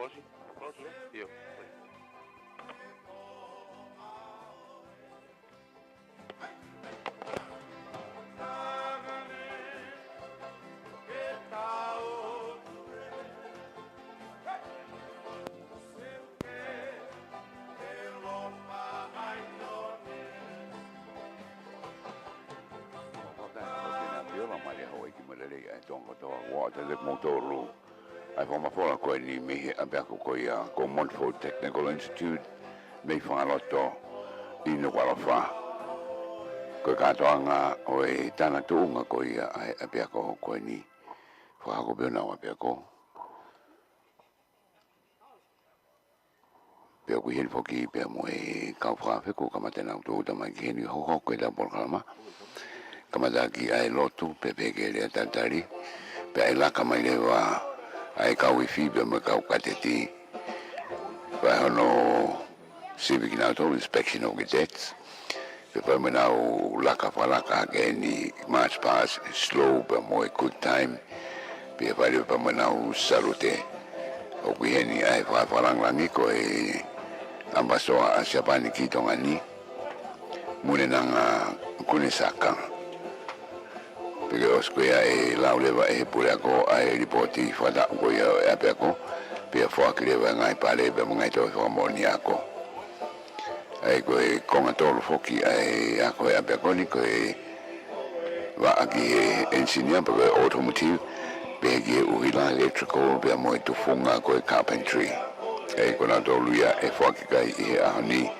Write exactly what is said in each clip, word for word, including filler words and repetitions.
Close it. Close it. Io. Pio la malia Hawaii ki malele ai tonga toa wa te le motoro. Ai fo mafola ko eni mei he ʻapiako ko ia ko Montfort Technical Institute mei Fangaloto ʻi Nukuʻalofa. Ko e kātoanga ʻo e tana tuʻunga ko ia ʻa e ʻapiako ko eni. Fakahoko pē ʻenau ʻapiako. Pea ʻoku ʻi heni foki pea mo e kau fakafeku kamata ʻenau tūʻuta mai ki heni hokohoko ʻetau polokalama. Kamata ki ai lotu, pea pehē ki he lea talitali, pea ʻe laka mai leva ʻa e kau ifi pea mo e kau kateti. Fai hono sivi kinautolu, inspection of cadets. Pea fai mo ʻenau laka fakalaka hake eni march past slow pea mo e good time. Pea fai leva pea mo ʻenau salute. ʻOku ʻi heni ʻa e fakafakalāngilangi ko e ʻAmipasitoa ʻa Siapani ki Tonga ni, Munenanga Kunisaka. Pea ke ʻosi ko ia ʻe lau leva ʻe he puleako ʻa e lipooti fakataʻu ko ia ʻo e ʻapiako. Pea foaki leva e ngaahi pale pea mo e ngaahi tohi fakamoʻoni ako. ʻA ia ko e konga tolu foki ʻa e ako ʻa e ʻapiako ni ko e vaʻa ki he engineer pe ko e automotive, pea ki he ʻuhila electrical pea mo e tufunga ko e carpentry. ʻA ia ko nautolu ia ʻe foaki ki ai ʻi he ʻaho ni.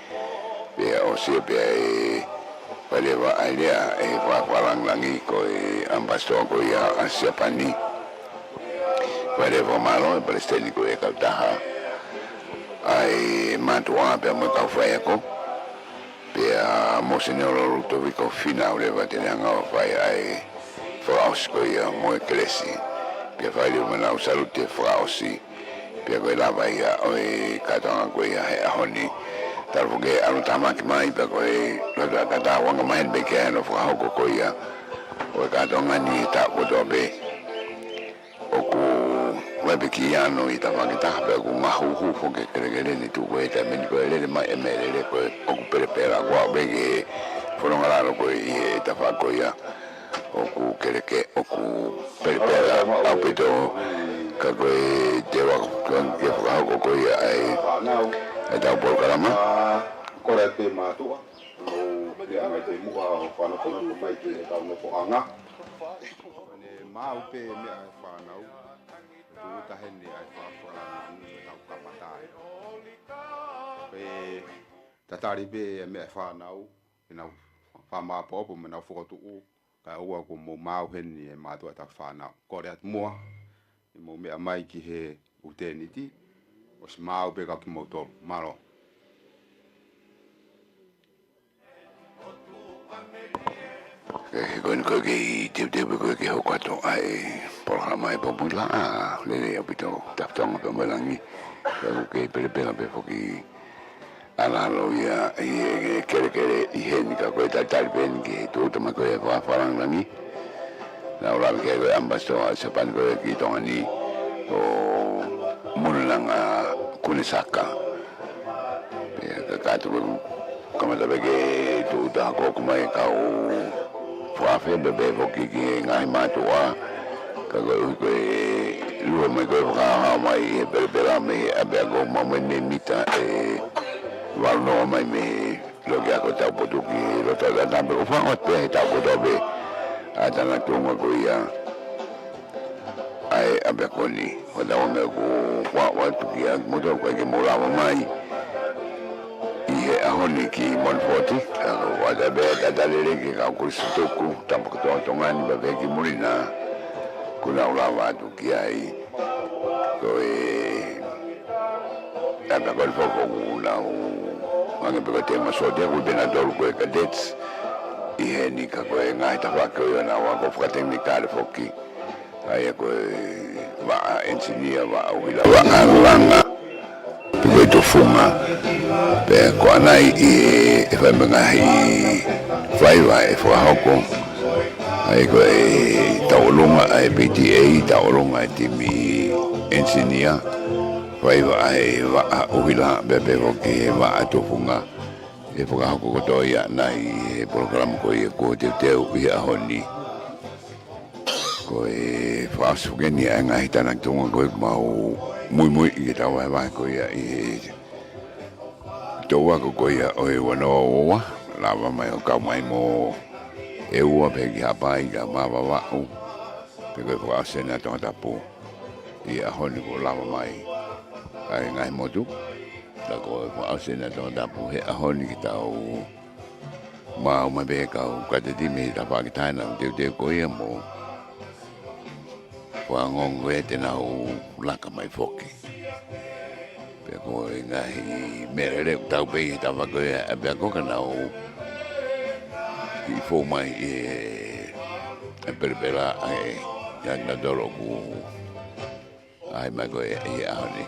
Pea ʻosi ia pea ʻe fai leva ʻa e lea ʻe he fakafakalāngilangi ko e ʻAmipasitoa ko ia ʻa Siapani. Fai leva fakamālō ʻe he palesiteni ko e kautaha ʻa e mātuʻa pea mo e kau faiako. Pea Monsignor Ludovico Finau leva te ne hanga ʻo fai ʻa e fakaʻosi ko ia mo e kelesi. Pea fai leva mo ʻenau salute fakaʻosi. Pea ko e lava ia ʻo e kātoanga ko ia he ʻaho ni. Talu foki e ʻalu tāmaki mai pea ko e lotu ʻa e kātoanga maheni pē ke ʻi ai hano fakahoko ko ia ʻo e kātoanga ni he taʻu kotoa pē. ʻOku ʻi ai pē kiʻi ano ʻi tafaʻaki taha pea ʻoku ngahuhu foki e kelekele ni tuku e taimi ni ko e lele mai e meʻalele ko e ʻoku pelepela ko au pē ke fononga lalo ko e ʻi he tafaʻaki ko ia. ʻOku keleke, ʻoku pelepela ʻaupito ka ko e te u ako ke fakahoko ko ia ʻa e, ʻa e tau polokalama. Kole atu pē mātuʻa, ʻo pea mai te muʻa ʻo fānau fānau mai ki he tau nofoʻanga. Ko ʻene maʻu pē meʻa e fānau, tūʻuta heni ʻa e fakafakalāngilangi ʻo e tau kamata ai. Pea tatali pē e meʻa e fānau, ʻenau fakamāʻopoʻopo mo ʻenau fokotuʻu, kae ʻoua kuo mou maʻu heni e mātuʻa ʻa e tau fānau. Kole atu muʻa, ʻi hoʻomou meʻa mai ki he ʻū tēniti, ʻosi maʻu pē kau kimoutolu. Mālō. Ē, ko eni ko e kei teuteu pē ko e ke hoko atu ʻa e polokalama ʻa e Pōpula, ʻa, lelei ʻaupito, Tafatonga pea mo e Langi. Pea ʻoku kei pelepela pē foki ʻa e lalo ia ʻi he kelekele ʻi heni ka ko e talitali pē eni ki he tūʻuta mai ko e fakafakalāngilangi. Naʻa ku lave ki ai ko e ʻAmipasitoa ʻa Siapani ko e ki Tonga ni ko Munenanga Kunisaka. Pea ka kātoa ko e kamata pē ke tūʻuta hake ʻoku mai kau fakafeku pea pehē foki ki he ngaahi mātuʻa. Ka koeʻuhi ko e lue mai ko e fakahā mai he pelepela mei he ʻapiako ʻoku maʻu mai mei mita ʻe valu noa mai mei he loki ako tau potu ki he loto ʻa e tata pē ʻoku fakaʻosi pē he taʻu kotoa pē ʻa e tana tuʻunga ko ia ʻa e ʻapiako ni. Ko e tau ʻoku ou ʻoatu kiate kimoutolu ʻoku ʻikai ke mou lava mai ʻi he ʻaho ni ki Montfort, ka ko e ʻoatu pē ʻa e talitali lelei ki he kau kolisi tuku, tapa kotoa Tonga ni pea pehē ki muli na, kuo nau lava atu ki ai. Ko e ʻapiako ni foki ʻoku nau hangē pē ko e teema sōtia, ʻoku ʻi ai pē nautolu ko e cadets ʻi heni ka ko e ngaahi tafaʻaki ʻo ʻenau ako fakatekinikale foki. ʻA ia ko e vaʻa engineer, vaʻa ʻuhila, vaʻa langa, pe ko e tufunga. Pea ko ʻanai ʻi he fai mo e ngaahi faiva ʻe fakahoko. ʻA ia ko e tauʻolunga ʻa e P T A, tauʻolunga ʻa e timi engineer. Fai vaʻa he vaʻa ʻuhila, pea pehē foki he vaʻa tufunga. ʻE fakahoko kotoa ia ʻanai he polokalama ko ia ko e teuteu ʻi he ʻaho ni. Ko e fakaʻosi foki eni ʻa e ngaahi tānaki tuʻunga ko ē ʻoku mau muimui ʻi he tau vahevahe ko ia ʻi he tau ako ko ia ʻo e ua noa ua ua, lava mai ʻo kau mai mo e ua pē ki Haʻapai, ka ma Vavaʻu, pea ko e fakaʻosi eni ʻa Tongatapu ʻi he ʻaho ni kuo lava mai. ʻA e ngaahi motu, ka ko e fakaʻosi eni ʻa Tongatapu he ʻaho ni ke tau maʻu mai pē kau kateti mei he tafaʻaki taha ʻenau teuteu ko ia mo fakaongoongo ē te nau laka mai foki. Pea ko e ngaahi meʻa lelei ʻoku tau pehē ʻi he tafaʻaki ko ia ʻa e ʻapiako ka nau kiʻi fou mai ʻi he, ʻi he pelepela ʻa e, ʻa kinautolu ʻoku ʻaʻahi mai ko ē ʻi he ʻaho ni.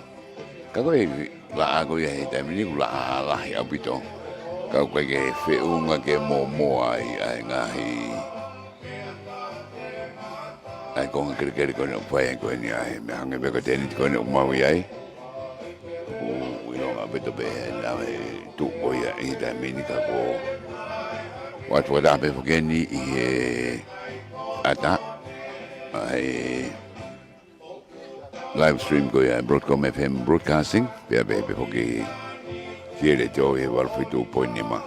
Ka ko e laʻā ko ia he taimi ni ʻoku laʻā lahi ʻaupito. Ka ʻoku ʻikai ke feʻunga ke mōmoa ai ʻa e ngaahi, ʻa e konga kelekele ko eni ʻoku fai ai ko eni ʻa e meʻa hangē pē ko e tēniti ko eni ʻoku mau ʻi ai. ʻOku ʻilonga ʻaupito pē ʻa e tuʻu ko ia ʻi he taimi ni ka ko e ʻoatu fakataha pē foki eni ʻi he ʻata ʻa e live stream ko ia ʻa e Broadcom F M Broadcasting, pea pehē pē foki ki he letiō ʻi he valu fitu poini nima.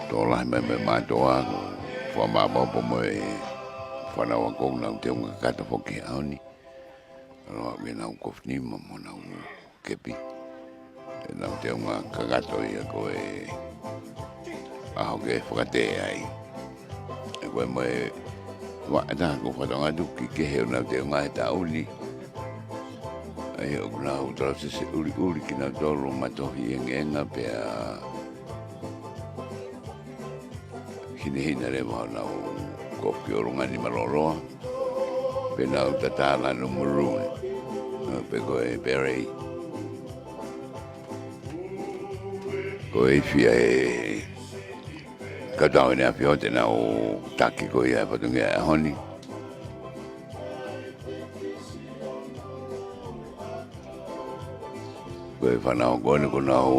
Tokolahi mai mo e mātuʻa, fakamālō pea mo e fānau ako ʻoku nau teunga kakato foki he ʻaho ni. ʻAloʻofa ki heʻenau kofu nima mo ʻenau kepi. ʻEnau teunga kakato ia ko e ʻaho ke fakatē ai. ʻE ko e mo e vaʻa ʻe taha ʻoku ou fakatokangaʻi atu ʻoku kehe ʻenau teunga he taʻu ni. ʻA ia ʻoku nau talasese ʻuliʻuli kinautolu matohi ʻengeʻenga pea hinehina leva honau kofu ki ʻolunga nima lōloa. Pea nau tatā lanu maroon. Pea ko e beret. Ko e ifi ʻa e kau tau ʻEne ʻAfio te nau taki ko ia e fatongia ʻo e ʻaho ni. Ko e fānau ko eni ʻoku nau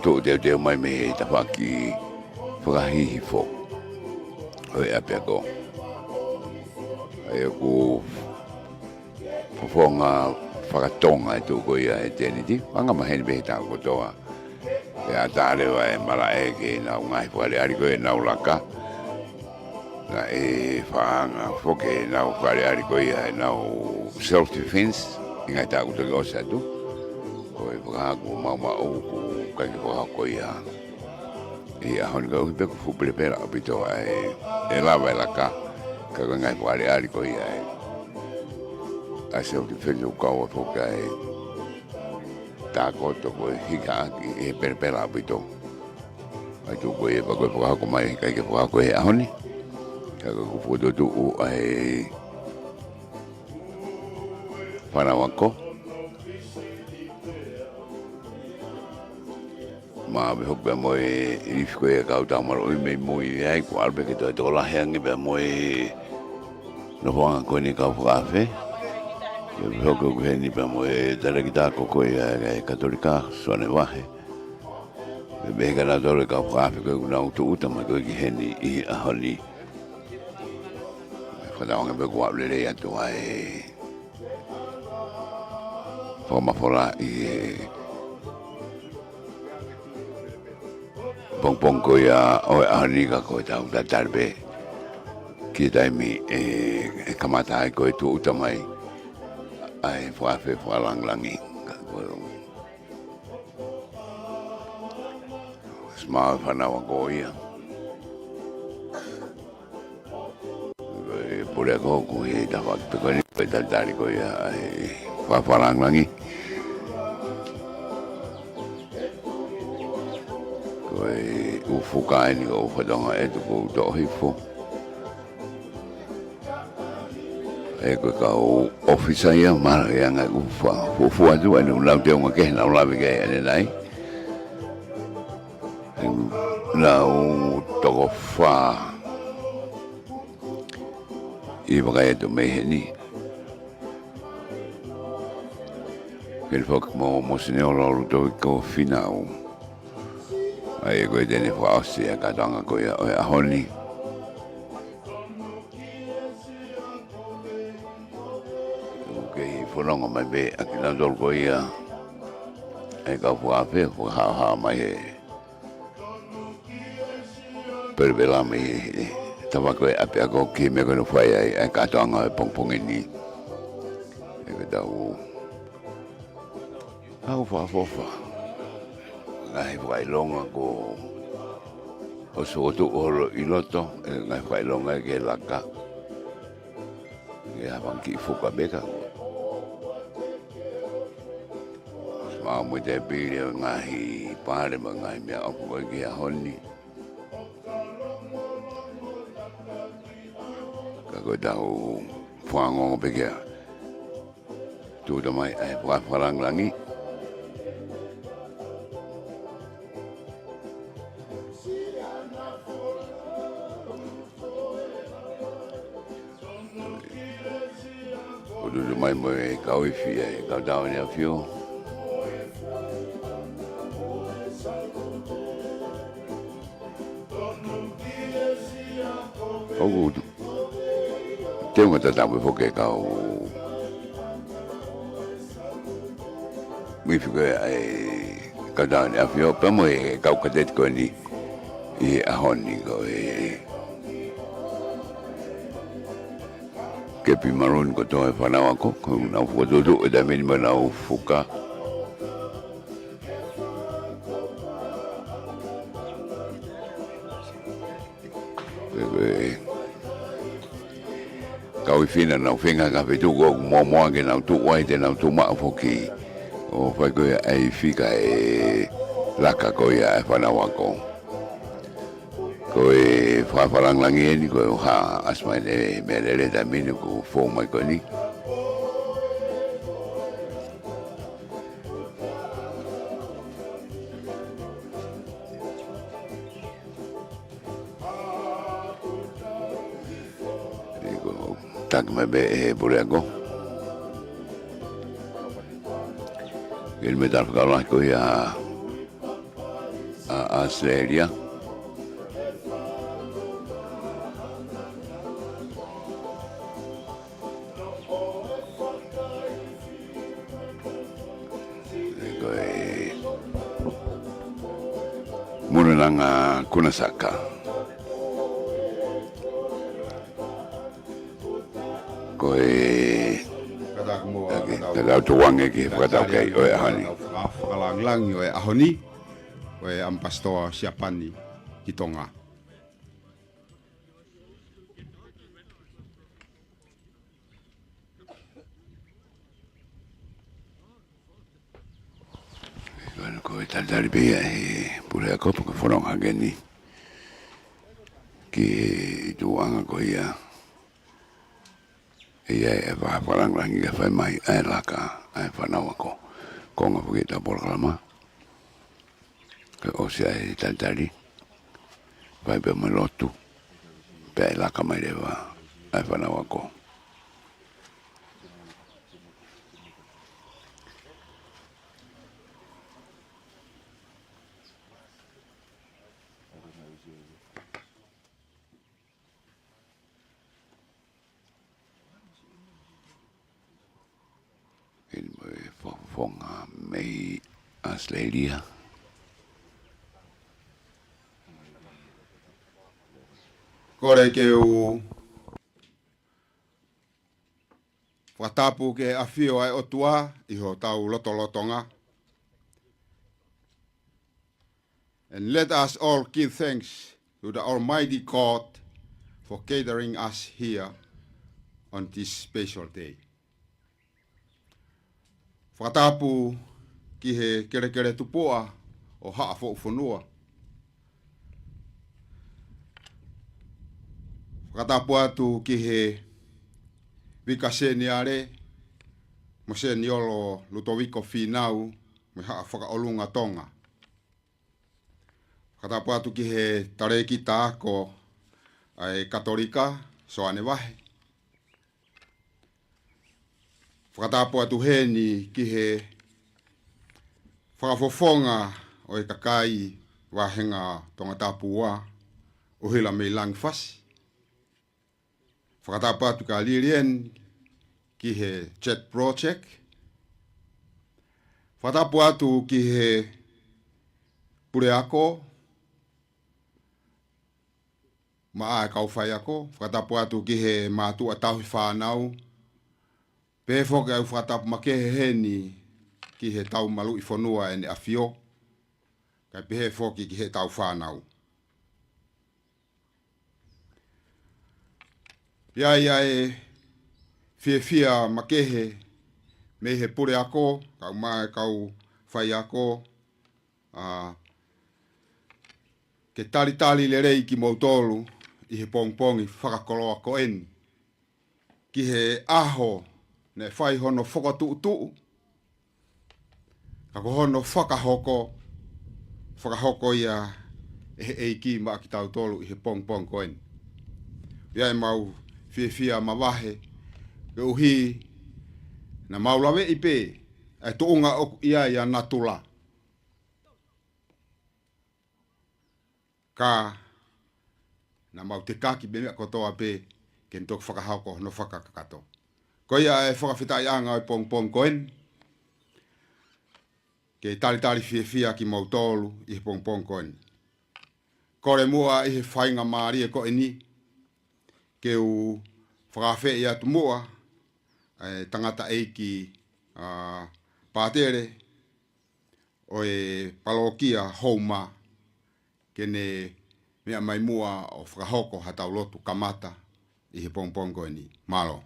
tuʻu teuteu mai mei he tafaʻaki fakahihifo ʻo e ʻapiako. ʻA ia ʻoku fofonga fakatonga e tuʻu ko ia e tēniti, anga maheni pē he taʻu kotoa. ʻE ʻatā leva e malaʻe ke nau ngaahi fakaʻaliʻali ko ia ʻenau laka. Naʻe fakaanga foki ʻenau fakaʻaliʻali ko ia ʻenau self defense, ʻi he ngaahi taʻu toki ʻosi atu. Ko e fakahā ʻoku maumau ʻoku ʻikai ke fakahoko ia ʻi he ʻaho ni ka ʻoku pē ʻoku fuʻu pelepela ʻaupito ʻa e, ʻe lava e laka, ka ko e ngaahi fakaʻaliʻali ko ia ʻa e, ʻa e self defense ʻoku kau atu foki ʻa e tākoto ko e hikaʻaki ʻi he pelepela ʻaupito. ʻA e tuʻu ko ia pea ko e fakahoko mai, ʻikai ke fakahoko he ʻaho ni. Ka ko e kuo fokotuʻutuʻu ʻa e fānau ako. Maʻu pē hoku pea mo e ifi ko ia kau tau maluʻi mei mui ai, kuo ʻalu pē ke toe tokolahi ange pea mo e nofoʻanga ko eni kau fakaafe. Pea pehē hoku ʻoku heni pea mo e talēkita ako ko ia ʻa e Katolika, Suane Vahe. Pea pehē kia nautolu e kau fakaafe ko ē ʻoku nau tūʻuta mai ko ē ki heni ʻi he ʻaho ni. Fakatauange pē kuo aʻu lelei atu ʻa e fakamafola ʻi he pongipongi ko ia ʻo e ʻaho ni ka ko e tau tatali pē ki he taimi ʻe, ʻe kamata ai ko e tūʻuta mai ʻa e fakaafe fakalāngilangi. Ka ko e smart fānau ako ia. Ko e puleako ʻoku ʻi he tafaʻaki pē ko eni, ko e talitali ko ia ʻa e fakaafe fakalāngilangi. Ko e ʻū fuka eni ʻoku ou fakatokangaʻi atu ʻoku toʻo hifo. ʻE ko e kau ʻōfisa ia, mahalo ʻe anga ʻeku fa-, fuofua atu, ʻa ʻenau teunga kehe naʻa ku lave ki ai ʻanenai. Naʻa ku toko fā ʻi he vakai atu mei heni. Keli foki mo Mosiniolo Lutofiko Finau. ʻA ia ko ia te ne fakaʻosi ʻa e kātoanga ko ia ʻo e ʻaho ni. ʻOku kei fononga mai pē ʻa kinautolu ko ia ʻa e kau fakaafe, fakahaohaoa mai he pelepela mai he tafaʻaki ʻo e ʻapiako ki he meʻa ko ē naʻe fai ai ʻa e kātoanga ʻo e pongipongi ni. ʻE ke tau ʻau fakaʻofoʻofa. Ngaahi fakaʻilonga kuo ʻosi fokotuʻu holo ʻi loto, ʻe ngaahi fakaʻilonga ke laka. ʻE hā fanga kiʻi fuka pē ka. Mau mo e tēpile ʻo e ngaahi pale mo e ngaahi meʻaʻofa ko ē ki he ʻaho ni. Ka ko e tau fanongo pē ki ai. Tuʻuta mai ʻa e fakafakalāngilangi. ʻO tuʻuta mai mo e kau ifi ʻa e kau Tauʻaneafio. ʻOku teunga tatau pē foki e kau ifi ko ē ʻa e kau Tauʻaneafio, pea mo e kau kadeti ko eni ʻi he ʻaho ni ko e kepi maluni kotoa e fānau ako, ko ʻenau fokotuʻutuʻu ʻi he taimi ni mo ʻenau fuka. Ko e, ko e kau ifi naʻa nau feinga ka fetuku ʻoku mōmoa ke nau tuʻu ai te nau tuʻu maʻu foki. ʻO fai ko ia ʻa e ifi kae laka ko ia e fānau ako. Ko e fakafakalāngilangi eni ko e ʻoku ʻasi mai ʻene meʻalele taimi ni ʻoku fou mai ko eni. ʻE ko e taki mai pē ʻe he puleako. Keli mai tala fakaʻosi ko ia ʻa ʻAositelēlia. Ko e Mulunanga Kunasaka. Ko e, ka tau tukuange ki he fakataukei ʻo e ʻaho ni. Fakafakalāngilangi ʻo e ʻaho ni, ko e ʻAmipasitoa Siapani ki Tonga. Ko e talitali pē ia ʻe he puleako pea ko e fononga hake ni ki he tuʻunga ko ia ʻe ʻi ai e fakafakalāngilangi ke fai mai ʻa e laka ʻa e fānau ako. Konga foki ʻetau polokalama. Ke ʻosi ʻa e talitali, fai pē mo e lotu, pea ʻe laka mai leva ʻa e fānau ako. Keli mai e fakafofonga mei ʻAositelēlia. Kole ke u fakatapu ki he ʻafio ʻa e ʻOtua ʻi hotau lotolotonga. And let us all give thanks to the Almighty God for gathering us here on this special day. Fakatapu ki he kelekele tupuʻa ʻo Haʻa Foʻufonua. Fakatapu atu ki he Vika Seniale, Moseniolo Lutofiko Finau, mo e Haʻa Fakaʻolunga Tonga. Fakatapu atu ki he talēkita ako ʻa e Katolika, Soane Vahe. Fakatapu atu heni ki he Fakafofonga ʻo e kakai vahenga Tongatapu ua, ʻUhila mei Langifasi. Fakatapu atu kia Lilian ki he Chat Project. Fakatapu atu ki he puleako, maʻa e kau faiako, fakatapu atu ki he mātuʻa tauhi fānau, pehē foki ʻa e fakatapu makehe heni ki he tau maluʻi fonua ʻEne ʻAfio, kae pehē foki ki he tau fānau. ʻI ai ʻa e fiefia makehe mei he puleako, kau mai kau faiako, ʻa, ke talitali lelei kimoutolu ʻi he pongipongi fakakoloa ko eni. Ki he ʻaho naʻe fai hono fokotuʻutuʻu, ka ko hono fakahoko, fakahoko ia ʻe he ʻEiki maʻa kitautolu ʻi he pongipongi ko eni. ʻI ai ʻemau fiefia mavahe, koeʻuhi naʻa mau laveʻi pē ʻa e tuʻunga ʻoku ʻi ai ʻa natula. Ka naʻa mau tekaki pē meʻa kotoa pē ke ne toki fakahoko hono fakakakato. Ko ia e fakafetaʻiʻanga ʻo e pongipongi ko eni, ke talitali fiefia kimoutolu ʻi he pongipongi ko eni. Kole muʻa ʻi he faingamālie ko eni, ke u fakaafeʻi atu muʻa ʻa e tangataʻeiki, ʻa, pātele ʻo e palokia Houma, ke ne meʻa mai muʻa ʻo fakahoko ha tau lotu kamata ʻi he pongipongi ko eni. Mālō.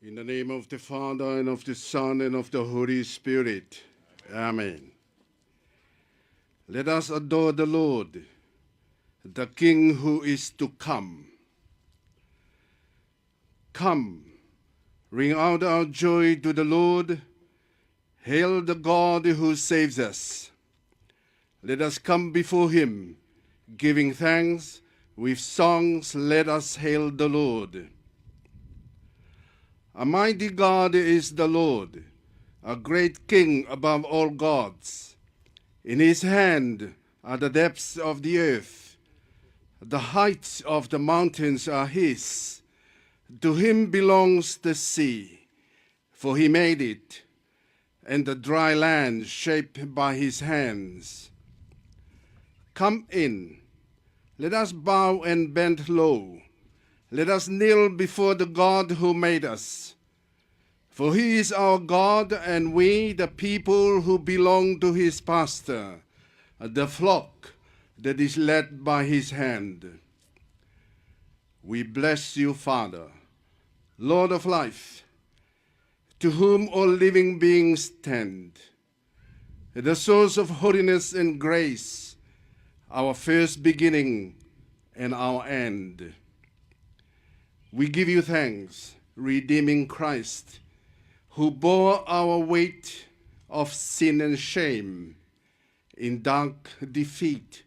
In the name of the Father, and of the Son, and of the Holy Spirit. Amen. Let us adore the Lord, the King who is to come. Come, ring out our joy to the Lord, hail the God who saves us. Let us come before him, giving thanks, with songs let us hail the Lord. A mighty God is the Lord, a great King above all gods. In his hand are the depths of the earth. The heights of the mountains are his. To him belongs the sea, for he made it, and the dry land shaped by his hands. Come in, let us bow and bend low. Let us kneel before the God who made us. For he is our God, and we the people who belong to his pasture, the flock that is led by his hand. We bless you, Father, Lord of life, to whom all living beings tend, the source of holiness and grace, our first beginning and our end. We give you thanks, redeeming Christ, who bore our weight of sin and shame. In dark defeat,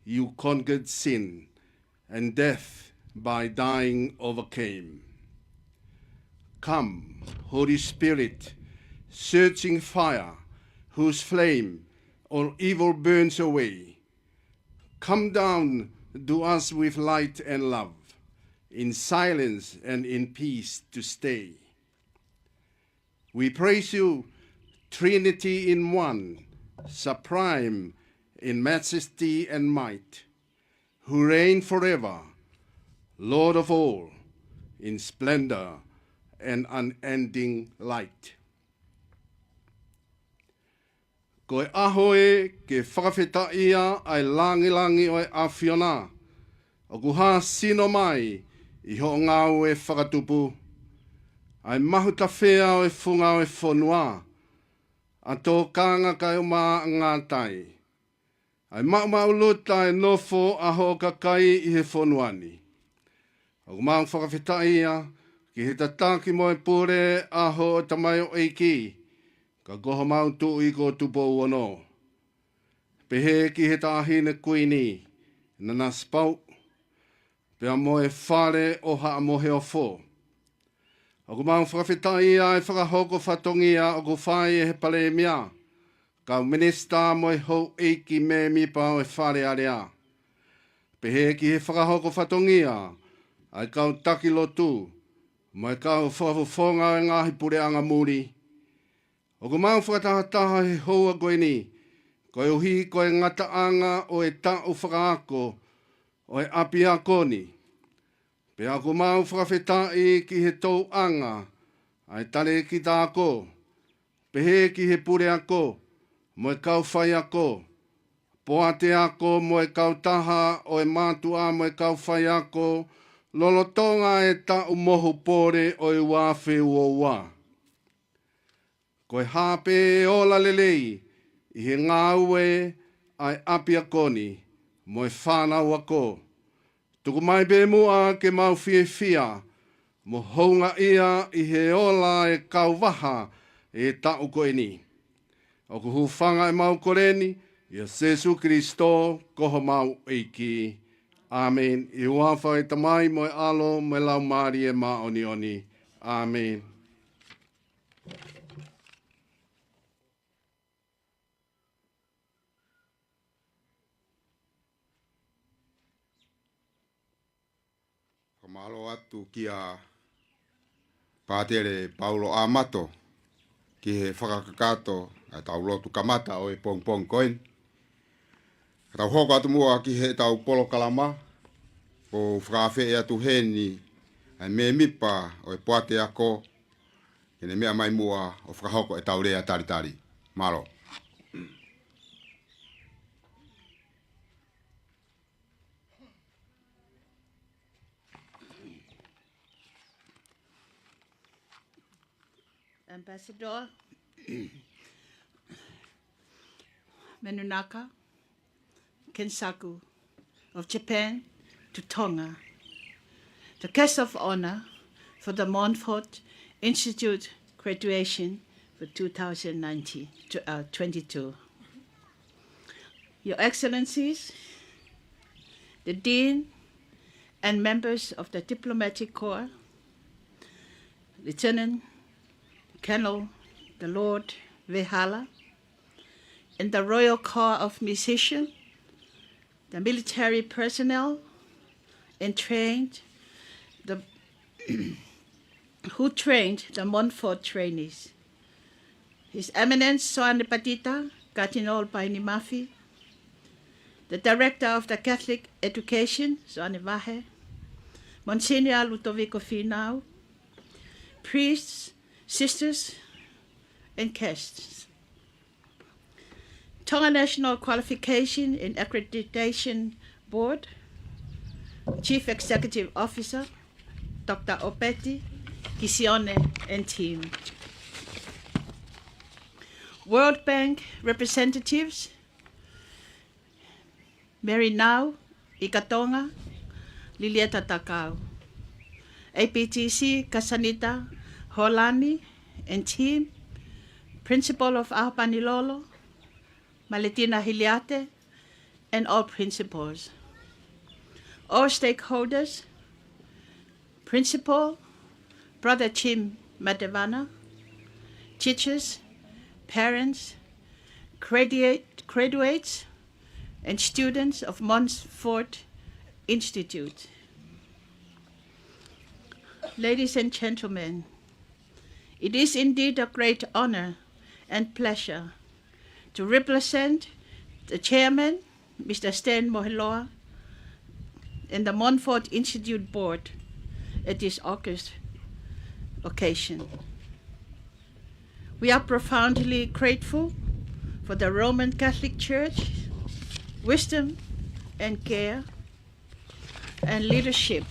you conquered sin and death by dying overcame. Come, Holy Spirit, searching fire, whose flame all evil burns away. Come down to us with light and love, in silence and in peace to stay. We praise you, Trinity in one, supreme in majesty and might, who reign forever, Lord of all, in splendor and unending light. Ko e ʻaho ē ke fakafetaʻia ai ʻa e langilangi ʻo e ʻAfiona, ʻoku hāsino mai ʻi hoʻo ngāue fakatupu, ʻa e mahutafea ʻo e funga ʻo e fonua, ʻa e tōkanga kae ʻumaʻā ʻa e ngātai, ʻa e maʻumaʻuluta ʻa e nofo ʻa hoʻo kakai ʻi he fonua ni. ʻOku mau fakafetaʻi ia ki he tataki mo e pule ʻa hoʻo tamaioʻeiki, ka ko homau tuʻi ko Tupou Ono. Pehē ki he Taʻahine Kuini, Nanasipauʻu, pea mo e fale ʻo Haʻa Moheofo. ʻOku mau fakafetaʻi ia ʻa e fakahoko fatongia ʻoku fai ʻe he Palēmia, kau minisitā mo e houʻeiki mēmipa ʻo e Fale Alea. Pehē ki he fakahoko fatongia ʻa e kau taki lotu mo e kau fakafofonga ʻo e ngaahi puleʻanga muli. ʻOku mau fakatahataha he houa ko eni, koeʻuhi ko e ngataʻanga ʻo e taʻu fakaako ʻo e ʻapiako ni. Pea ʻoku mau fakafetaʻi ki he tōʻanga ʻa e talēkita ako, pehē ki he puleako mo e kau faiako, poate ako mo e kautaha ʻo e mātuʻa mo e kau faiako, lolotonga e taʻu mohu pole ʻo e ua afe ua ua. Ko e hā pē ʻe ola lelei ʻi he ngāue ʻa e ʻapiako ni mo e fānau ako, tuku mai pē muʻa ke mau fiefia mo houngaʻia ʻi he ola e kau vaha e taʻu ko eni. ʻOku hūfanga ʻemau kole ni ʻia Sēsū Kilisitō ko homau ʻEiki. ʻĀmeni. ʻI he huafa ʻo e Tamai mo e ʻAlo mo e Laumālie Māʻoniʻoni. ʻĀmeni. Fakamālō atu kia Pātele Paulo Amato ki he fakakakato ʻa e tau lotu kamata ʻo e pongipongi ko eni. Ka tau hoko atu muʻa ki he tau polokalama, ʻoku ou fakaafeʻi atu heni ʻa e mēmipa ʻo e poate ako ke ne meʻa mai muʻa ʻo fakahoko e tau lea talitali. Mālō. Ambassador Menunaka Kensaku of Japan to Tonga. The guest of honor for the Montfort Institute graduation for two thousand nineteen to, uh, twenty-two. Your Excellencies, the Dean and members of the Diplomatic Corps, Lieutenant Colonel the Lord Vehala, and the Royal Corps of Musicians, the military personnel, and trained the who trained the Montfort trainees. His Eminence Soane Patita, Cardinal Paini Mafi, the Director of the Catholic Education, Soane Vahe, Monsignor Ludovico Finau, priests, sisters, and guests. Tonga National Qualification and Accreditation Board, Chief Executive Officer, Doctor Opeti Kisione and team. World Bank representatives, Mary Nau, Ika Tonga, Lilieta Takau. A P T C, Kasanita Holani and team, Principal of ʻAhopanilolo, Maletina Hiliate, and all principals. All stakeholders, Principal, Brother Jim Matevana, teachers, parents, graduate, graduates, and students of Montfort Institute. Ladies and gentlemen, it is indeed a great honor and pleasure to represent the chairman, Mister Stan Moheloa, and the Montfort Institute Board at this august occasion. We are profoundly grateful for the Roman Catholic Church wisdom and care and leadership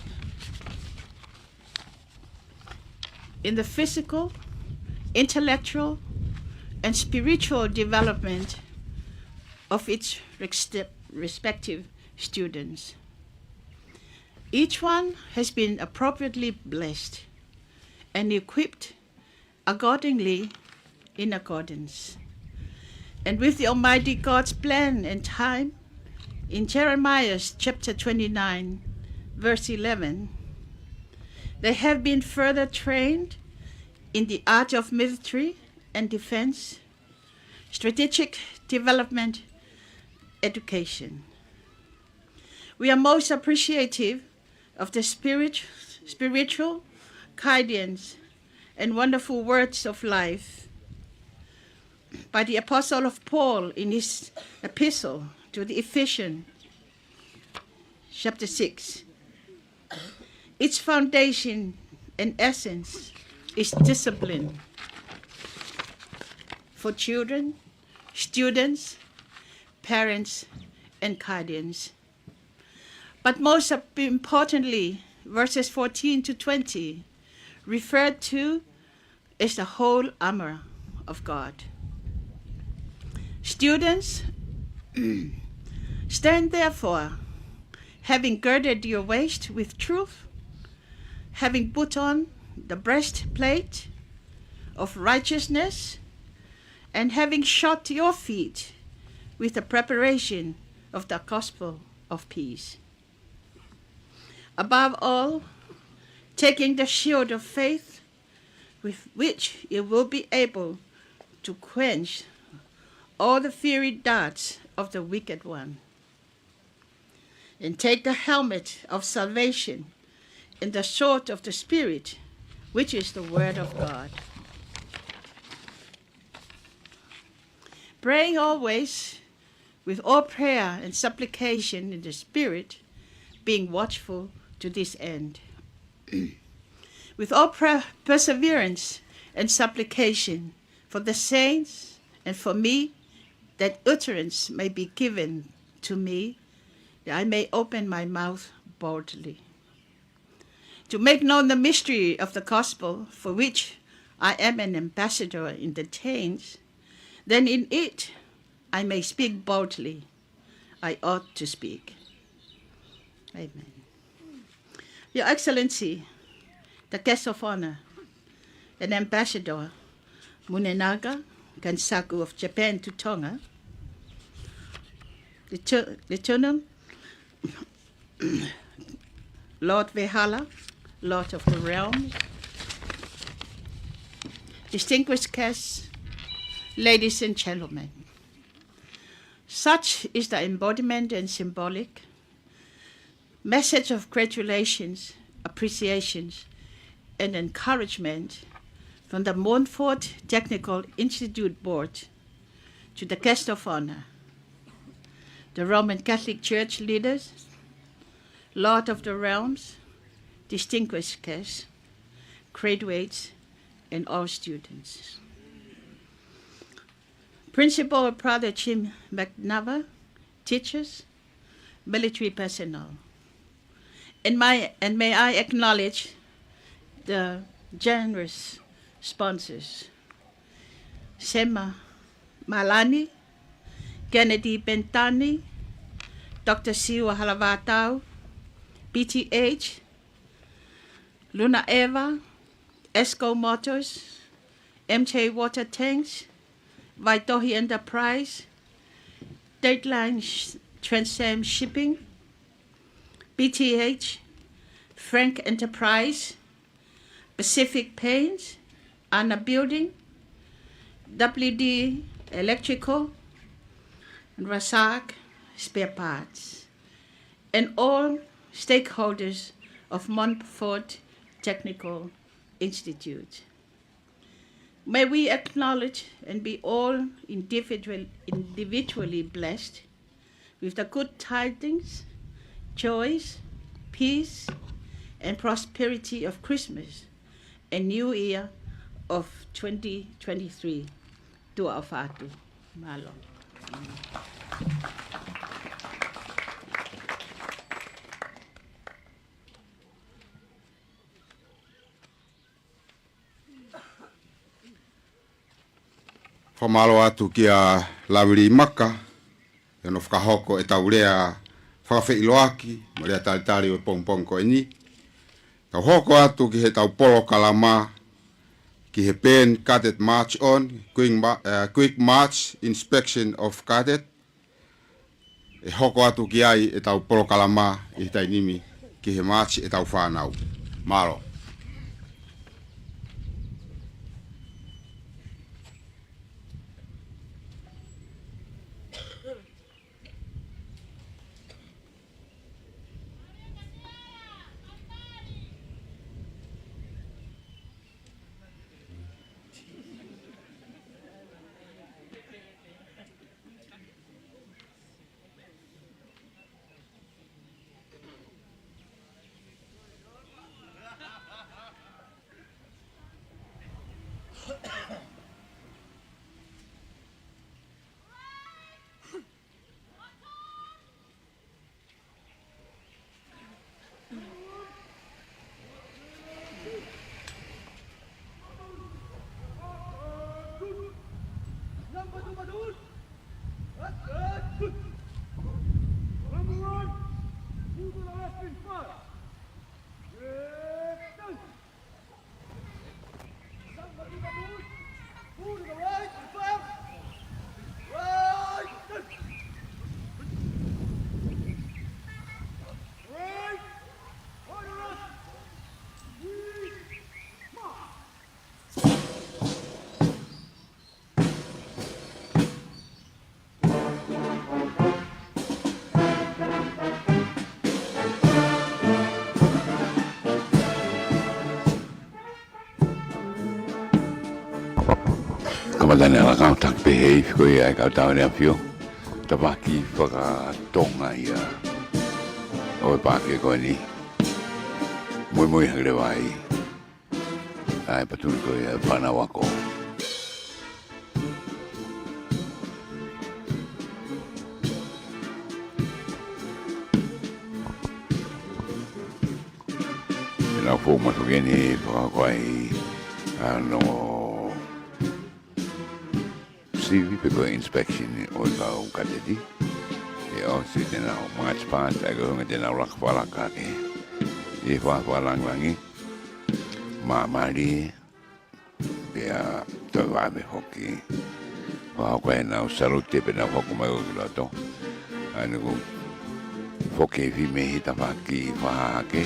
in the physical, intellectual, and spiritual development of its respe-, respective students. Each one has been appropriately blessed and equipped accordingly in accordance. And with the Almighty God's plan and time, in Jeremiah chapter twenty-nine, verse eleven, they have been further trained in the art of military and defense, strategic development, education. We are most appreciative of the spirit, spiritual guidance and wonderful words of life by the Apostle of Paul in his epistle to the Ephesians, chapter six. Its foundation and essence is discipline for children, students, parents, and guardians. But most importantly, verses fourteen to twenty refer to as the whole armor of God. Students, stand therefore, having girded your waist with truth, having put on the breastplate of righteousness, and having shod your feet with the preparation of the gospel of peace. Above all, taking the shield of faith, with which you will be able to quench all the fiery darts of the wicked one. And take the helmet of salvation and the sword of the Spirit, which is the word of God. Praying always with all prayer and supplication in the Spirit, being watchful to this end. With all prayer, perseverance and supplication for the saints and for me, that utterance may be given to me, that I may open my mouth boldly to make known the mystery of the gospel, for which I am an ambassador in the chains, then in it I may speak boldly I ought to speak. Amen. Your Excellency, the guest of honor, an ambassador, Munenaga Kansaku of Japan to Tonga, Lieutenant Lord Vehala, Lord of the Realm, distinguished guests, ladies and gentlemen. Such is the embodiment and symbolic message of congratulations, appreciations, and encouragement from the Montfort Technical Institute Board to the guest of honor, the Roman Catholic Church leaders, Lord of the Realms, distinguished guests, graduates, and all students. Principal Brother Jim McNava, teachers, military personnel. And my, and may I acknowledge the generous sponsors. Sema Malani, Kennedy Bentani, Doctor Siua Halavātau, B T H, Luna Eva, Esco Motors, M J Water Tanks, Vaitohi Enterprise, Deadline Sh-, Transam Shipping, B T H, Frank Enterprise, Pacific Paints, Ana Building, W D Electrical, and Razak Spare Parts, and all stakeholders of Montfort Technical Institute. May we acknowledge and be all individual-, individually blessed with the good tidings, joys, peace, and prosperity of Christmas and New Year of twenty twenty-three. Tuʻa ʻofa atu. Mālō. Fakamālō atu kia Lavili Maka, ʻi hono fakahoko ʻetau lea fakafeʻiloaki mo e lea talitali ʻo e pongipongi ko eni. Tau hoko atu ki heʻetau polokalama, ki he Band Cadet March On, Quick Ma-, eh, Quick March Inspection of Cadet. ʻE hoko atu ki ai ʻetau polokalama ʻi he taimi ni ki he March ʻetau fānau. Mālō. Kamata ʻeni ʻa e lakanga taki pehē ʻi he fiko ia ʻa e kau tau ʻEne ʻAfio. Tafaʻaki faka-Tonga ia ʻo e paaki ko eni. Muimui hake leva ai ʻa e patuli ko ia ʻa e fānau ako. ʻE nau fou mai foki ʻeni ʻo fakahoko ai ʻa hono sivi pe ko e inspection ʻo e kau kadeti. ʻE ʻosi ʻenau march past, ʻa ia ko e ʻuhinga te nau laka fakalaka ʻi he fakalangilangi māmālie, pea toe vave foki. Fakahoko ʻenau salute pea nau hoko mai ʻo ki loto. ʻA ia ʻoku foki e fime ʻi he tafaʻaki fakahahake.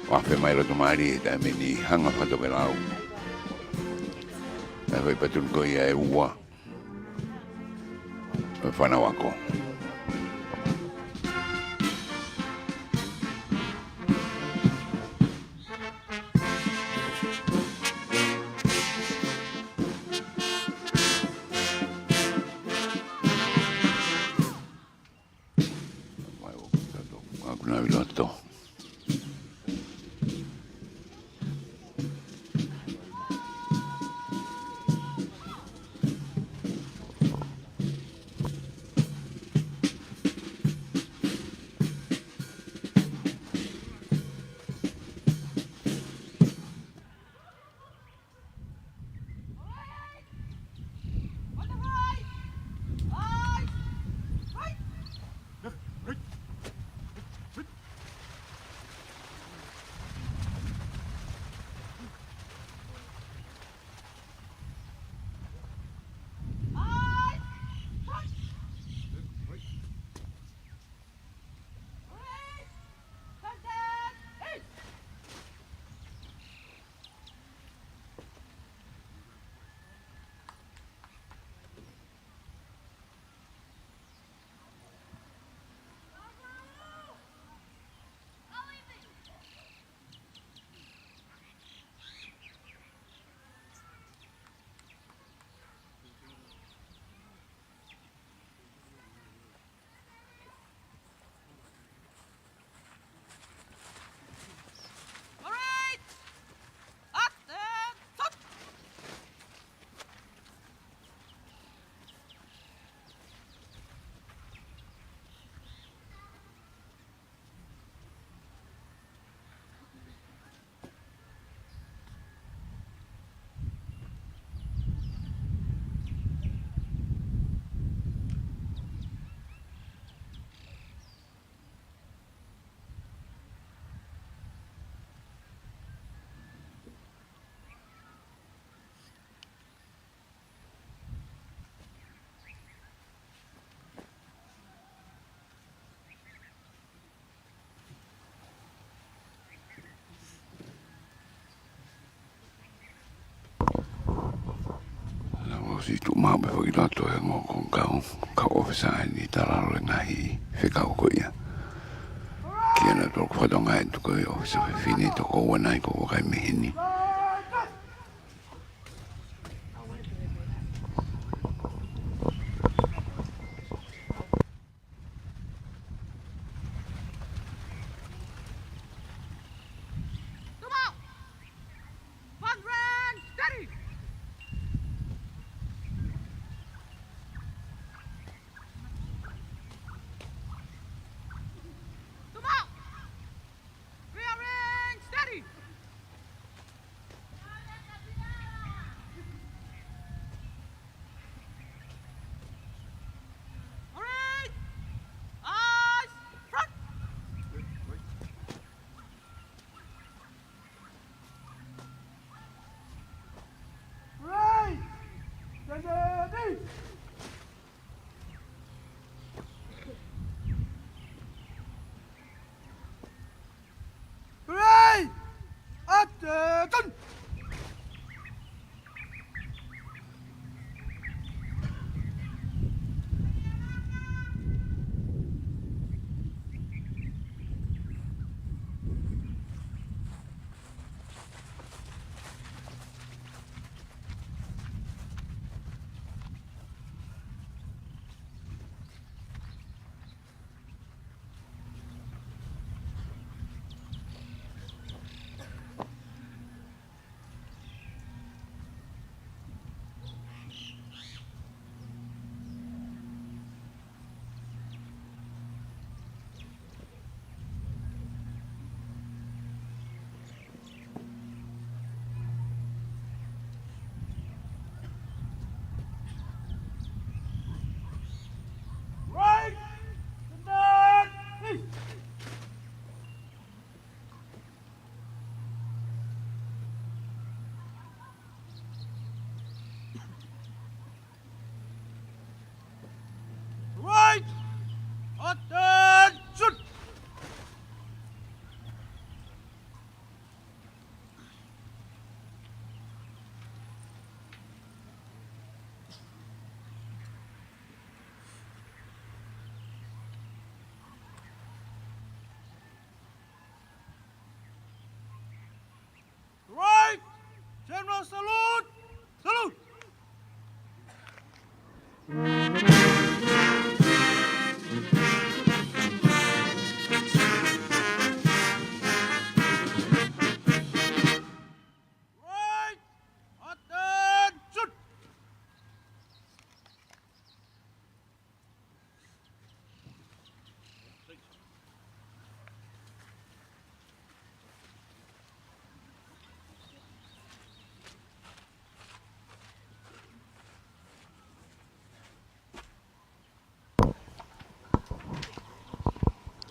ʻO afe mai loto mālie he taimi ni, hanga fakatokelau. ʻA ia ko e patuli ko ia ʻe ua ʻo e fānau ako. Mai ʻo kato, ʻa kuna ʻi loto. Siʻi tuʻu maʻu pē foki loto he ongo kongikau, kau ʻōfisa ʻi he talalo e ngaahi fekau ko ia. Kia nautolu ko e fatongia ʻe tuku ʻe he ʻōfisa fefine toko ua nai ko e vakai mei heni. Come out! Front range, steady! Come out! Rear range, steady! All right! Eyes front! Right! Steady! Hooray! Attention! Right! Stand! Right! Attention! Right! General salute! Salute! Right! Attention!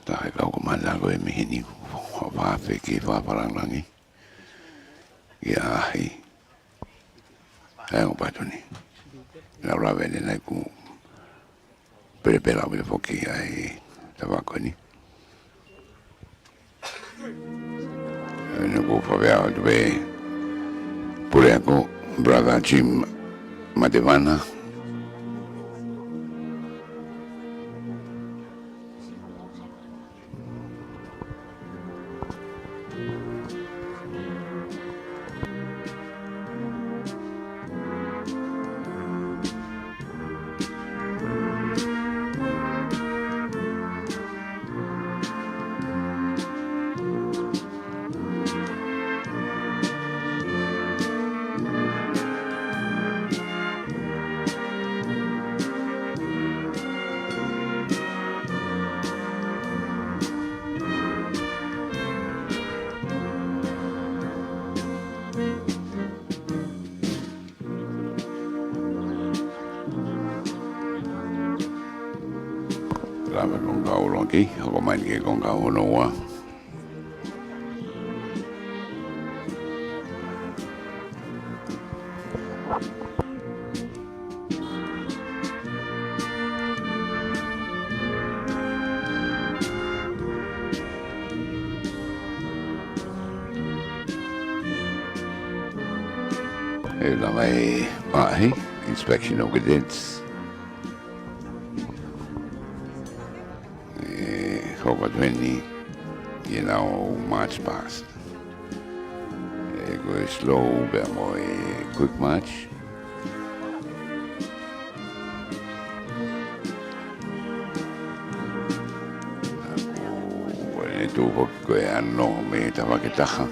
Taha e kau kōmanda ko ē mei heni, ʻo fafeke fakafalangilangi. ʻI he ʻaho ni. ʻA e ongo pātoni. Lau lave ne nai ku pelepela vile foki ai tavako ni. Ene ku fafea atu pē Puleako, Brother Jim Matevana. Lava kongikau ʻuluaki, hoko mai ki he kongikau hono ua. ʻE lava e paʻi. Inspection of Cadets. ʻE hoko atu heni ʻenau march past. ʻE ko e slow pea mo e quick march. Ko e tuʻu foki ko e ano mei he tafaʻaki ʻe taha.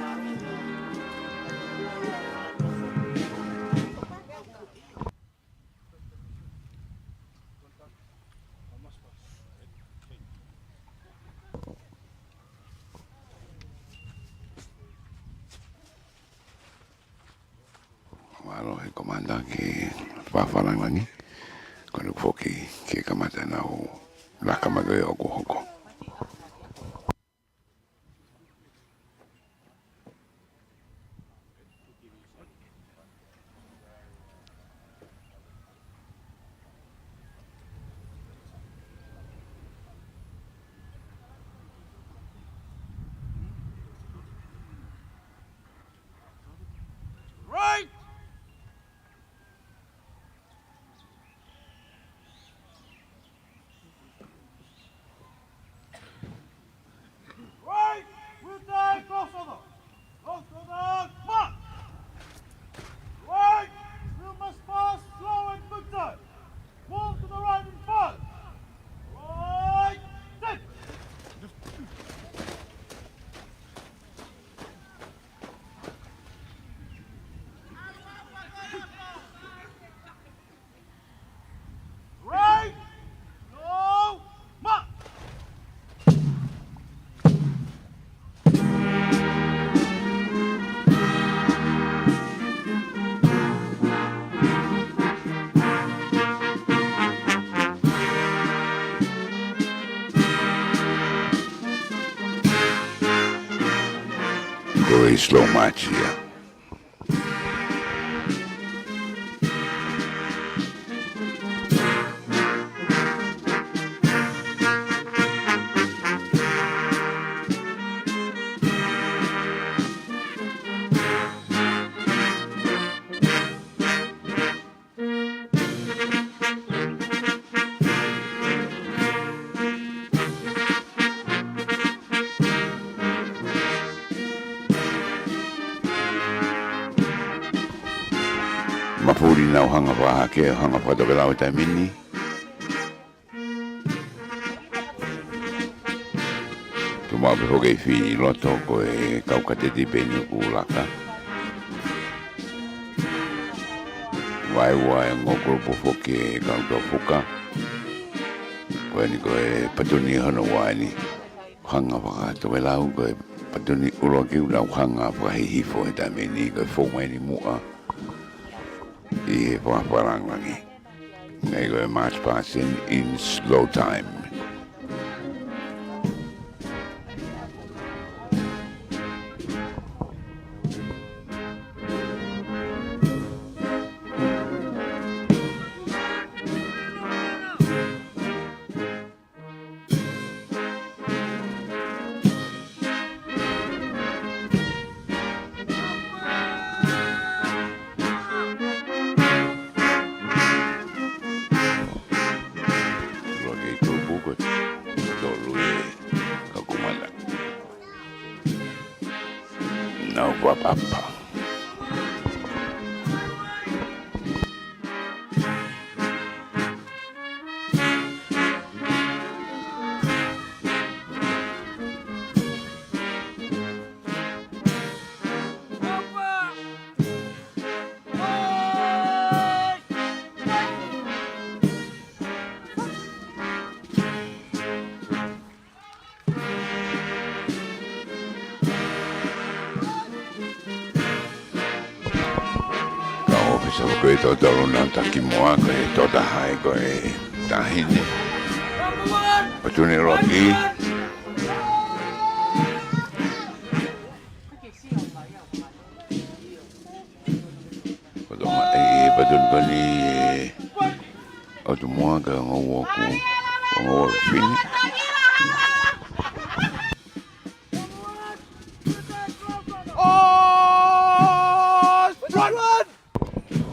Mālō e Komanda ki he Fakafakalāngilangi. Ko ʻene foki ke kamata ʻenau laka mai ko ē ʻoku hoko. Right! Right! We'll take crossover! Crossover! March! Right! You must pass slow and good time! Move to the right in five! Right! Set! Right! No! March! Ko e slow march ia. Mafuli ʻenau hanga fakahake, hanga fakatokelau he taimi ni. Tuʻu maʻu pē foki e ifi ʻi loto ko e kau kadeti pē eni ʻoku laka. Vaeua e ongo kulupu foki e kau tofuka. Ko eni ko e patuni hono ua eni. Hanga fakatokelau ko e patuni ʻuluaki ʻoku nau hanga fakahihifo he taimi ni ko e fou mai eni muʻa ʻi he Fakafakalāngilangi. Naʻe ko e march past in, in slow time. Lua kei tolu buko, tolu e kau komanda. Nau papapa. Kau ʻōfisa ko e tōtō na taki moa ko e tō taha ē ko e taʻahine. Patuni ʻuluaki. Ko tō mai e patuni ko eni ʻe ʻOtu Moa ka ngou oku, ngou oku fini.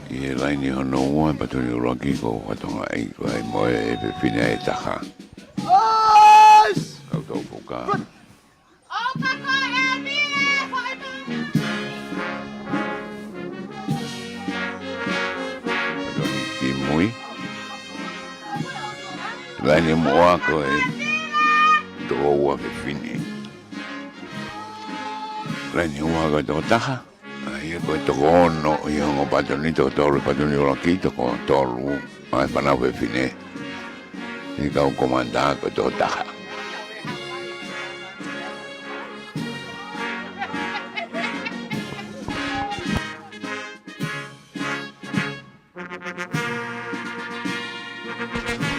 ʻI he ʻI he laini hono ua, Patuni ʻUluaki, ko Fatongaʻi, ko ai mo e fefine ʻe taha. Kau tau puka. Patuni ki mui. Laini moʻua ko e toko ua fefine. Laini ua ko e toko taha. ʻA ia ko e toko ono ʻi he ongo Patuni, toko tolu Patuni ʻUluaki, toko tolu ʻa e fānau fefine. ʻI he kau komanta ko e toko taha.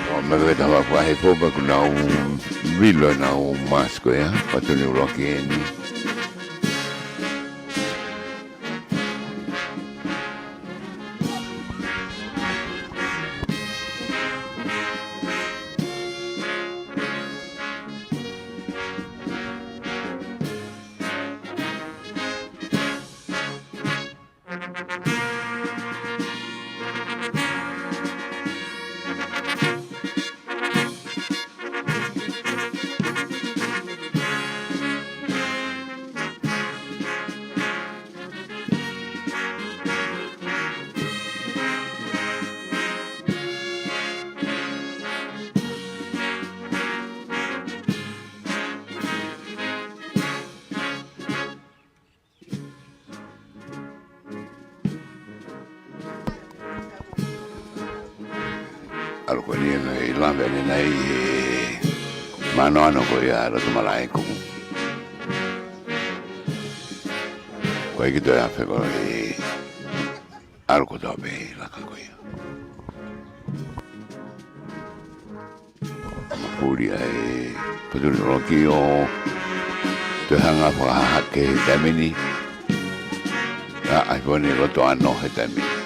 ʻO me ke tama fua he fō pea kuo nau vilo ʻenau mask ko ia, Patuni ʻUluaki eni. ʻAlu ko eni ʻa e lave ʻanenai he manoano ko ia ʻa e loto malaʻe kumu. Ko e ki toe afe ko e ʻalu ko toe pē laka ko ia. Puli ai Patuni ʻUluaki ʻo toe hanga fakahahake he taimi ni. ʻA, ʻai foni loto ano he taimi ni.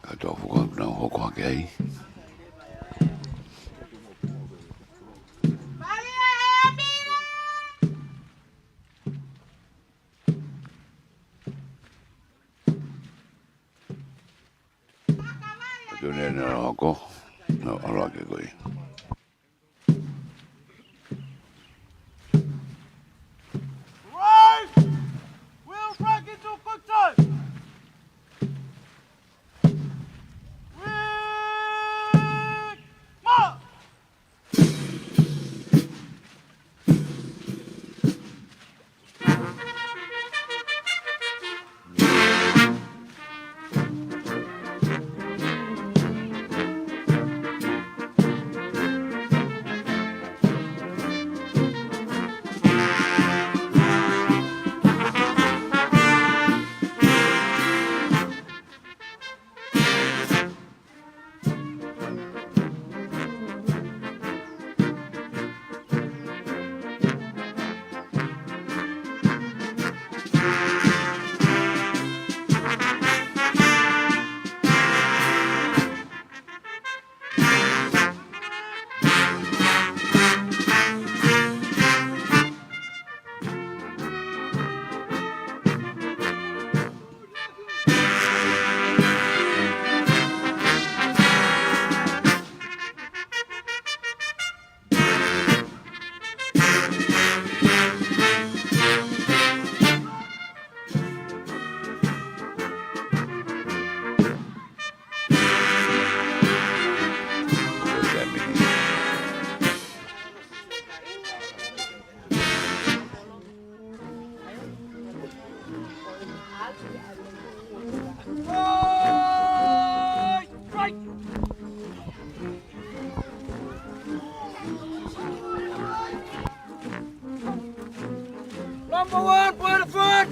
Ka tau fuka nau hoko hake ai. Patuni ʻene hoko, nau ʻalu hake ko ia. Right! We'll break into good time. Quick march! Number one, point of front.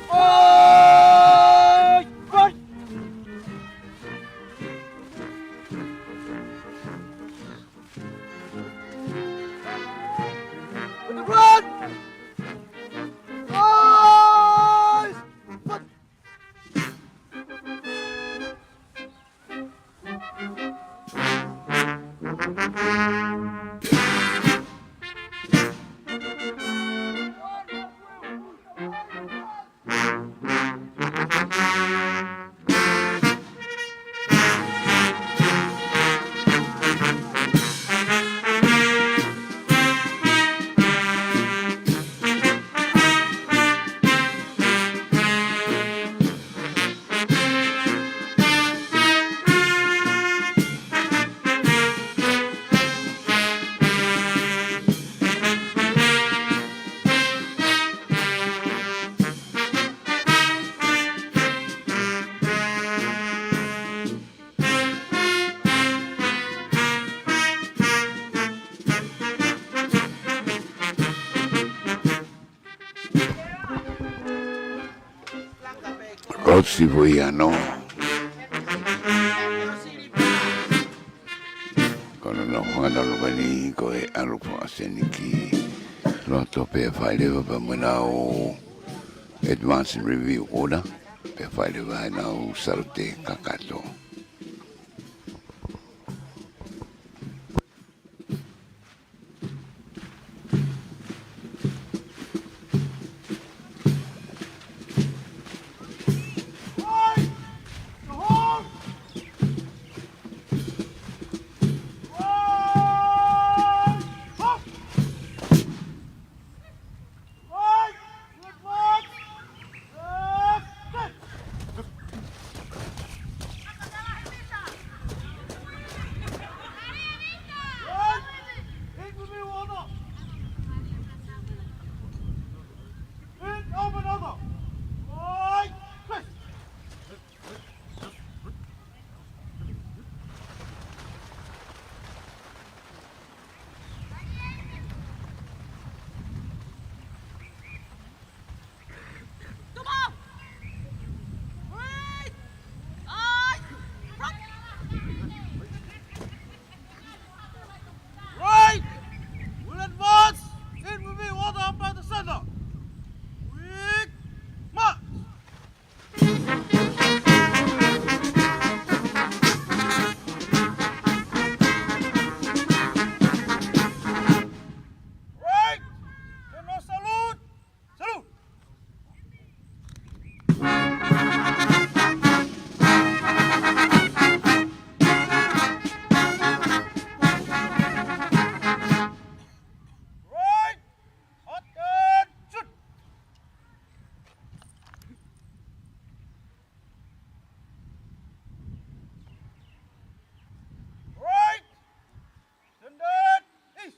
Fight! Fight! With the front! Fight! ʻOsi foʻi ano. Ko hono nofo ʻa e ʻalu ko eni ko e ʻalu ko ʻAseniki Loto, pea fai leva pea mo ʻenau advance review order, pea fai leva ʻenau sālote kakato. Right! We'll advance. It will be water up by the center. Quick march! Right! General salute! Salute! Right! Hot gun! Shoot! Right! Standard! East!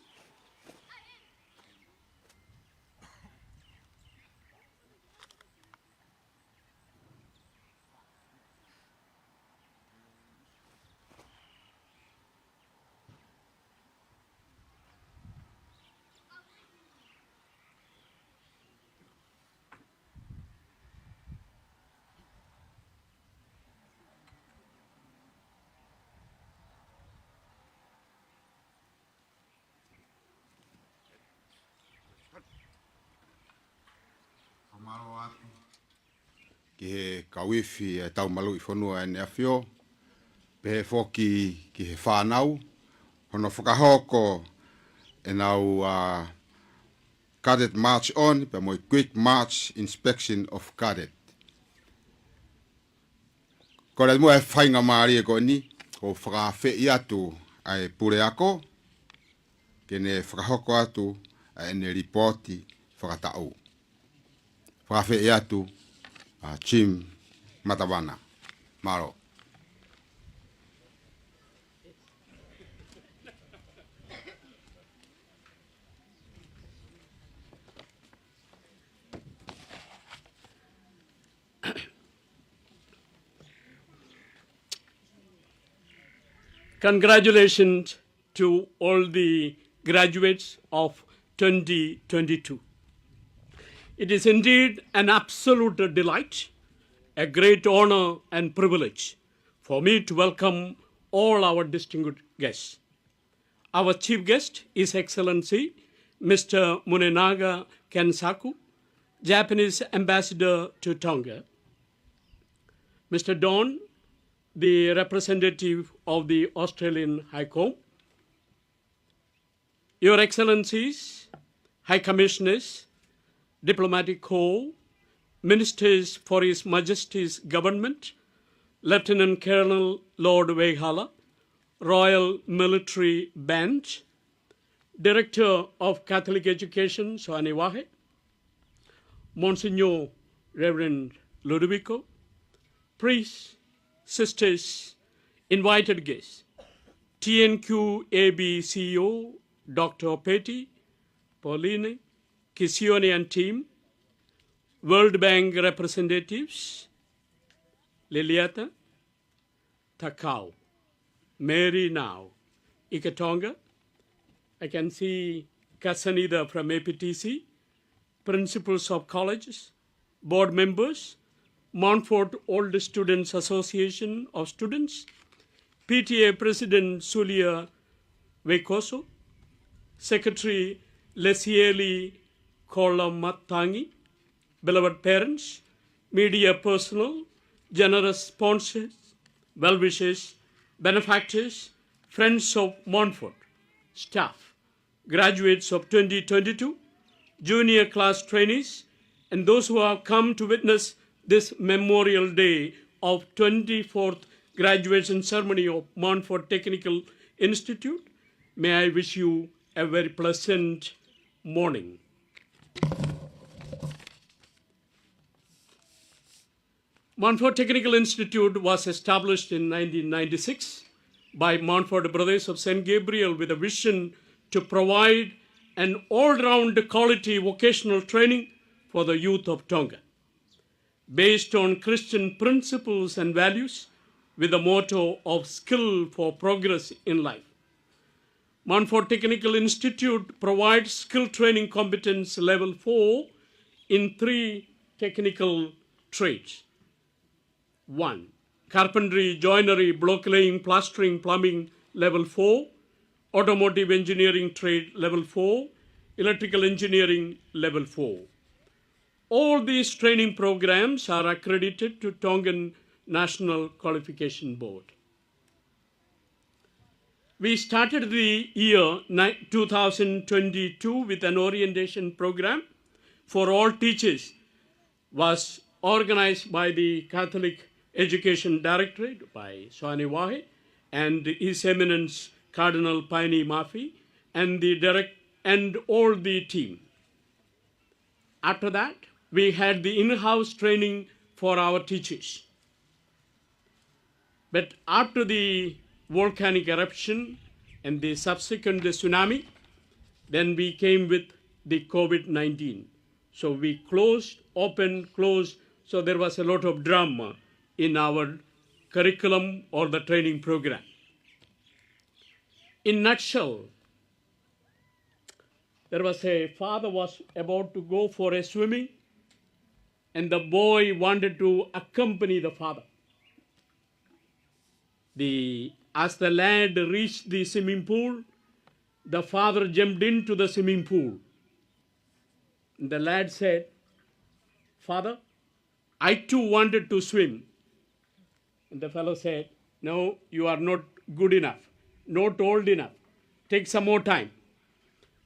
Fakamālō atu ki he kau ifi ʻa e Taumaluʻi Fonua ʻEne ʻAfio, pehē foki ki he fānau, hono fakahoko ʻenau, ā, cadet march on, pea mo e quick march inspection of cadet. Kole muʻa e faingamālie ko eni, ʻo fakaafeʻi atu ʻa e puleako, ke ne fakahoko atu ʻa ʻene lipooti fakataʻu. Fakaafeʻi atu ʻa Jim Matavana. Mālō. Congratulations to all the graduates of twenty twenty-two. It is indeed an absolute delight, a great honor and privilege for me to welcome all our distinguished guests. Our chief guest is Excellency Mister Munenaga Kensaku, Japanese Ambassador to Tonga. Mister Don, the representative of the Australian High Court. Your Excellencies, High Commissioners, Diplomatic Corps, Ministers for His Majesty's Government, Lieutenant Colonel Lord Veihala, Royal Military Band, Director of Catholic Education, Soane Vahe, Monsignor Reverend Ludovico, priests, sisters, invited guests, T N Q A B C E O, Doctor Petty, Pauline, Kisione and team, World Bank representatives, Liliata, Takao, Mary Nau, Ika Tonga. I can see Kasanida from A P T C, principals of colleges, board members, Montfort Old Students Association of Students, P T A President Sulia Veikoso, Secretary Lesieli Kolomatangi, beloved parents, media personnel, generous sponsors, well-wishers, benefactors, friends of Montfort, staff, graduates of twenty twenty-two, junior class trainees, and those who have come to witness this Memorial Day of twenty-fourth graduation ceremony of Montfort Technical Institute, may I wish you a very pleasant morning. Montfort Technical Institute was established in nineteen ninety-six by Montfort Brothers of Saint Gabriel with a vision to provide an all-round quality vocational training for the youth of Tonga, based on Christian principles and values, with the motto of skill for progress in life. Montfort Technical Institute provides skill training competence level four in three technical trades. One, carpentry, joinery, block laying, plastering, plumbing, level four, automotive engineering trade, level four, electrical engineering, level four. All these training programs are accredited to Tongan National Qualification Board. We started the year ni-, two thousand twenty-two with an orientation program for all teachers, was organized by the Catholic Education Directorate, by Soane Vahe, and His Eminence Cardinal Paini Mafi, and the direct-, and all the team. After that, we had the in-house training for our teachers. But after the volcanic eruption and the subsequent tsunami, then we came with the COVID nineteen. So we closed, opened, closed. So there was a lot of drama in our curriculum or the training program. In nutshell, there was a father was about to go for a swimming, and the boy wanted to accompany the father. The, as the lad reached the swimming pool, the father jumped into the swimming pool. And the lad said, "Father, I too wanted to swim." And the fellow said, "No, you are not good enough, not old enough. Take some more time."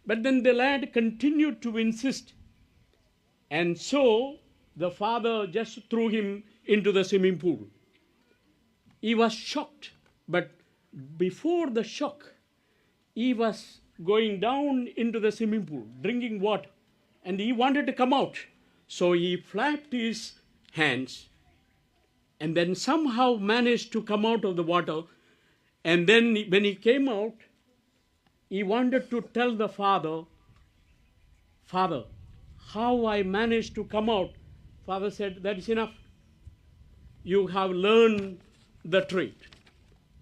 But then the lad continued to insist. And so the father just threw him into the swimming pool. He was shocked, but before the shock, he was going down into the swimming pool, drinking water, and he wanted to come out. So he flapped his hands and then somehow managed to come out of the water. And then when he came out, he wanted to tell the father, "Father, how I managed to come out?" Father said, "That is enough. You have learned the trade.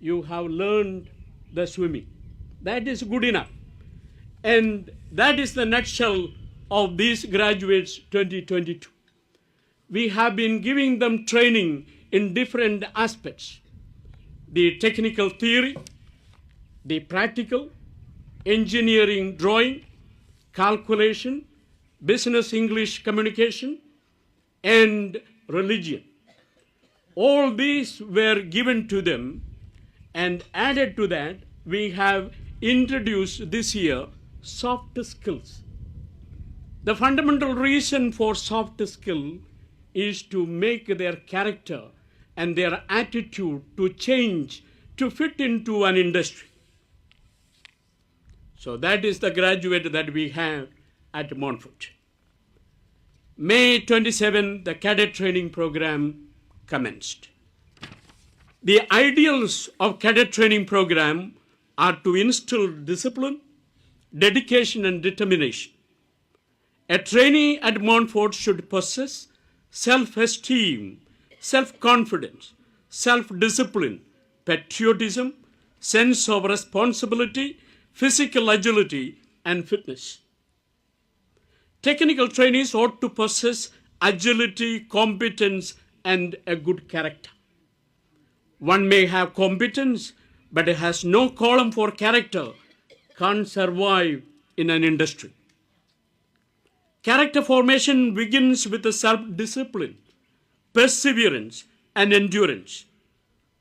You have learned the swimming. That is good enough." And that is the nutshell of these graduates twenty twenty-two. We have been giving them training in different aspects: the technical theory, the practical, engineering drawing, calculation, business English communication, and religion. All these were given to them, and added to that, we have introduced this year soft skills. The fundamental reason for soft skill is to make their character and their attitude to change to fit into an industry. So that is the graduate that we have at Montfort. May twenty-seven, the cadet training program commenced. The ideals of cadet training program are to instill discipline, dedication, and determination. A trainee at Montfort should possess self-esteem, self-confidence, self-discipline, patriotism, sense of responsibility, physical agility, and fitness. Technical trainees ought to possess agility, competence, and a good character. One may have competence, but it has no column for character, can't survive in an industry. Character formation begins with the self-discipline, perseverance, and endurance.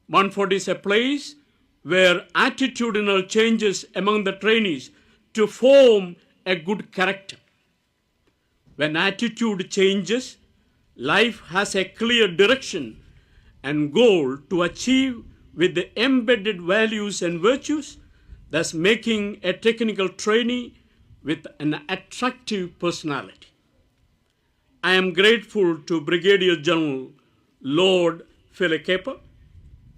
Montfort is a place where attitudinal changes among the trainees to form a good character. When attitude changes, life has a clear direction and goal to achieve with the embedded values and virtues, thus making a technical trainee with an attractive personality. I am grateful to Brigadier General Lord Felekepa,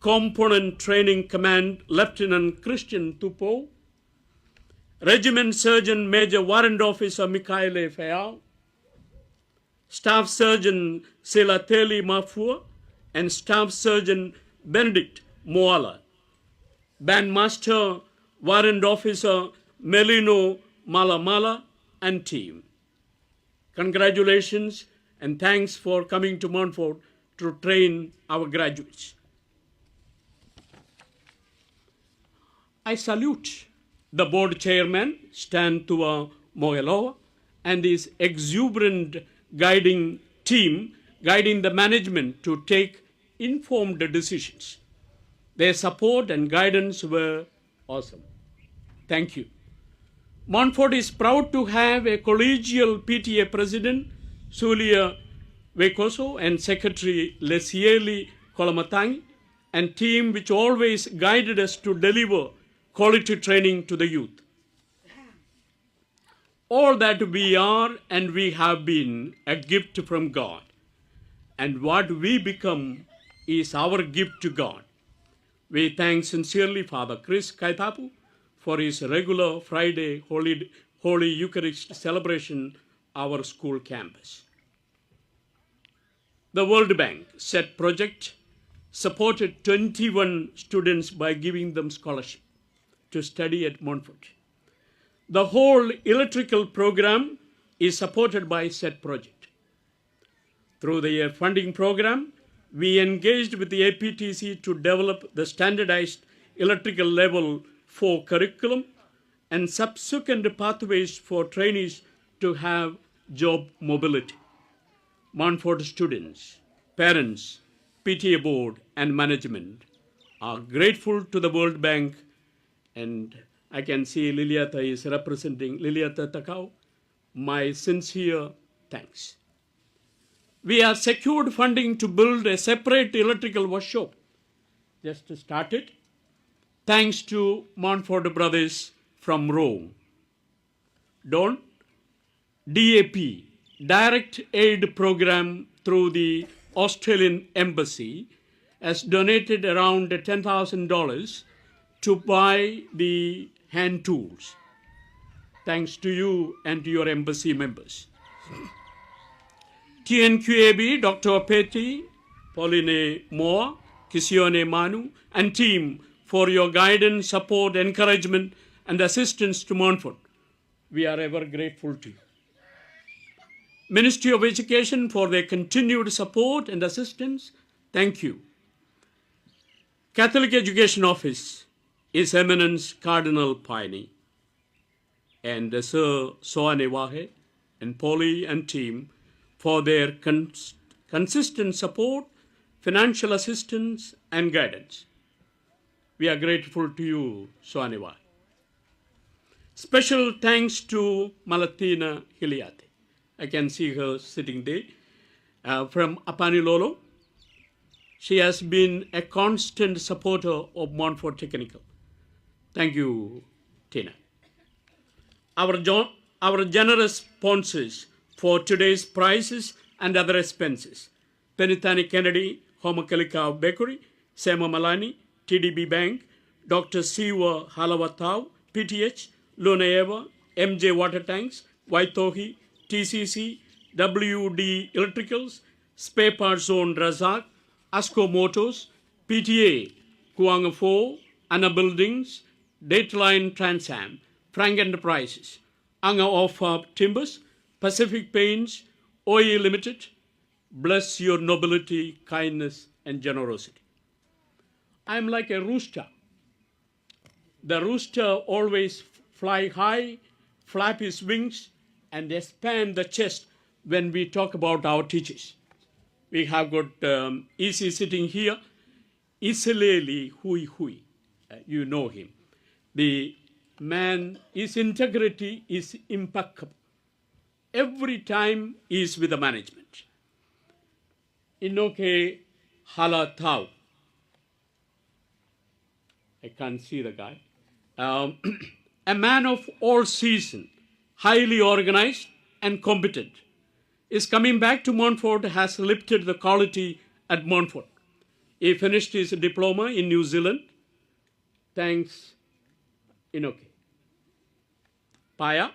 Component Training Command Lieutenant Christian Tupou, Regiment Surgeon Major Warrant Officer Mikaele Feau, Staff Surgeon Silateli Mafua, and Staff Surgeon Benedict Moala, Bandmaster Warrant Officer Melino Malamala, and team. Congratulations and thanks for coming to Montfort to train our graduates. I salute the board chairman, Stan Tuʻa Moeloa, and his exuberant guiding team, guiding the management to take informed decisions. Their support and guidance were awesome. Thank you. Montfort is proud to have a collegial P T A president, Sulia Vekoso, and secretary, Lesieli Kolomatangi, and team which always guided us to deliver quality training to the youth. All that we are and we have been a gift from God, and what we become is our gift to God. We thank sincerely Father Chris Kaitapu for his regular Friday Holy, Holy Eucharist celebration our school campus. The World Bank set project supported twenty-one students by giving them scholarship to study at Montfort. The whole electrical program is supported by said project. Through the funding program, we engaged with the A P T C to develop the standardized electrical level four curriculum and subsequent pathways for trainees to have job mobility. Montfort students, parents, P T A board, and management are grateful to the World Bank, and I can see Liliata is representing, Liliata Takao, my sincere thanks. We have secured funding to build a separate electrical workshop, just started, thanks to Montfort Brothers from Rome. Don, D A P, Direct Aid Program through the Australian Embassy, has donated around ten thousand dollars to buy the hand tools. Thanks to you and to your embassy members. T N Q A B, Doctor Petty, Pauline Moa, Kisione Manu, and team for your guidance, support, encouragement, and assistance to Montfort. We are ever grateful to you. Ministry of Education for their continued support and assistance. Thank you. Catholic Education Office, His Eminence Cardinal Paini, and Sir Soane Vahe and Polly and team for their cons-, consistent support, financial assistance, and guidance. We are grateful to you, Soane Vahe. Special thanks to Malatina Hiliate. I can see her sitting there, uh, from Apanilolo. She has been a constant supporter of Montfort Technical. Thank you, Tina. Our jo-, our generous sponsors for today's prizes and other expenses: Penitani Kennedy, Homa Kelikau Bakery, Sema Malani, T D B Bank, Doctor Siwa Halawatau, P T H, Luna Eva, M J Water Tanks, Waitohi, T C C, W D Electricals, Spare Parts Zone Razak, Asco Motors, P T A, Kuanga Four, Ana Buildings, Dateline Transam, Frank Enterprises, Anga Ofab Timbers, Pacific Paints, Oi Limited, Bless your nobility, kindness, and generosity. I am like a rooster. The rooster always fly high, flap his wings, and expand the chest when we talk about our teachers. We have got, um, Isi sitting here. Isileli Huihui. Uh, you know him. The man, his integrity is impeccable. Every time he is with the management. Inoke Halatau. I can't see the guy. Um, a man of all season, highly organized and competent. His coming back to Montfort has lifted the quality at Montfort. He finished his diploma in New Zealand. Thanks, Inoke. Paea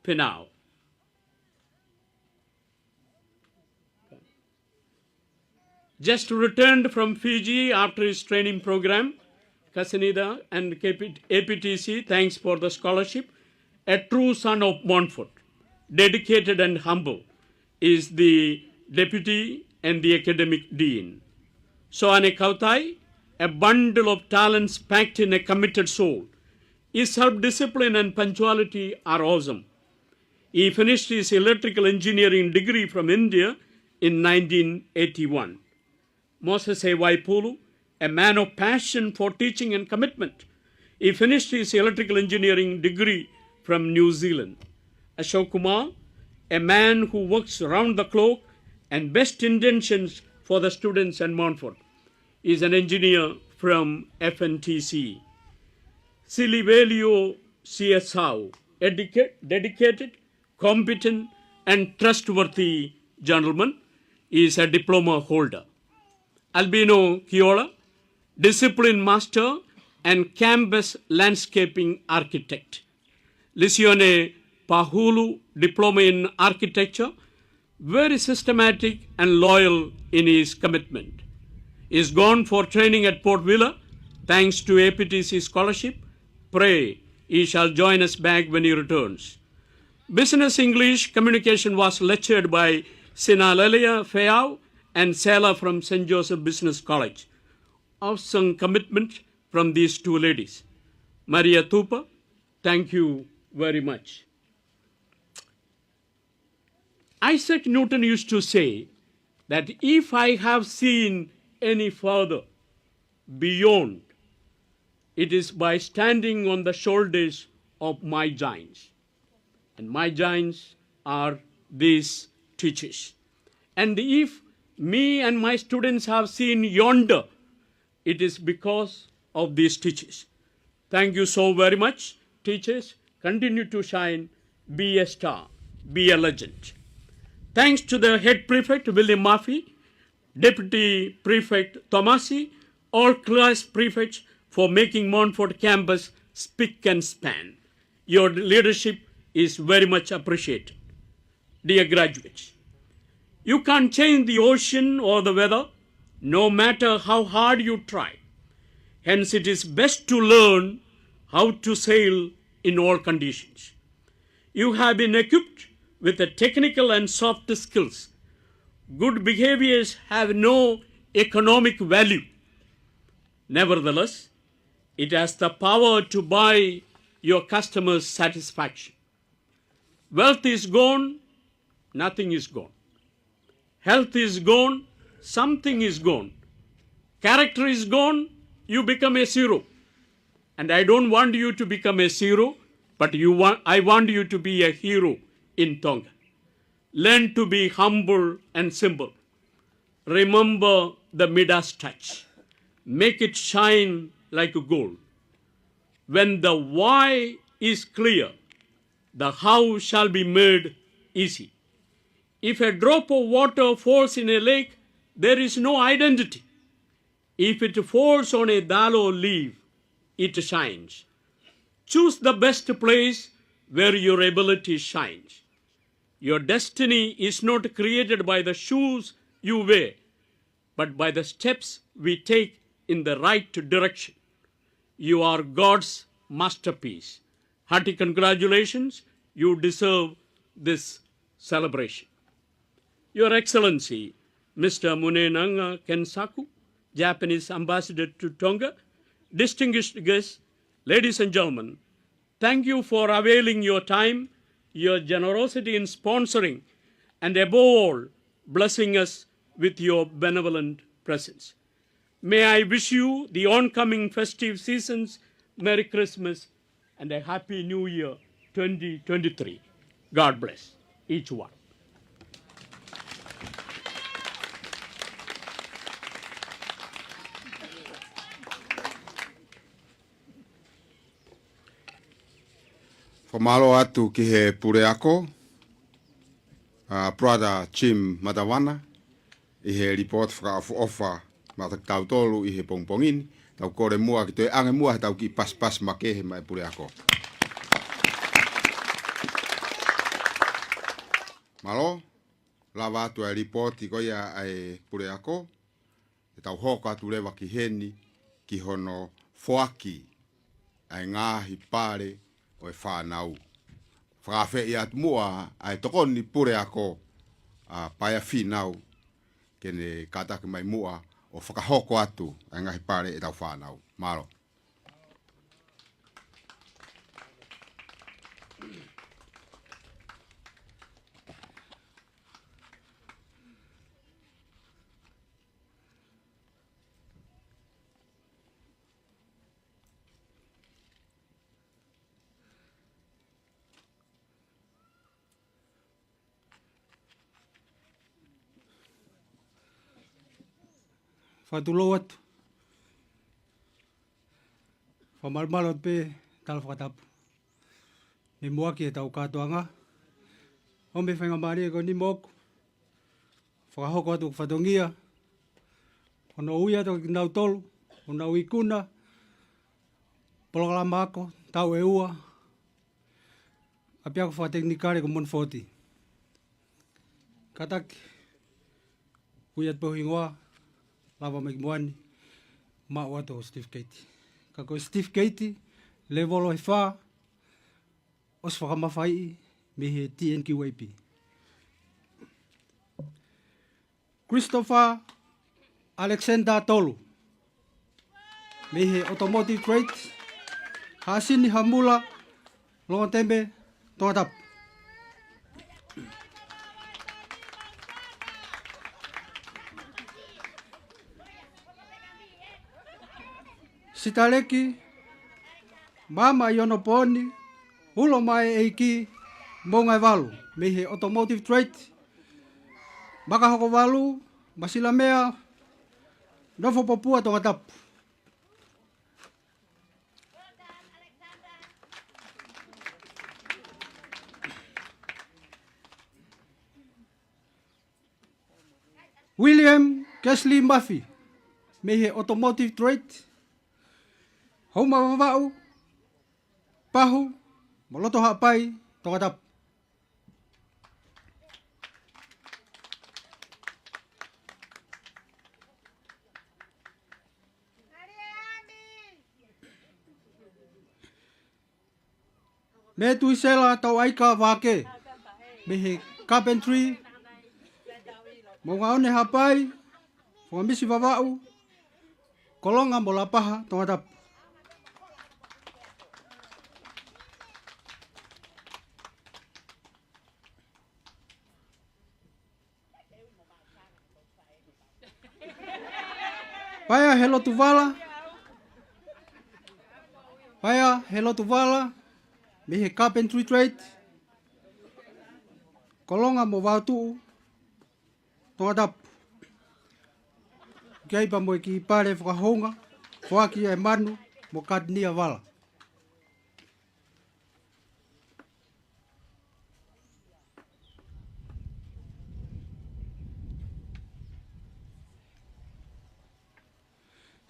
Pinau. Just returned from Fiji after his training program. Kasinida and K P, A P T C, thanks for the scholarship. A true son of Montfort, dedicated and humble, is the deputy and the academic dean. Soane Kautai, a bundle of talents packed in a committed soul. His self-discipline and punctuality are awesome. He finished his electrical engineering degree from India in nineteen eighty-one. Moses A. Waipulu, a man of passion for teaching and commitment. He finished his electrical engineering degree from New Zealand. Ashok Kumar, a man who works round the clock and best intentions for the students at Montfort, is an engineer from F N T C. Silivelio Siasau, a dedica-, dedicated, competent, and trustworthy gentleman, is a diploma holder. Albino Kiola, discipline master and campus landscaping architect. Lisione Pahulu, diploma in architecture, very systematic and loyal in his commitment. Is gone for training at Port Vila, thanks to A P T C scholarship. Pray he shall join us back when he returns. Business English communication was lectured by Sinalelia Feau and Sela from Saint Joseph Business College. Awesome commitment from these two ladies. Maria Tupa, thank you very much. Isaac Newton used to say that if I have seen any further beyond, it is by standing on the shoulders of my giants. And my giants are these teachers. And if me and my students have seen yonder, it is because of these teachers. Thank you so very much, teachers. Continue to shine. Be a star. Be a legend. Thanks to the head prefect, William Murphy, Deputy Prefect Tomasi, all class prefects for making Montfort campus spick and span. Your leadership is very much appreciated. Dear graduates, you can't change the ocean or the weather, no matter how hard you try. Hence, it is best to learn how to sail in all conditions. You have been equipped with the technical and soft skills. Good behaviors have no economic value. Nevertheless, it has the power to buy your customers' satisfaction. Wealth is gone, nothing is gone. Health is gone, something is gone. Character is gone, you become a zero. And I don't want you to become a zero, but you want, I want you to be a hero in Tonga. Learn to be humble and simple. Remember the Midas touch. Make it shine like gold. When the why is clear, the how shall be made easy. If a drop of water falls in a lake, there is no identity. If it falls on a dull leaf, it shines. Choose the best place where your ability shines. Your destiny is not created by the shoes you wear, but by the steps we take in the right direction. You are God's masterpiece. Hearty congratulations. You deserve this celebration. Your Excellency, Mister Munenanga Kensaku, Japanese Ambassador to Tonga, distinguished guests, ladies and gentlemen, thank you for availing your time, your generosity in sponsoring, and above all, blessing us with your benevolent presence. May I wish you the oncoming festive seasons Merry Christmas and a Happy New Year twenty twenty-three. God bless each one. Fakamālō atu ki he puleako, ʻa Brother Jim Matawana, ʻi he lipooti fakaʻofoʻofa maʻatautolu ʻi he pongipongi ni. Tau kole muʻa ke toe ʻange muʻa ʻetau kiʻi pasipasi makehe maʻa e puleako. Mālō, lava atu e lipooti ko ia ʻa e puleako, ʻe tau hoko atu leva ki heni ki hono foaki ʻa e ngaahi pale ʻo e fānau. Fakaafeʻi atu muʻa ʻa e tokoni puleako, ʻa Paea Fīnau, ke ne kātaki mai muʻa ʻo fakahoko atu ʻa e ngaahi pale ʻetau fānau. Mālō. Fakatulou atu. Fakamalumalu atu pē tala fakatapu. Mei muʻa ki heʻetau kātoanga. ʻOmi e faingamālie ko eni moʻoku. Fakahoko atu ʻeku fatongia. Ko hono ui atu kinautolu, ko hono ui kuna. Polokalama ako, taʻu ʻe ua. ʻApiako fakatekinikale ko Monofoti. Kātaki, ui atu pē ho hingoa, lava mai ki muʻa ni, maʻu atu ho certificate. Ka ko e certificate, levolo ʻe fā, ʻosi fakamafaiʻi mei he T N Q A P. Christopher Alexander Tolu, mei he Automotive Trade, Hasini Hamula, Longoteme, Tongatapu. Sitaleki Maama ʻIonopooni, Ulo Mae ʻEiki, Moʻunga ʻe Valu, mei he Automotive Trade, Makahokovalu, Masilamea, Nofopopua, Tongatapu. William Kesley Murphy, mei he Automotive Trade, Houma Vavaʻu, Pahu, mo Loto Haʻapai, Tongatapu. Metuisela Tauʻaika Vake, mei he Carpentry, Moʻunga ʻOne Haʻapai, Fongamisi Vavaʻu, Kolonga mo Lapaha, Tongatapu. Paea Helotuvala. Paea Helotuvala, mei he Carpentry Trade, Kolonga mo Vaotuʻu, Tongatapu. ʻOku ʻi ai pē mo e kiʻi pale fakahounga, foaki ʻe Manu mo Katinia Vala.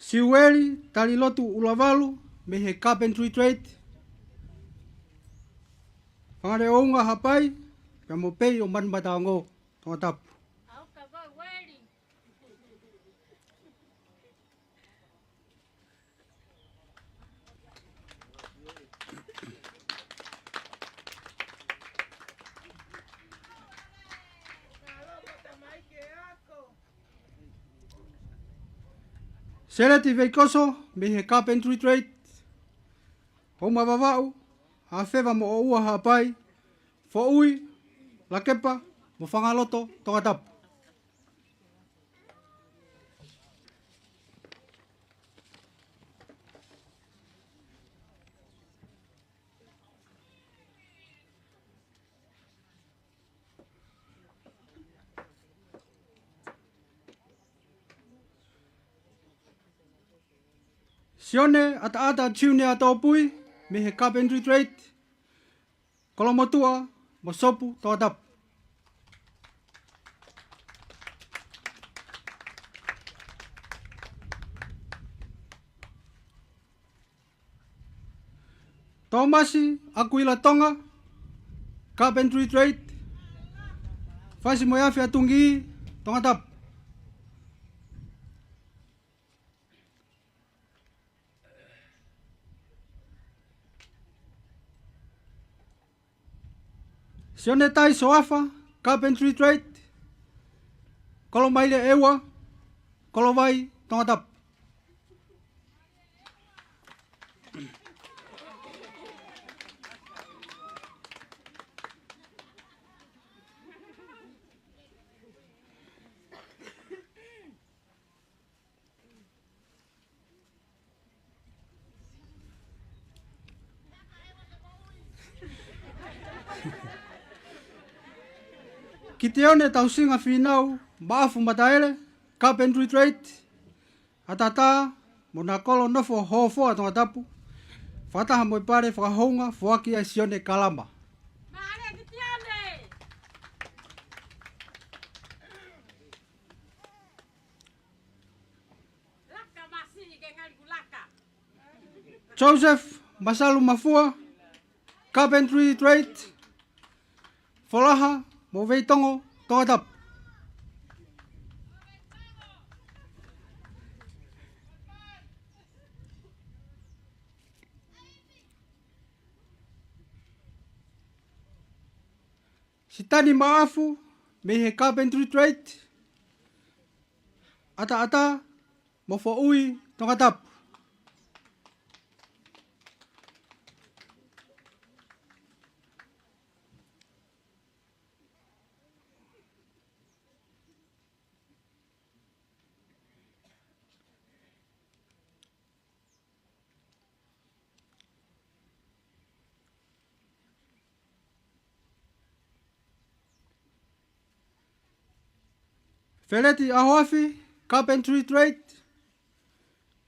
Siueli Talilotu ʻUlavalu, mei he Carpentry Trade, Fangaleʻounga Haʻapai, pea mo Pei ʻo Manumataongo, Tongatapu. Seleti Veikoso mei he Carpentry Trade. Houma Vavaʻu, Hafeva mo ʻOua Haʻapai, Foʻui, Lakepa mo Fangaloto Tongatapu. Sione ʻAtaʻata Junior Tōpui mei he Carpentry Trade, Kolomotuʻa mo Sopu Tongatapu. Tōmasi ʻAkuila Tonga, Carpentry Trade, Fasi mo e Afi ʻa Tungi, Tongatapu. Sione Tai Soafa, Carpentry Trade, Kolomaile ʻEua, Kolovai, Tongatapu. Kitione Tausinga Fīnau Maʻafu Mataele, Carpentry Trade, ʻAtaʻatā mo Nakolo Nofo Hofoa Tongatapu, fakataha mo e pale fakahounga, foaki ʻa Sione Kalama. Joseph Masalu Mafua, Carpentry Trade, Folaha mo Veitongo, Tongatapu. Sitani Maʻafu mei he Carpentry Trade, ʻAtaʻatā mo Foʻui, Tongatapu. Feleti ʻAhoafi, Carpentry Trade,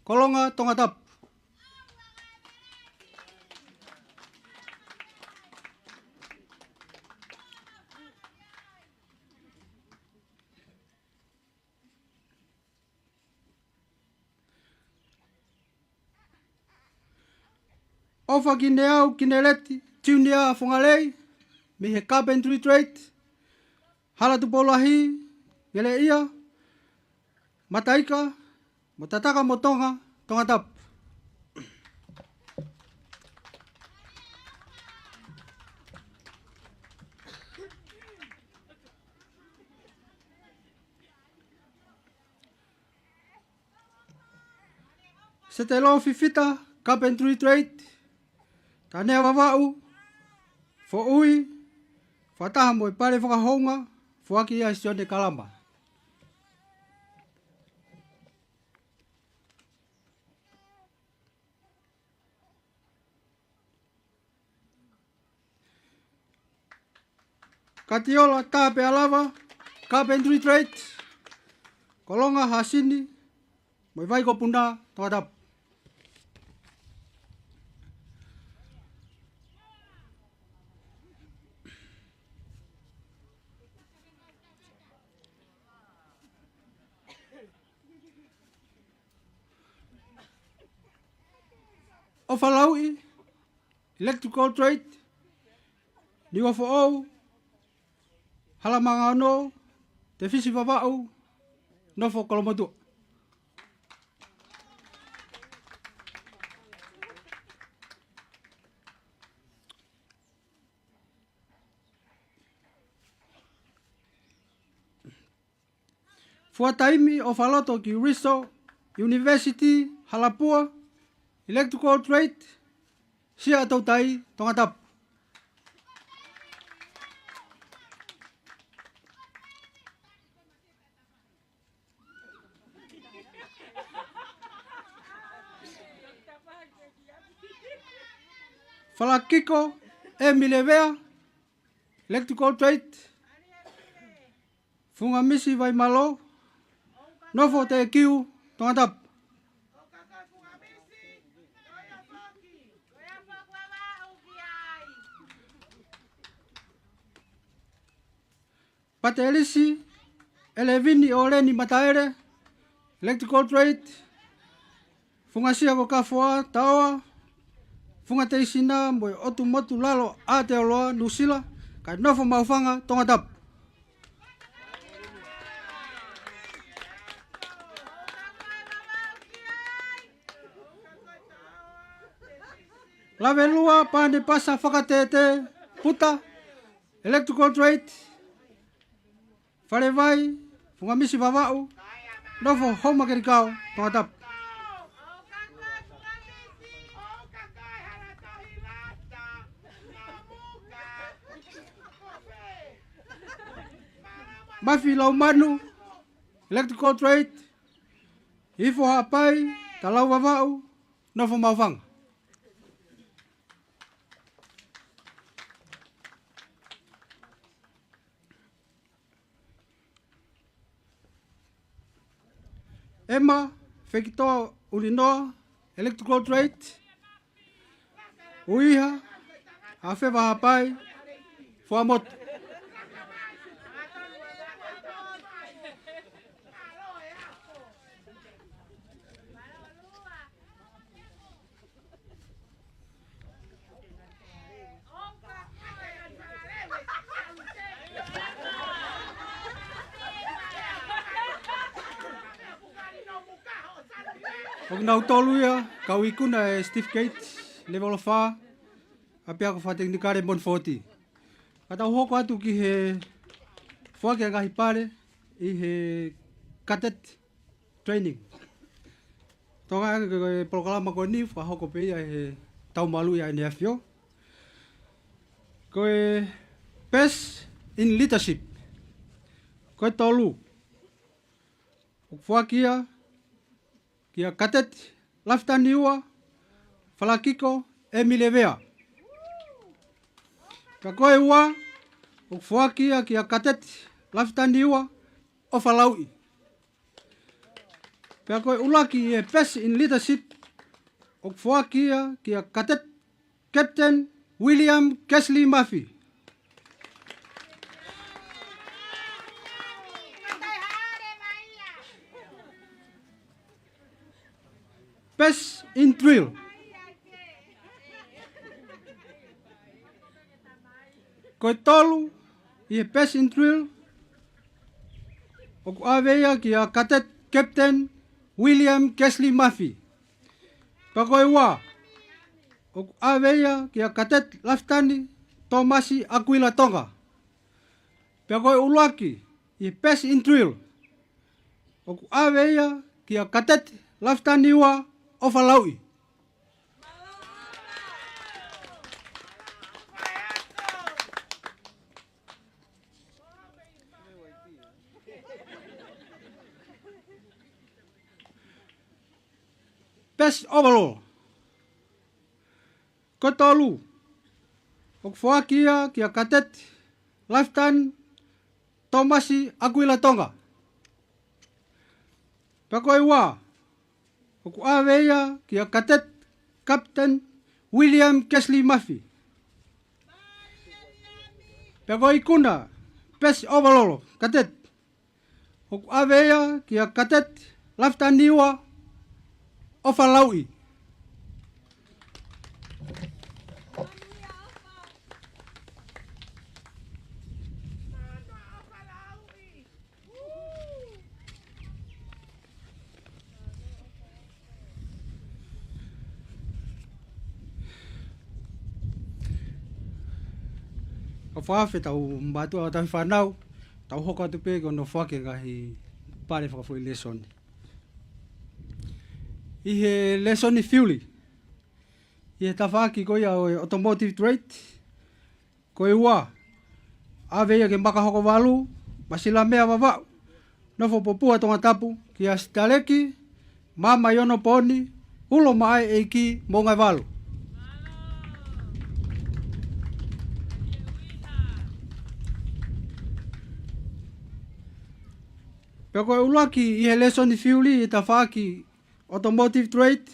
Kolonga, Tongatapu. ʻOfa Kineau Kineleti Junior Fongalei mei he Carpentry Trade, Hala Tupou Lahi, Veleʻia, Mataika, mo Tataka mo Tonga, Tongatapu. Setelo Fifita, Carpentry Trade, Tanea Vavaʻu, Foʻui, fakataha mo e pale fakahounga, foaki ʻa Sione Kalama. Katiola Tapealava, Carpentry Trade, Kolonga, Hasini mo e Vaikopuna, Tongatapu. ʻOfa Lauʻi, Electrical Trade, Niuafoʻou, Halamangaono, Tefisi Vavaʻu, Nofo Kolomotuʻa. Fuataimi ʻOfaloto Kiuriso, University Halapua, Electrical Trade, Siaʻatoutai, Tongatapu. Falakiko Emile Vea, Electrical Trade, Fungamisi Vaimalo, nofo Teʻekiu, Tongatapu. Patelisi Elevini ʻOleni Mataele, Electrical Trade, Funga Sia ko Kafoa, Taoa, Funga Teisina mo e ʻOtu Motu Lalo Aotearoa, Nuʻusila, kae nofo Maʻufanga, Tongatapu. Lavelua Pane Pasa Fakatete Puta, Electrical Trade, Falevai, Fungamisi Vavaʻu, nofo Houmakelikao, Tongatapu. Mafi Laumanu, Electrical Trade, Ifo Haʻapai, Talau Vavaʻu, nofo Maʻufanga. ʻEma Fekitoa ʻUlinoa, Electrical Trade, ʻUiha, Afefa Haʻapai, Fuaʻamotu. ʻOku nau tolu ia, kau ikuna e certificate, level fā, ʻapiako fakatekinikale Monifoti. Ka tau hoko atu ki he foaki e ngaahi pale ʻi he cadet training. Tokanga ange ko e polokalama ko eni fakahoko pē ia he tau malu ia ʻEne ʻAfio. Ko e Best in Leadership. Ko e tolu, ʻoku foaki ia kia Cadet Lafitani Ua, Falakiko Emile Vea. Ka ko e ua, ʻoku foaki ia kia Cadet Lafitani Ua, ʻOfa Lauʻi. Pea ko e ʻuluaki ʻi he Best in Leadership, ʻoku foaki ia kia Cadet Captain William Kesley Mafi. Best in Drill. Ko e tolu ʻi he Best in Drill, ʻoku ʻave ia kia Cadet Captain William Kesley Mafi. Pea ko e ua, ʻoku ʻave ia kia Cadet Lafitani Tomasi ʻAkuila Tonga. Pea ko e ʻuluaki ʻi he Best in Drill, ʻoku ʻave ia kia Cadet Lafitani Ua, ʻOfa Lauʻi. Best overall. Ko e tolu, ʻoku foaki ia kia Cadet Lafitani Tomasi ʻAkuila Tonga. Pea ko e ua, ʻoku ʻave ia kia Cadet Captain William Kesley Mafi. Pea ko e ikuna, Best overall, Cadet, ʻoku ʻave ia kia Cadet Lafitani Ua, ʻOfa Lauʻi. Ka fakafe tau mātuʻa ʻo tau fānau, tau hoko atu pē ki hono foaki e ngaahi pale fakafoʻi lēsoni. ʻi he lēsoni fiuli ʻi he tafaʻaki ko ia ʻo e automotive trade. Ko e ua, ʻave ia ki he Makahokovalu, Masilamea Vavaʻu, nofo Popua Tongatapu, kia Sitaleki Mamaiono Poni, ulo maʻa e ʻEiki Moʻungaevalu. Pea ko e ʻuluaki ʻi he lēsoni fiuli ʻi he tafaʻaki automotive trade,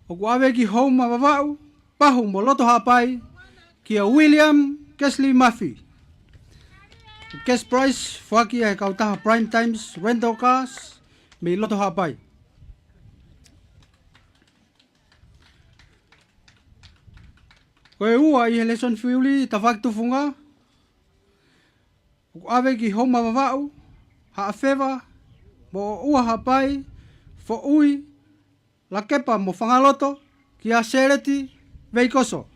ʻoku ʻave ki Houma Vavaʻu, Pahu mo Loto Haʻapai, kia William Kesley Murphy. Cash prize, foaki ia ʻe he kautaha Prime Times Rental Cars mei Loto Haʻapai. Ko e ua ʻi he lēsoni fiuli tafaʻaki tufunga, ʻoku ʻave ki Houma Vavaʻu, Haʻafeva, Moʻoʻua Haʻapai, Foʻui, Lakepa mo Fangaloto, kia Seleti Veikoso.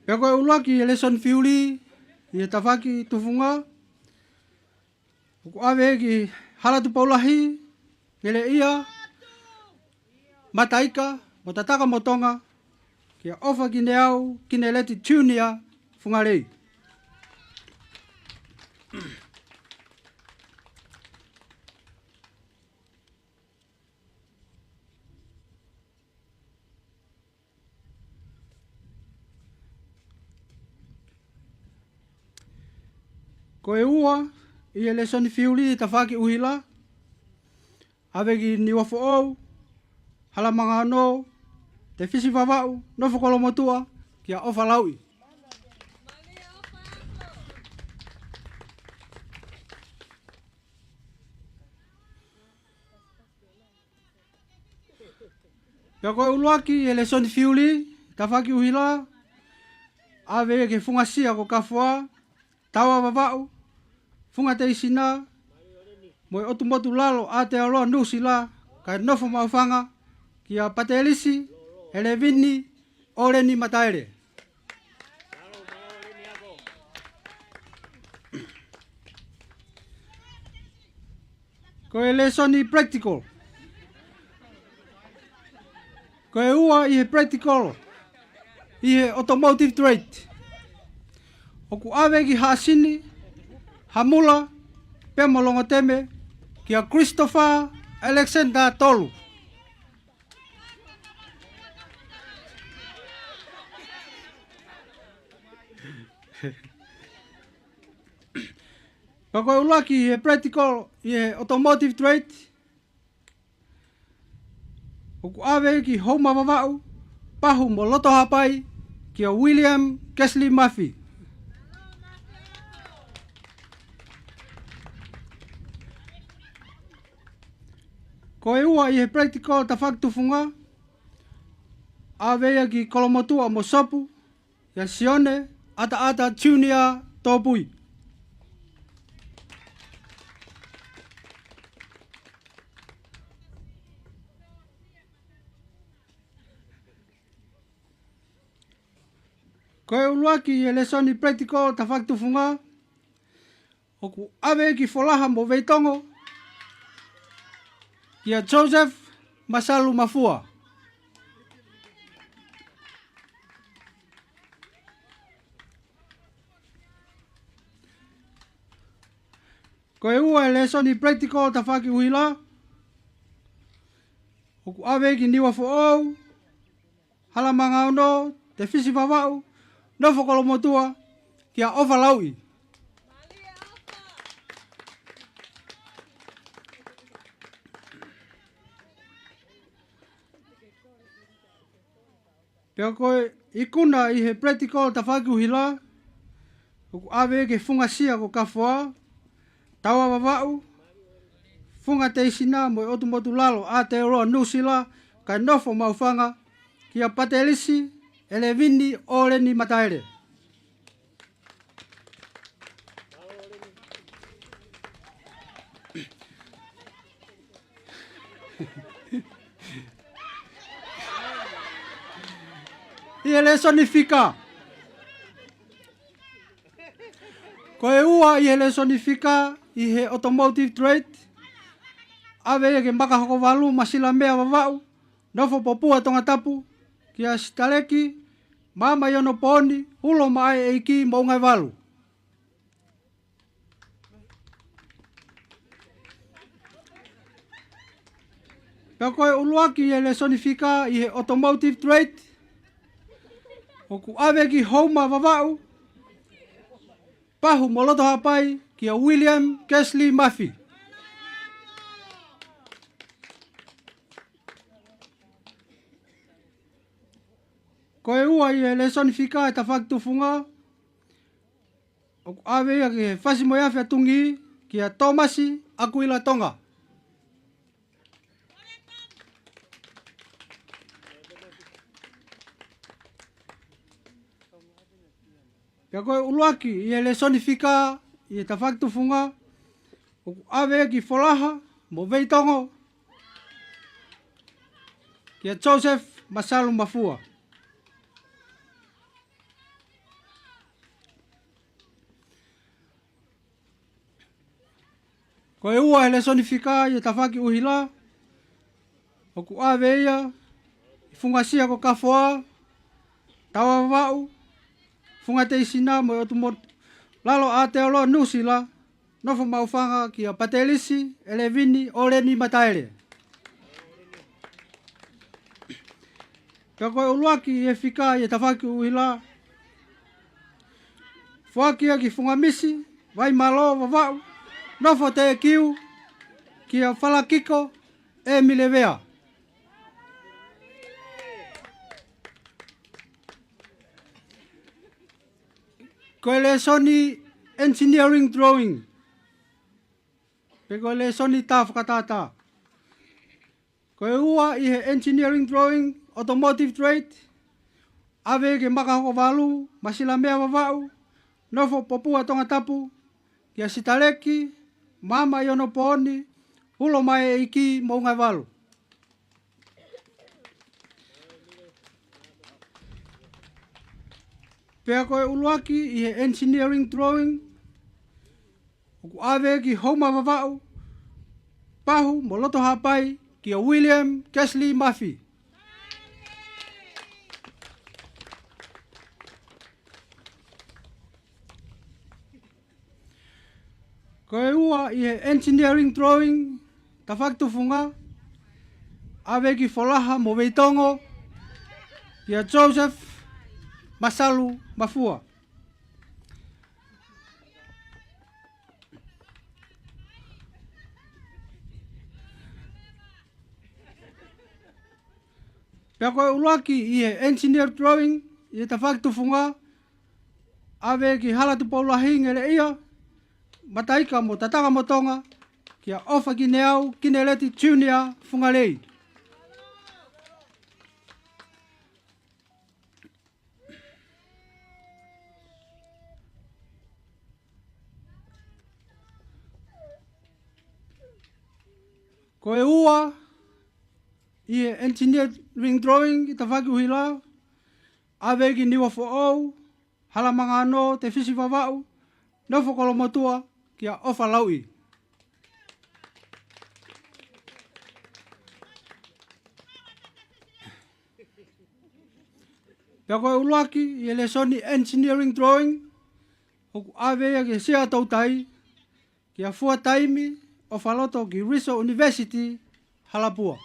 Pea ko e ʻuluaki ʻi he lēsoni fiuli ʻi he tafaʻaki tufunga, ʻoku ʻave ki Halatupoulahi, Ngeleʻia, Mataika mo Tatakamotonga, kia ʻOfa Kineau Kineleti Junior Fungalei. Ko e ua ʻi he lēsoni fiuli tafaʻaki ʻuhila, ʻave ki Niuafoʻou, Halamanga Ono, Tefisi Vavaʻu, nofo Kolomotuʻa, kia ʻOfa Lauʻi. Pea ko e ʻuluaki ʻi he lēsoni fiuli tafaʻaki ʻuhila, ʻave ki he Funga Sia ko Kafoa, Taua Vavaʻu, Funga Teisina, mo e ʻOtu Motu Lalo Aotearoa Nuʻusila, kae nofo Maʻufanga, kia Patelisi ʻElevini ʻOleni Mataele. Ko e lēsoni practical. Ko e ua ʻi he practical ʻi he automotive trade, ʻoku ʻave ki Haʻasini, Hamula, pea mo Longoteme, kia Christopher Alexander Tolu. Pea ko e ʻuluaki ʻi he practical ʻi he automotive trade, ʻoku ʻave ki Houma Vavaʻu, Pahu mo Loto Haʻapai, kia William Kesley Murphy. Ko e ua ʻi he practical tafaʻaki tufunga, ʻave ia ki Kolomotuʻa mo Sopu, kia Sione ʻAtaʻata Junior Topui. Ko e ʻuluaki ʻi he lēsoni practical tafaʻaki tufunga, ʻoku ʻave ki Folaha mo Veitongo, kia Joseph Masalu Mafua. Ko e ua ʻi he lēsoni practical tafaʻaki ʻuhila, ʻoku ʻave ki Niuafoʻou, Halamanga Ono, Tefisi Vavaʻu, nofo Kolomotuʻa, kia ʻOfa Lauʻi. Pea ko e ikuna ʻi he practical tafaʻaki ʻuhila, ʻoku ʻave ki he Funga Sia ko Kafoa, Taua Vavaʻu, Funga Teisina mo e ʻOtu Motu Lalo Aotearoa Nuʻusila, kae nofo Maʻufanga, kia Patelisi ʻElevini ʻOleni Mataele. ʻi he lēsoni fika. Ko e ua ʻi he lēsoni fika ʻi he automotive trade, ʻave ia ki he Makahokovalu, Masilamea Vavaʻu, nofo Popua Tongatapu, kia Sitaleki Maama Ionopooni, Hulo Maʻaeʻeiki Moʻungaevalu. Pea ko e ʻuluaki ʻi he lēsoni fika ʻi he automotive trade, ʻoku ʻave ki Houma Vavaʻu, Pahu mo Lotohaʻapai, kia William Kesley Mafi. Ko e ua ʻi he lēsoni fika ʻi he tafaʻaki tufunga, ʻoku ʻave ia ki he Fasi mo e Afi ʻa Tungi, kia Tōmasi ʻAkuila Tonga. Pea ko e ʻuluaki ʻi he lēsoni fika ʻi he tafaʻaki tufunga, ʻoku ʻave ia ki Folaha mo Veitongo, kia Joseph Masalu Mafua. Ko e ua ʻi he lēsoni fika ʻi he tafaʻaki ʻuhila, ʻoku ʻave ia ʻi Funga Sia ko Kafoa, Taua Vavaʻu, Funga Teisina mo e ʻOtu Motu Lalo ʻAotearoa Nuʻusila, nofo Maʻufanga, kia Patelisi ʻElevini ʻOleni Mataele. Pea ko e ʻuluaki ʻi he fika ʻi he tafaʻaki ʻuhila, foaki ia ki Funga Misi, Vaimalo Vavaʻu, nofo Teʻekiu, kia Falakiko ʻEmile Vea. Ko e lēsoni engineering drawing, pe ko e lēsoni tā fakatātā. Ko e ua ʻi he engineering drawing, automotive trade, ʻave ki he Makahokovalu, Masilamea Vavaʻu, nofo Popua Tongatapu, kia Sitaleki Maama Ionopooni, Hulo Maʻaeʻeiki Moʻungaevalu. Pea ko e ʻuluaki ʻi he engineering drawing, ʻoku ʻave ki Houma Vavaʻu, Pahu mo Lotohaʻapai, kia William Kesley Mafi. Ko e ua ʻi he engineering drawing, tafaʻaki tufunga, ʻave ki Folaha mo Veitongo, kia Joseph Masalu Mafua. Pea ko e ʻuluaki ʻi he engineer drawing, ʻi he tafaʻaki tufunga, ʻave ki Hala Tupou Lahi Ngeleʻia, Mataika mo Tatanga mo Tonga, kia ʻOfa Kineau Kineleti Junior Fungalei. Ko e ua ʻi he engineering drawing ʻi he tafaʻaki ʻuhila, ʻave ki Niuafoʻou, Halamangano, Tefisi Vavaʻu, nofo Kolomotuʻa, kia ʻOfa Lauʻi. Pea ko e ʻuluaki ʻi he lēsoni engineering drawing, ʻoku ʻave ia ki he Sea Toutai, kia Fuataimi ʻOfaloto ki Riso University, Halapua.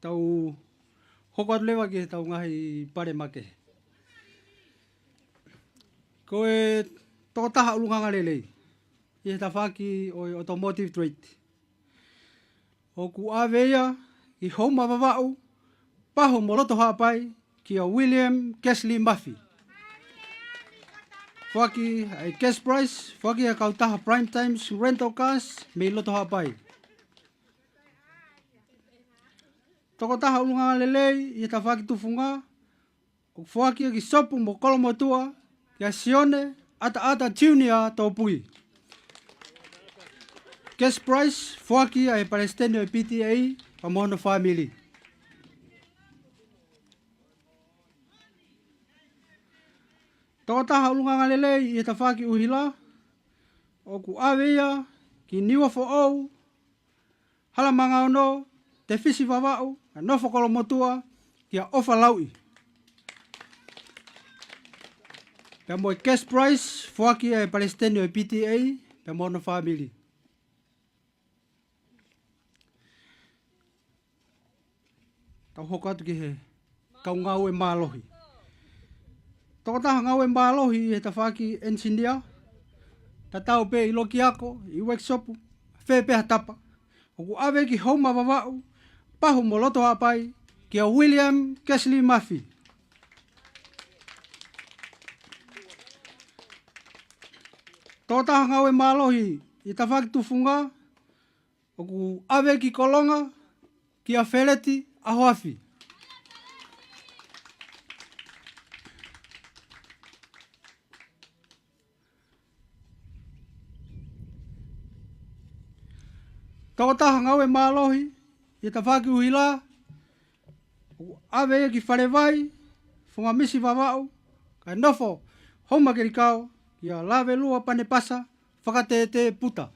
Tau hoko atu leva ki heʻetau ngaahi pale makehe. Ko e tokotaha ʻulungaanga lelei ʻi he tafaʻaki ʻo e automotive trade, ʻoku ʻave ia ʻi Houma Vavaʻu, Pahu mo Lotohaʻapai, kia William Kesley Mafi. Foaki ʻa e cash prize, foaki ʻe he kautaha Prime Times Rental Cars mei Lotohaʻapai. Tokotaha ʻulungaanga lelei ʻi he tafaʻaki tufunga, ʻoku foaki ia ki Sopu mo Kolomotuʻa, kia Sione ʻAtaʻata Junior Topui. Cash prize, foaki ia ʻe he Palesiteni ʻo e P T A pea mo hono fāmili. Tokotaha ʻulungaanga lelei ʻi he tafaʻaki ʻuhila, ʻoku ʻave ia ki Niuafoʻou, Halamanga Ono, Tefisi Vavaʻu, kae nofo Kolomotuʻa, kia ʻOfa Lauʻi. Pea mo e cash prize, foaki ia ʻe he Palesiteni ʻo e P T A pea mo hono fāmili. Tau hoko atu ki he kau ngāue mālohi. Tokotaha ngāue mālohi ʻi he tafaʻaki ʻenisinia, tatau pē ʻi loki ako, ʻi workshop, fē pē ha tapa, ʻoku ʻave ki Houma Vavaʻu, Pahu mo Lotohaʻapai, kia William Kesley Mafi. Tokotaha ngāue mālohi ʻi he tafaʻaki tufunga, ʻoku ʻave ki Kolonga, kia Feleti ʻAhoafi. Tokotaha ngāue mālohi ʻi he tafaʻaki ʻuhila, ʻoku ʻave ia ki Falevai, Fungamisi Vavaʻu, kae nofo Houma Kelikao, kia Lavelua Panepasa Fakatētē Puta.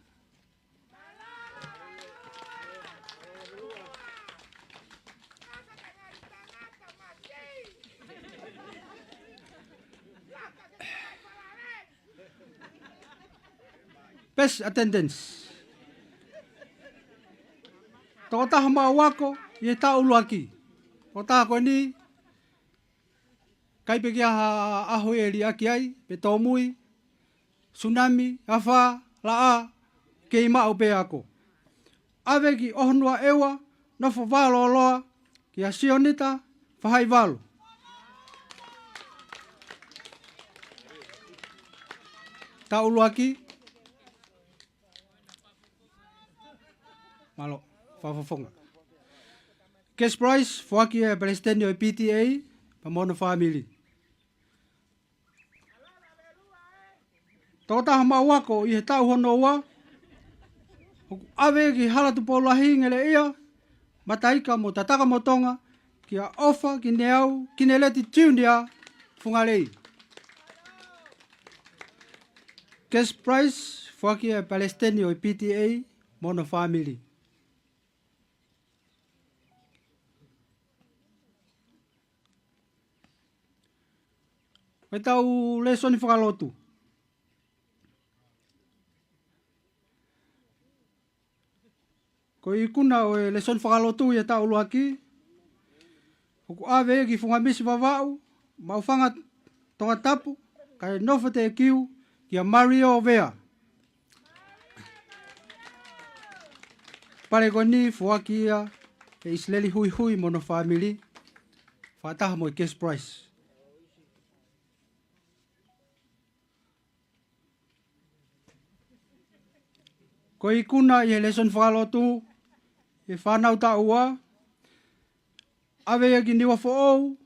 Best attendance. Tokotaha maʻu ako ʻi he taʻu ʻuluaki. Tokotaha ko eni, ʻikai pē ke ʻi ai ha ʻaho ʻe liʻaki ai, pe tōmui, sunami, afā, laʻā, kei maʻu pē ako. ʻAve ki ʻOhonuaʻeua, nofo Vaololoa, kia Sionita Fahaivalu. Taʻu ʻuluaki. Mālō, fakafofonga. Cash prize, foaki ʻe he Palesiteni ʻo e P T A, pea mo hono fāmili. Tokotaha maʻu ako ʻi he taʻu hono ua, ʻoku ʻave ki Hala Tupou Lahi Ngeleʻia, Mataika mo Tatakamotonga, kia ʻOfa Kineau Kineleti Junior Fungalei. Cash prize, foaki ʻe he Palesiteni ʻo e P T A, mo hono fāmili. Ko ʻetau lēsoni fakalotu. Ko e ikuna ʻo e lēsoni fakalotu ʻi he taʻu ʻuluaki, ʻoku ʻave ki Fungamisi Vavaʻu, Maʻufanga Tongatapu, kae nofo teʻeki ai, kia Mario Vea. Pale ko eni foaki ia ʻe ʻIsileli Huihui mo hono fāmili, fakataha mo e cash prize. Ko e ikuna ʻi he lēsoni fakalotu, ʻi he fānau taʻu ua, ʻave ia ki Niuafoʻou,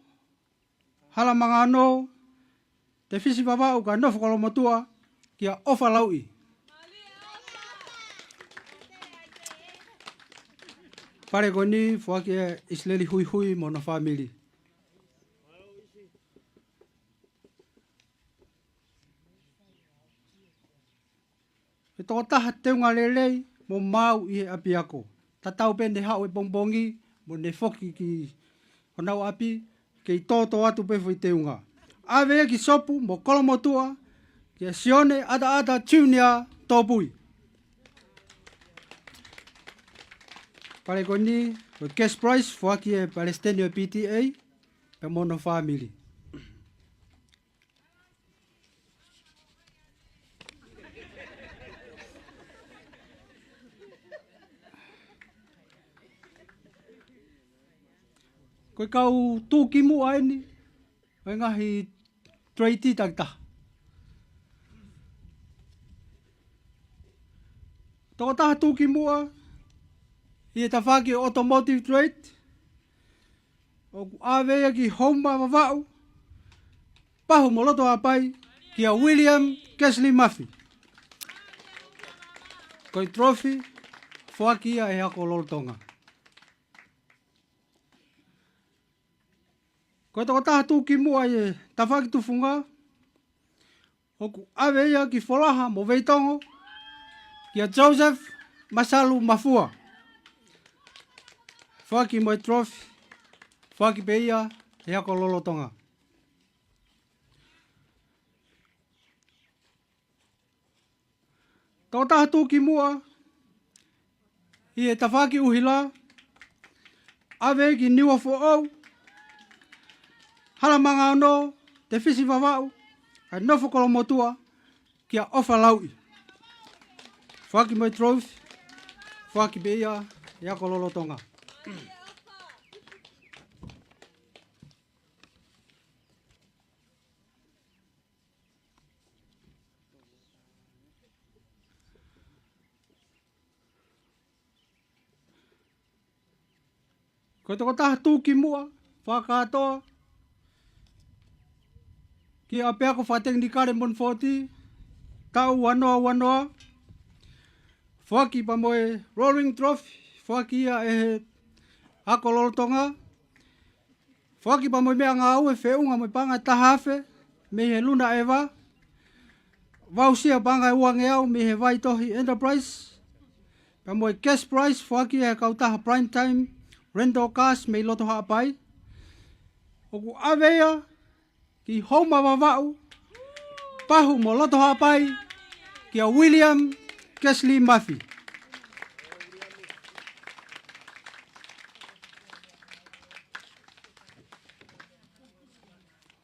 Halamanga Ono, Tefisi Vavaʻu kae nofo Kolomotuʻa, kia ʻOfa Lauʻi. Pale ko eni foaki ʻe ʻIsileli Huihui mo hono fāmili. Ko e tokotaha teunga lelei mo maau ʻi he ʻapiako. Tatau pē ne haʻu he pongipongi mo ne foki ki honau ʻapi, kei tōtō atu pē foʻi teunga. ʻAve ia ki Sopu mo Kolomotuʻa, kia Sione ʻAtaʻata Junior Topui. Pale ko eni, ko e cash prize, foaki ʻe he Palesiteni ʻo e P T A, pea mo hono fāmili. Ko e kau tuʻukimuʻa eni ʻo e ngaahi trade takitaha. Tokotaha tuʻukimuʻa ʻi he tafaʻaki automotive trade, ʻOku ʻave ia ki Houma Vavaʻu, pahu mo loto haʻapai, kia William Kesley Mafi. Ko e trophy, foaki ia ʻe he ako lolotonga. Ko e tokotaha tuʻukimuʻa ʻi he tafaʻaki tufunga, ʻoku ʻave ia ki Folaha mo Veitongo, kia Joseph Masalu Mafua. Foaki mo e trophy, foaki pē ia ʻe he ako lolotonga. Tokotaha tuʻukimuʻa ʻi he tafaʻaki ʻuhila, ʻave ki Niuafoʻou, Halamanga Ono, Tefisi Vavaʻu, ʻa e Nofo Kolomotuʻa, kia ʻOfa Lauʻi. Foaki mo e trophy, foaki pē ia ʻe he ako lolotonga. Ko e tokotaha tuʻukimuʻa fakakātoa ki he ʻapiako fakatekinikale Monofoti, taʻu ua noa ua noa, foaki pea mo e Roaring Trophy, foaki ia ʻe he ako lolotonga, foaki pea mo e meʻangāue feʻunga mo e paʻanga ʻe taha afe mei he Luna ʻEva, voucher paʻanga ʻe uangeau mei he Vaitohi Enterprise, pea mo e cash prize foaki ʻe he kautaha Prime Time Rental Cars mei loto Haʻapai. ʻOku ʻave ia ki Houma Vavaʻu, pahu mo loto Haʻapai, kia William Kesley Mafi.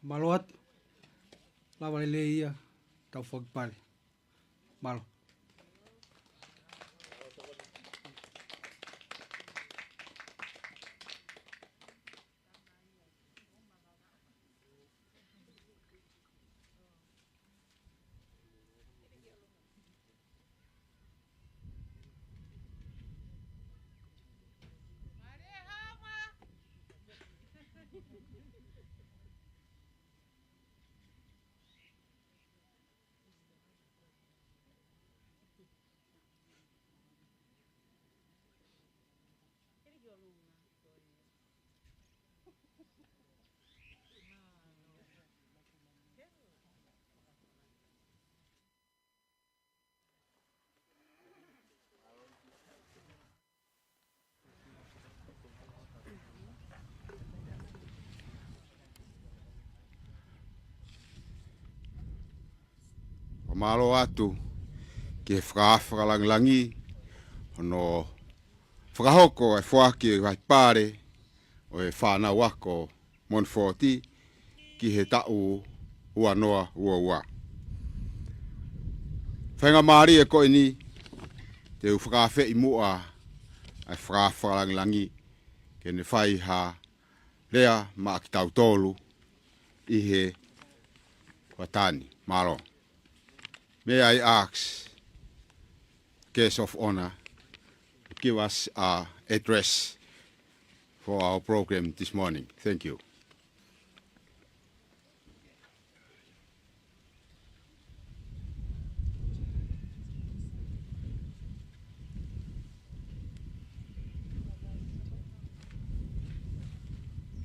Mālō atu. Lava lelei ia, tau fakapale. Mālō. ʻO mālō atu ki he fakaafe fakalangilangi hono fakahoko e foaki e vaipale ʻo e fānau ako Monofoti ki he taʻu ua noa ua ua. Faingamālie ko eni te u fakaafeʻi muʻa ʻa e fakaafe fakalangilangi ke ne fai ha lea maʻa kitautolu ʻi he ʻaho ni. Mālō. May I ask guest of honor to give us an address for our program this morning. Thank you.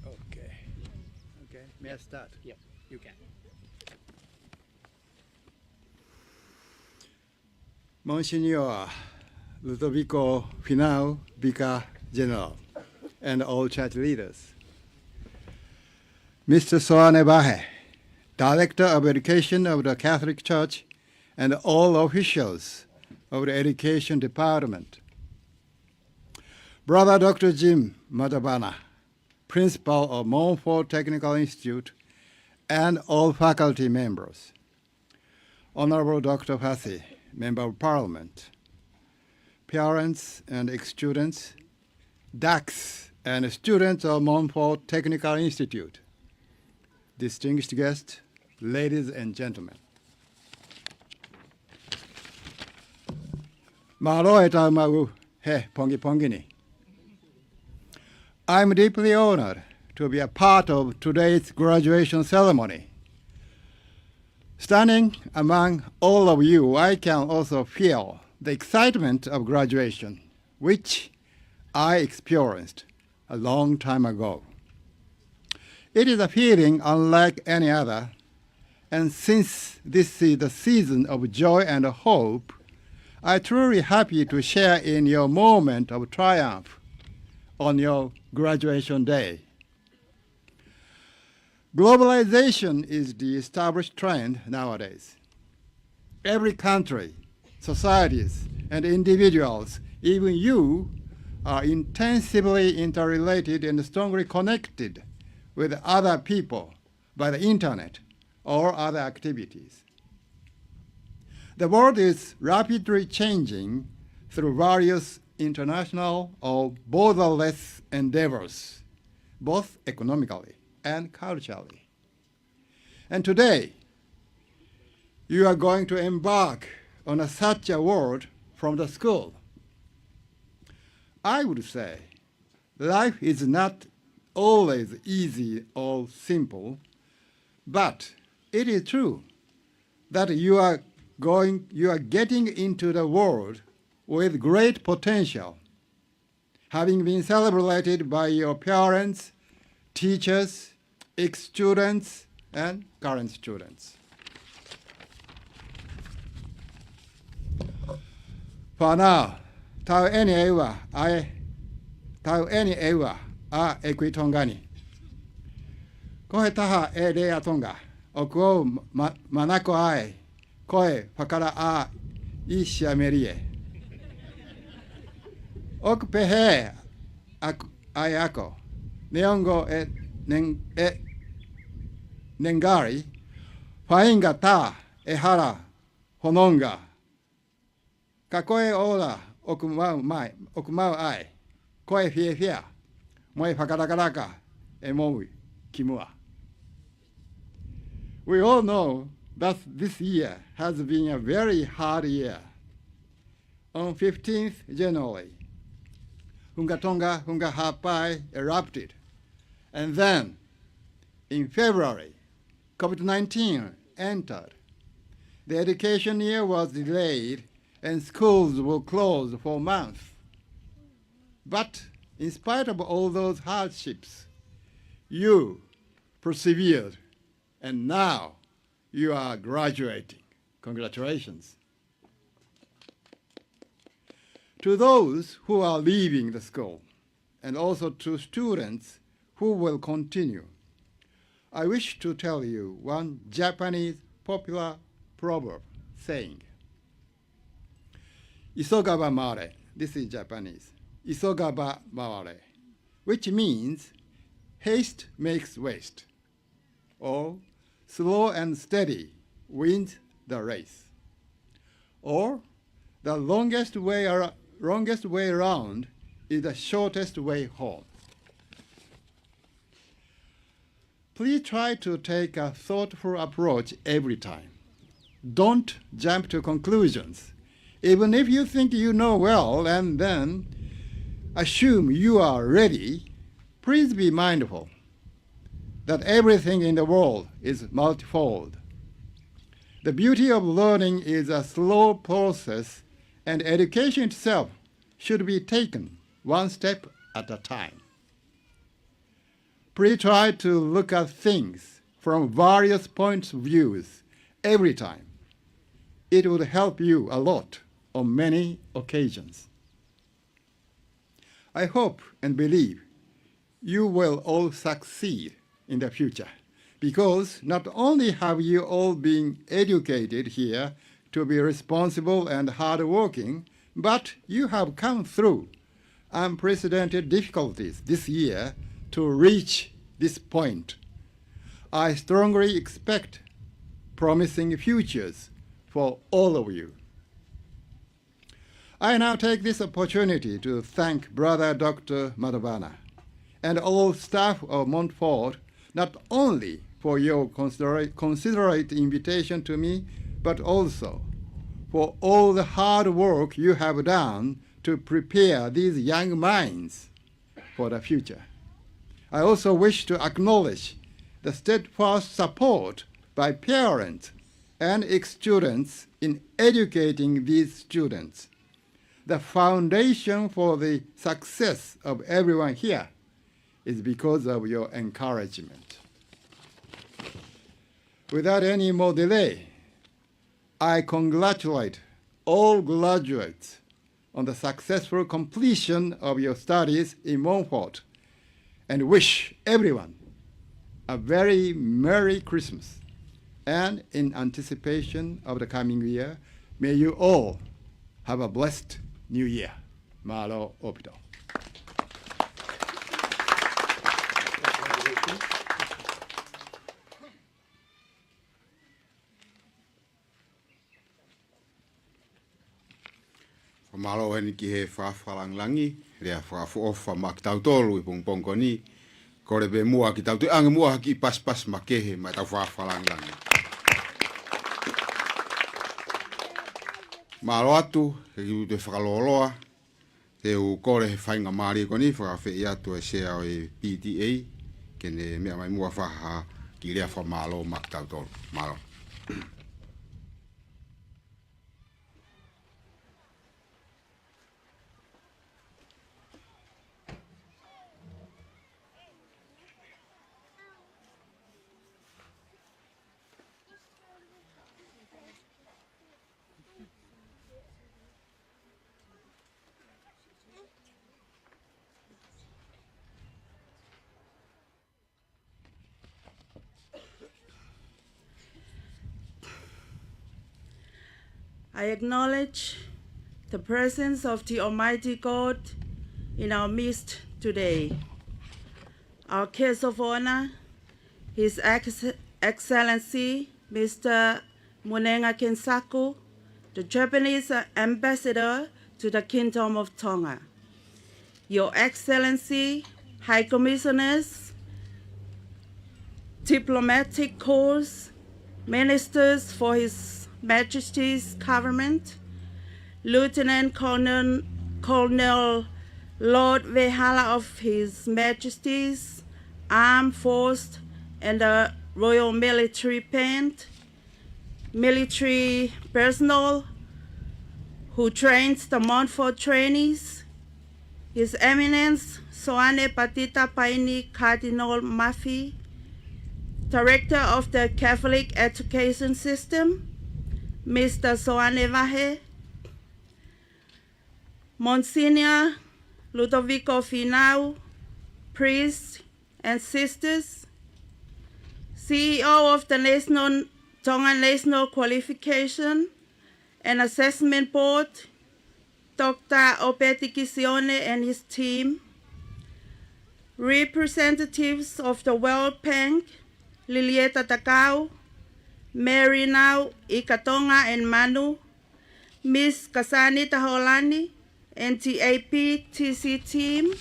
Okay. Okay. May I start? Yep, you can. Monsignor Ludovico Finau, Vicar General, and all church leaders. Mister Soane Vahe, Director of Education of the Catholic Church, and all officials of the Education Department. Brother Doctor Jim Matavana, Principal of Montfort Technical Institute, and all faculty members. Honorable Doctor Fasi, Member of Parliament, parents and ex-students, dux and students of Montfort Technical Institute, distinguished guests, ladies and gentlemen. Mālō e tau maʻu he pongipongi ni. I'm deeply honored to be a part of today's graduation ceremony. Standing among all of you, I can also feel the excitement of graduation, which I experienced a long time ago. It is a feeling unlike any other, and since this is the season of joy and hope, I truly happy to share in your moment of triumph on your graduation day. Globalization is the established trend nowadays. Every country, societies, and individuals, even you, are intensively interrelated and strongly connected with other people by the internet or other activities. The world is rapidly changing through various international or borderless endeavors, both economically and culturally. And today, you are going to embark on a, such a world from the school. I would say life is not always easy or simple, but it is true that you are going, you are getting into the world with great potential, having been celebrated by your parents, teachers, ex-students, and current students. Fānau, tau eni ʻe ua, ʻa e, tau eni ʻe ua, ʻa e kui Tonga ni. Ko e taha e lea Tonga ʻoku ou ma-, manako ai, ko e fakalaʻā ʻi Siamelie. ʻOku pehē ʻa e ako, neongo e neng-, e nengari, faingataʻa e hala hononga. Ka ko e ola ʻoku maʻu mai, ʻoku maʻu ai, ko e fiefia mo e fakalakalaka e moʻui ki muʻa. We all know that this year has been a very hard year. On fifteenth January, Hunga Tonga, Hunga Hāpai erupted. And then, in February, COVID nineteen entered. The education year was delayed and schools were closed for months. But in spite of all those hardships, you persevered, and now you are graduating. Congratulations. To those who are leaving the school, and also to students who will continue, I wish to tell you one Japanese popular proverb saying, "Isoga wa mare," this is Japanese, "Isoga wa mare," which means, "Haste makes waste," or "Slow and steady wins the race," or "The longest way ar-, longest way around is the shortest way home." Please try to take a thoughtful approach every time. Don't jump to conclusions. Even if you think you know well and then assume you are ready, please be mindful that everything in the world is multifold. The beauty of learning is a slow process, and education itself should be taken one step at a time. Please try to look at things from various points of views every time. It would help you a lot on many occasions. I hope and believe you will all succeed in the future, because not only have you all been educated here to be responsible and hardworking, but you have come through unprecedented difficulties this year to reach this point. I strongly expect promising futures for all of you. I now take this opportunity to thank Brother Doctor Matavana and all staff of Montfort, not only for your considera-, considerate invitation to me, but also for all the hard work you have done to prepare these young minds for the future. I also wish to acknowledge the steadfast support by parents and ex-students in educating these students. The foundation for the success of everyone here is because of your encouragement. Without any more delay, I congratulate all graduates on the successful completion of your studies in Montfort and wish everyone a very Merry Christmas. And in anticipation of the coming year, may you all have a blessed New Year. Mālō ʻaupito. Fakamālō heni ki he fakaʻofa langilangi, lea fakaʻofoʻofa maʻa kitautolu ʻi he pongipongi ko eni, kole pē muʻa ke tau toe ʻange muʻa ha kiʻi pasipasi makehe maʻa ʻetau fakaʻofa langilangi. Mālō atu, he kiʻi toe fakalōloa, te u kole he faingamālie ko eni fakaafeʻi atu e sea ʻo e P T A, ke ne meʻa mai muʻa fai ha kiʻi lea fakamālō maʻa kitautolu. Mālō. I acknowledge the presence of the Almighty God in our midst today. Our guest of honor, His Ex-, Excellency, Mister Munenga Kensaku, the Japanese ambassador to the Kingdom of Tonga. Your Excellency, High Commissioners, diplomatic corps, ministers for His Majesty's government, Lieutenant Colonel, Colonel Lord Vehala of His Majesty's Armed Force and the Royal Military Band, military personnel who trains the Montfort trainees, His Eminence Soane Patita Paini Cardinal Mafi, Director of the Catholic Education System, Mister Soane Vahe, Monsignor Ludovico Finau, priest, and sisters, C E O of the National, Tonga National Qualification and Assessment Board, Doctor Obeti Kisione and his team, representatives of the World Bank, Lilieta Takau, Mary Nau, Ika Tonga and Manu, Miss Kasani Taholani, and the A P T C team,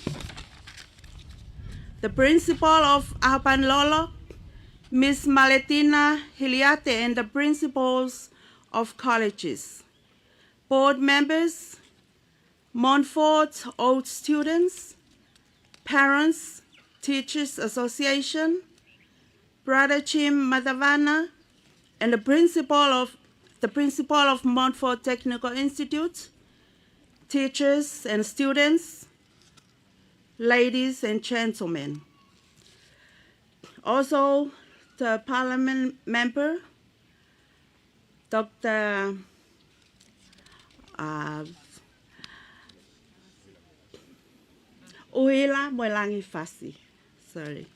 the principal of ʻAhopanilolo, Miss Maletina Hiliate, and the principals of colleges, board members, Montfort old students, parents, Teachers Association, Brother Jim Matavana, and the principal of, the principal of Montfort Technical Institute, teachers and students, ladies and gentlemen. Also, the parliament member, Doctor, uh, ʻUhila Moelangi Fasi. Sorry.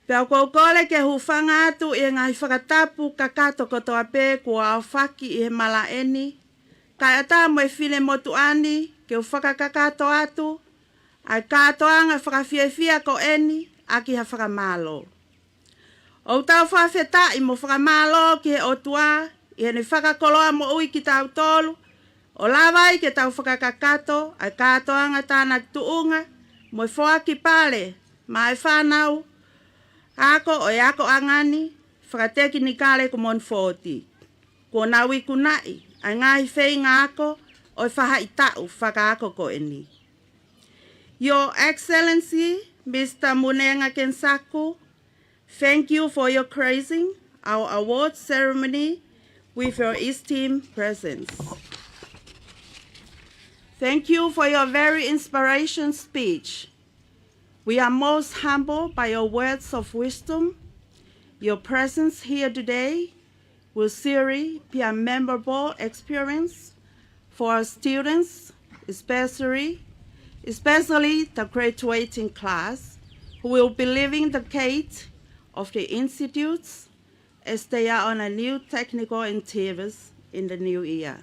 Pea ʻoku ou kole ke hūfanga atu ʻi he ngaahi fakatapu kakato kotoa pē kuo aofaki ʻi he malaʻe ni, kae ʻatā mo e finemotuʻa ni ke u fakakakato atu ʻa e kātoanga fakafiefia ko eni ʻaki ha fakamālō. ʻOku tau fakafetaʻi mo fakamālō ki he ʻOtua ʻi heʻene fakakoloa moʻui kitautolu, ʻo lava ai ke tau fakakakato ʻa e kātoanga tānaki tuʻunga mo e foaki pale maʻa e fānau ako ʻo e akoʻanga ni fakatekinikale ko Montfort, kuo nau ikunaʻi ʻa e ngaahi feinga ako ʻo e faʻahitaʻu fakaako ko eni. Your Excellency, Mister Munenga Kensaku, thank you for your gracing our award ceremony with your esteemed presence. Thank you for your very inspiration speech. We are most humbled by your words of wisdom. Your presence here today will surely be a memorable experience for our students, especially, especially the graduating class who will be leaving the gate of the institutes as they are on a new technical endeavors in the new year.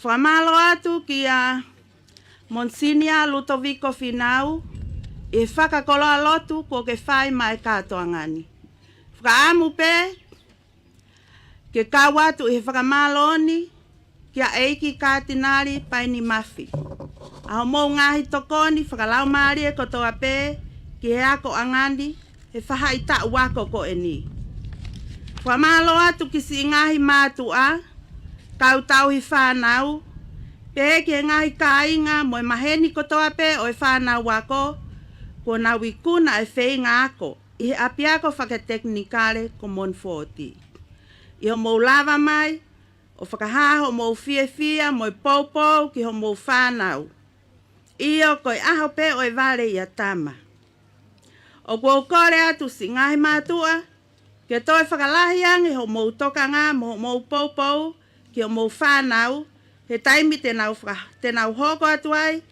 Fakamālō atu kia Monsignor Lutoviko Finau ʻi he fakakoloa lotu kuo ke fai maʻa e kātoanga ni. Fakaʻamu pē ke kau atu ʻi he fakamālō ni kia ʻEiki Katinali Paini Mafi ʻa hoʻomou ngaahi tokoni fakalaumālie kotoa pē ki he akoʻanga ni he faʻahitaʻu ako ko eni. Fakamālō atu ki siʻi ngaahi mātuʻa, kau tauhi fānau, pehē ki he ngaahi kāinga mo e maheni kotoa pē ʻo e fānau ako kuo nau ikuna e feinga ako ʻi he ʻApiako Fakatekinikale ko Monofoti ʻi hoʻomou lava mai ʻo fakahā hoʻomou fiefia mo e poupou ki hoʻomou fānau. ʻIo, ko e ʻaho pē ʻo e vale ia tama. ʻOku ou kole atu siʻi ngaahi mātuʻa ke toe fakalahi ange hoʻomou tokanga mo hoʻomou poupou ki hoʻomou fānau he taimi te nau faka-, te nau hoko atu ai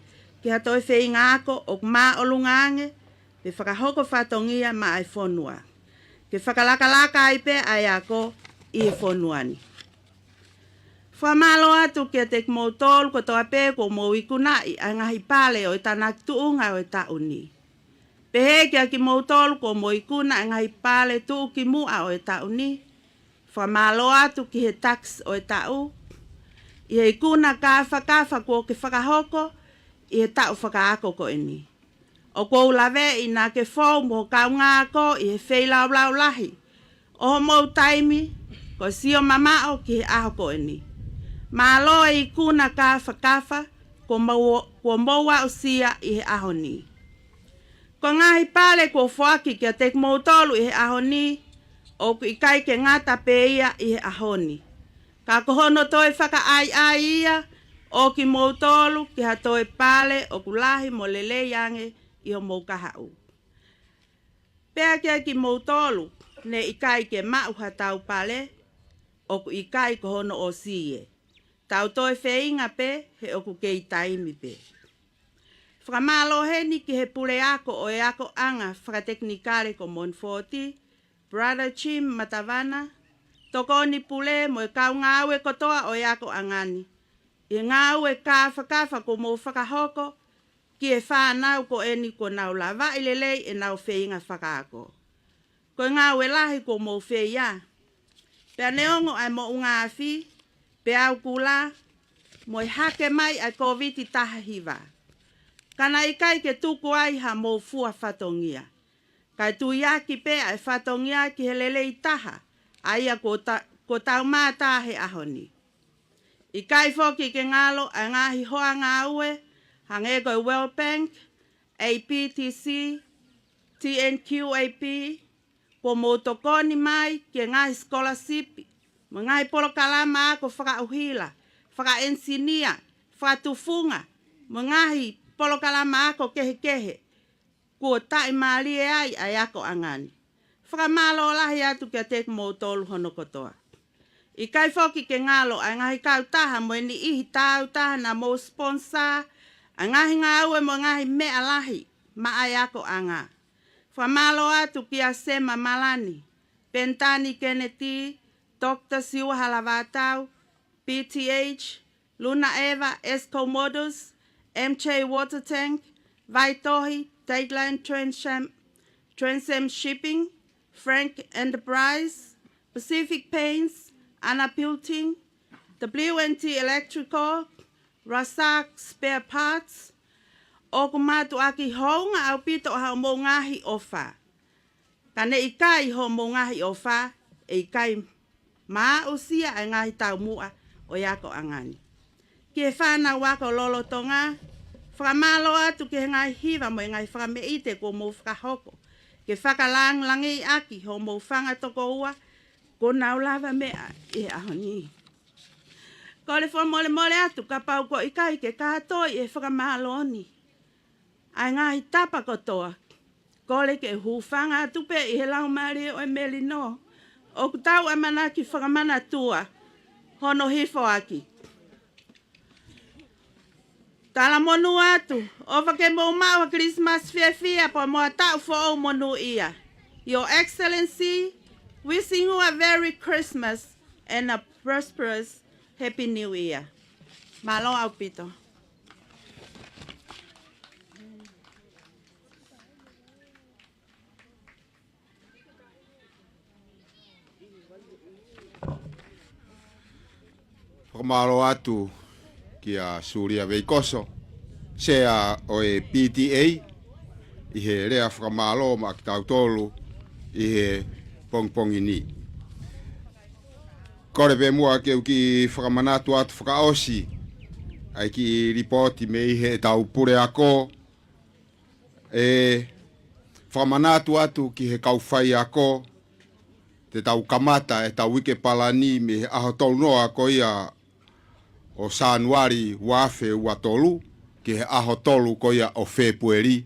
ki ha toe feinga ako ʻoku māʻolunga ange pe fakahoko fatongia maʻa e fonua, ke fakalakalaka ai pē ʻa e ako ʻi he fonua ni. Fakamālō atu kiate kimoutolu kotoa pē kuo mou ikunaʻi ʻa e ngaahi pale ʻo e tānaki tuʻunga ʻo e taʻu ni. Pehē kia kimoutolu kuo mou ikuna ʻa e ngaahi pale tuʻukimuʻa ʻo e taʻu ni. Fakamālō atu ki he tax ʻo e taʻu ʻi he ikuna kāfakafa kuo ke fakahoko ʻi he taʻu fakaako ko eni. ʻOku ou laveʻi naʻa ke fou mo ho kaungāako ʻi he feilaulau lahi ʻo homou taimi ko e sio mamaʻo ki he ʻaho ko eni. Mālō e ikuna kāfakafa kuo mou, kuo mou aʻusia ʻi he ʻaho ni. Ko e ngaahi pale kuo foaki kiate kimoutolu ʻi he ʻaho ni, ʻoku ʻikai ke ngata pē ia ʻi he ʻaho ni, ka ko hono toe fakaʻaiʻai ia ʻo kimoutolu ki ha toe pale ʻoku lahi mo lelei ange ʻi homou kahaʻu. Pea kia kimoutolu ne ʻikai ke maʻu ha tau pale, ʻoku ʻikai ko hono ʻosi ē. Tau toe feinga pē he ʻoku kei taimi pē. Fakamālō heni ki he puleako ʻo e akoʻanga fakatekinikale ko Monofoti, Brother Jim Matavana, tokoni pule mo e kau ngāue kotoa ʻo e akoʻanga ni ʻi he ngāue kāfakafa kuo mou fakahoko ki he fānau ko eni kuo nau lavaʻi lelei ʻenau feinga fakaako. Ko e ngāue lahi kuo mou fai ia. Pea neongo ʻa e moʻunga afi, peau kula, mo e hake mai ʻa e Kōviti taha hiva, ka naʻe ʻikai ke tuku ai hamou fua fatongia, kae tuiaki pē ʻa e fatongia ki he lelei taha, ʻa ia kuo ta-, kuo tau mātā he ʻaho ni. ʻIkai foki ke ngalo ʻa e ngaahi hoa ngāue, hangē ko e World Bank, A P T C, T N Q A P, kuo mou tokoni mai ki he ngaahi sikolasipi, mo e ngaahi polokalama ako fakaʻuhila, fakaʻenisinia, fakatufunga, mo e ngaahi polokalama ako kehekehe kuo taʻimālie ai ʻa e akoʻanga ni. Fakamālō lahi atu kiate kimoutolu hono kotoa. ʻIkai foki ke ngalo ʻa e ngaahi kautaha mo e niʻihi tāutaha naʻa mou sponsor ʻa e ngaahi ngāue mo e ngaahi meʻa lahi maʻa e akoʻanga. Fakamālō atu kia Sema Malani, Penitani Kennedy, Doctor Siua Halavātau, P T H, Luna Eva, Esco Motors, M J Water Tank, Vaitohi, Dateland Transam, Transam Shipping, Frank Enterprise, Pacific Paints, Ana Building, W and T Electrical, Rasak Spare Parts. ʻOku mātuʻaki hounga ʻaupito ʻa hoʻomou ngaahi ʻofa. Ka ne ʻikai hoʻomou ngaahi ʻofa, ʻe ʻikai maʻusia ʻa e ngaahi taumuʻa ʻo e akoʻanga ni. Ki he fānau ako lolotonga, Fakamālō atu ki he ngaahi hiva mo e ngaahi fakameʻite kuo mou fakahoko ke fakalāngilangiʻi ʻaki hoʻomou fanga tokoua kuo nau lavameʻa ʻi he ʻaho ni. Kole fakamolemole atu kapau kuo ʻikai ke kātoi ʻe he fakamālō ni ʻa e ngaahi tapa kotoa. Kole ke hūfanga atu pē ʻi he laumālie ʻo e melino ʻoku tau ʻamanaki fakamanatua hono hifoaki. Talamonū atu, ʻofa ke mou maʻu ha Kilisimasi fiefia pea mo ha taʻu foʻou monūʻia. Your Excellency, wishing you a Merry Christmas and a prosperous Happy New Year. Mālō ʻaupito. Fakamālō atu kia Sulia Veikoso, Sea ʻo e P T A, ʻi he lea fakamālō maʻa kitautolu ʻi he pongipongi ni. Kole pē muʻa ke u kiʻi fakamanatu atu fakaʻosi ʻa e kiʻi lipooti mei heʻetau puleako, ʻe fakamanatu atu ki he kau faiako, te tau kamata ʻetau uike palani mei he ʻaho tolu noa ko ia ʻo Sānuali ua afe ua tolu, ki he ʻaho tolu ko ia ʻo Fēpueli,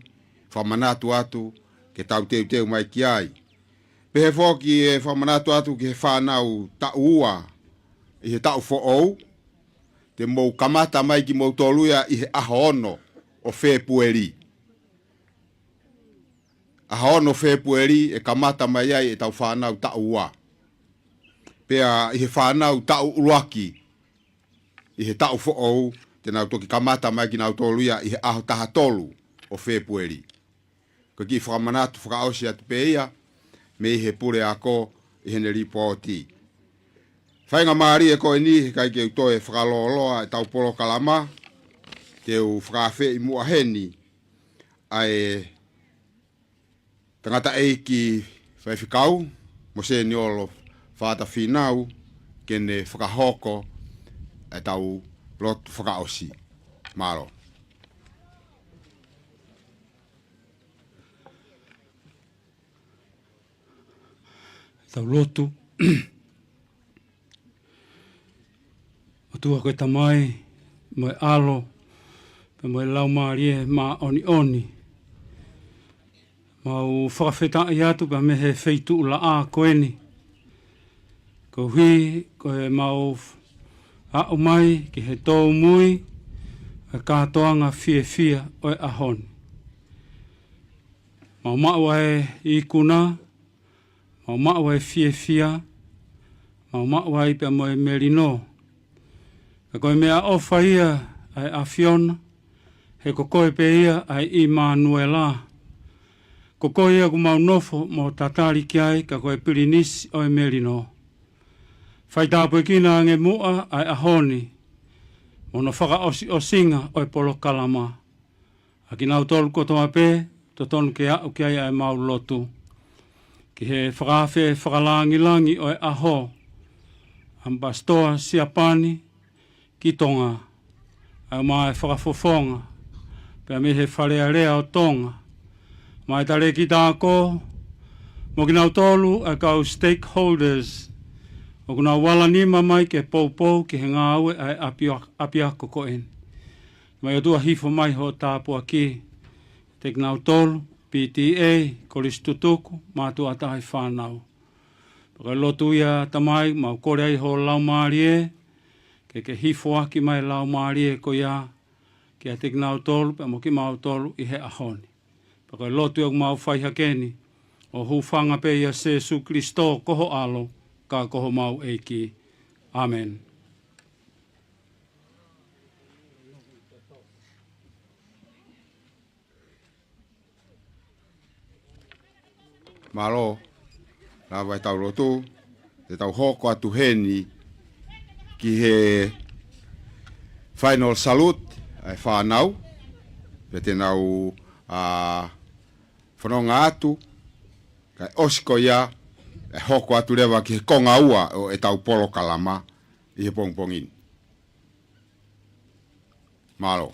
fakamanatu atu ke tau teuteu mai ki ai. Pehē foki ʻe fakamanatu atu ki he fānau taʻu ua ʻi he taʻu foʻou, te mou kamata mai kimoutolu ia ʻi he ʻaho ono ʻo Fēpueli. ʻAho ono Fēpueli ʻe kamata mai ai ʻetau fānau taʻu ua. Pea ʻi he fānau taʻu ʻuluaki ʻi he taʻu foʻou, te nau toki kamata mai kinautolu ia ʻi he ʻaho taha tolu ʻo Fēpueli. Ko e kiʻi fakamanatu fakaʻosi atu pē ia mei he puleako ʻi heʻene lipooti. Faingamālie ko eni, he ʻikai ke u toe fakalōloa ʻetau polokalama, te u fakaafeʻi muʻa heni ʻa e tangataʻeiki faifekau mo Seniolo Fata Finau ke ne fakahoko ʻetau lotu fakaʻosi. Mālō. Tau lotu. ʻOtua ko e Tamai, mo e ʻAlo, pea mo e Laumālie Māʻoniʻoni. Mau fakafetaʻi atu pea mei he feituʻu laʻā ko eni. Koeʻuhi ko e mau aʻu mai ki he tōmui ʻa e kātoanga fiefia ʻo e ʻaho ni. Mau maʻu ʻa e ikuna, mau maʻu ʻa e fiefia, mau maʻu ai pea mo e melino. Ka ko e meʻaʻofa ia ʻa e ʻAfiona, he ko koe pē ia ʻa e ʻImanuela. Ko koe ia ʻoku mau nofo mo tatali ki ai, ka ko e Pilinisi ʻo e melino. Faitāpuekina ange muʻa ʻa e ʻaho ni mo hono fakaʻosiʻosinga ʻo e polokalama. ʻA kinautolu kotoa pē, totonu ke aʻu ki ai ʻa e mau lotu. Ki he fakaafe fakalāngilangi ʻo e ʻaho, ʻAmipasitoa Siapani ki Tonga, ʻa e ʻomai fakafofonga, pea mei he Fale Alea ʻo Tonga, mo e talēkita ako, mo kinautolu ʻa e kau stakeholders, ʻoku nau vala nima mai ke poupou ki he ngāue ʻa e ʻapia-, ʻapiako ko eni. Mai ʻOtua hifo mai hoʻo tāpuaki kiate kinautolu, P T A, Kolisi Tutuku, mātuʻa taha e fānau. Pea ko e lotu ia Tamai, mau kole ai ho Laumālie, ke ke hifoaki mai Laumālie ko ia, kiate kinautolu, pea mo kimautolu ʻi he ʻaho ni. Pea ko e lotu ia ʻoku mau fai hake ni, ʻo hūfanga pē ʻia Sēsū Kilisitō ko ho ʻAlo, ka ko homau ʻEiki. ʻĀmeni. Mālō, lava ʻetau lotu, te tau hoko atu heni ki he final salute, ʻa e fānau, pea te nau, ā, fononga atu, kae ʻosi ko ia, ʻe hoko atu leva ki he konga ua ʻo ʻetau polokalama ʻi he pongipongi ni. Mālō.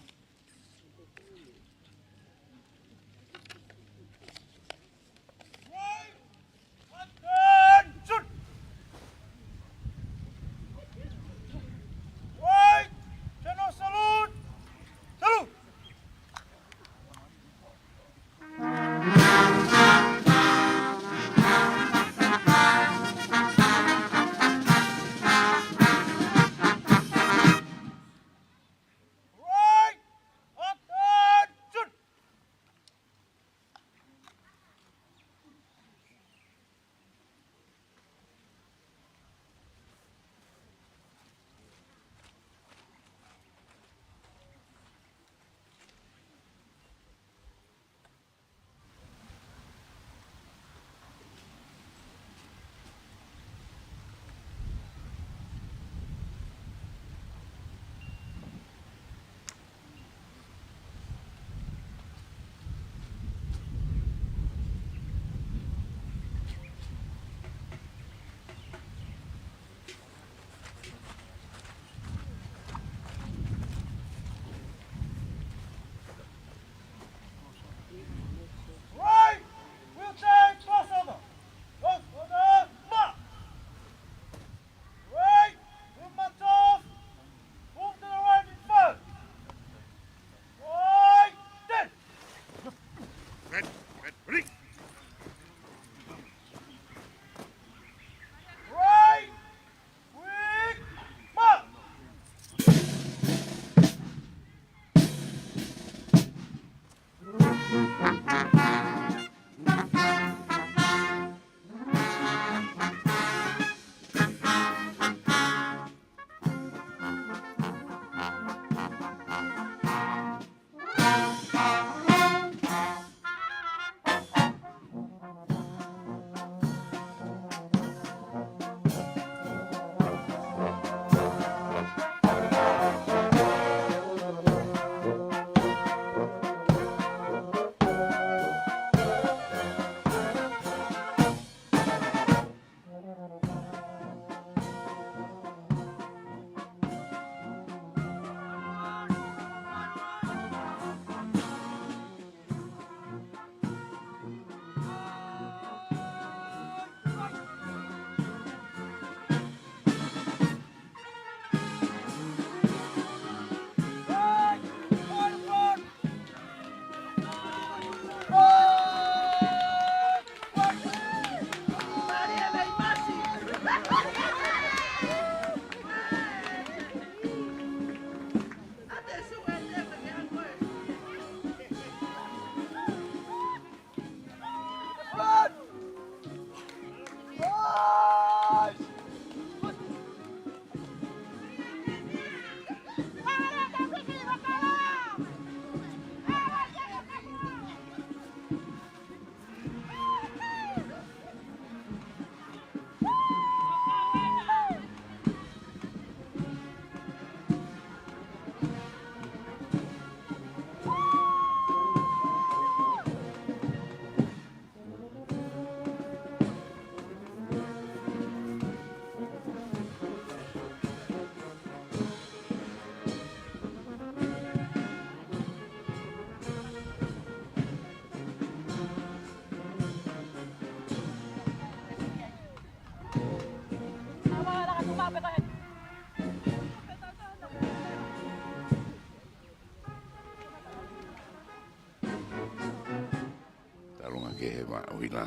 Talunga ki he vaʻa uila.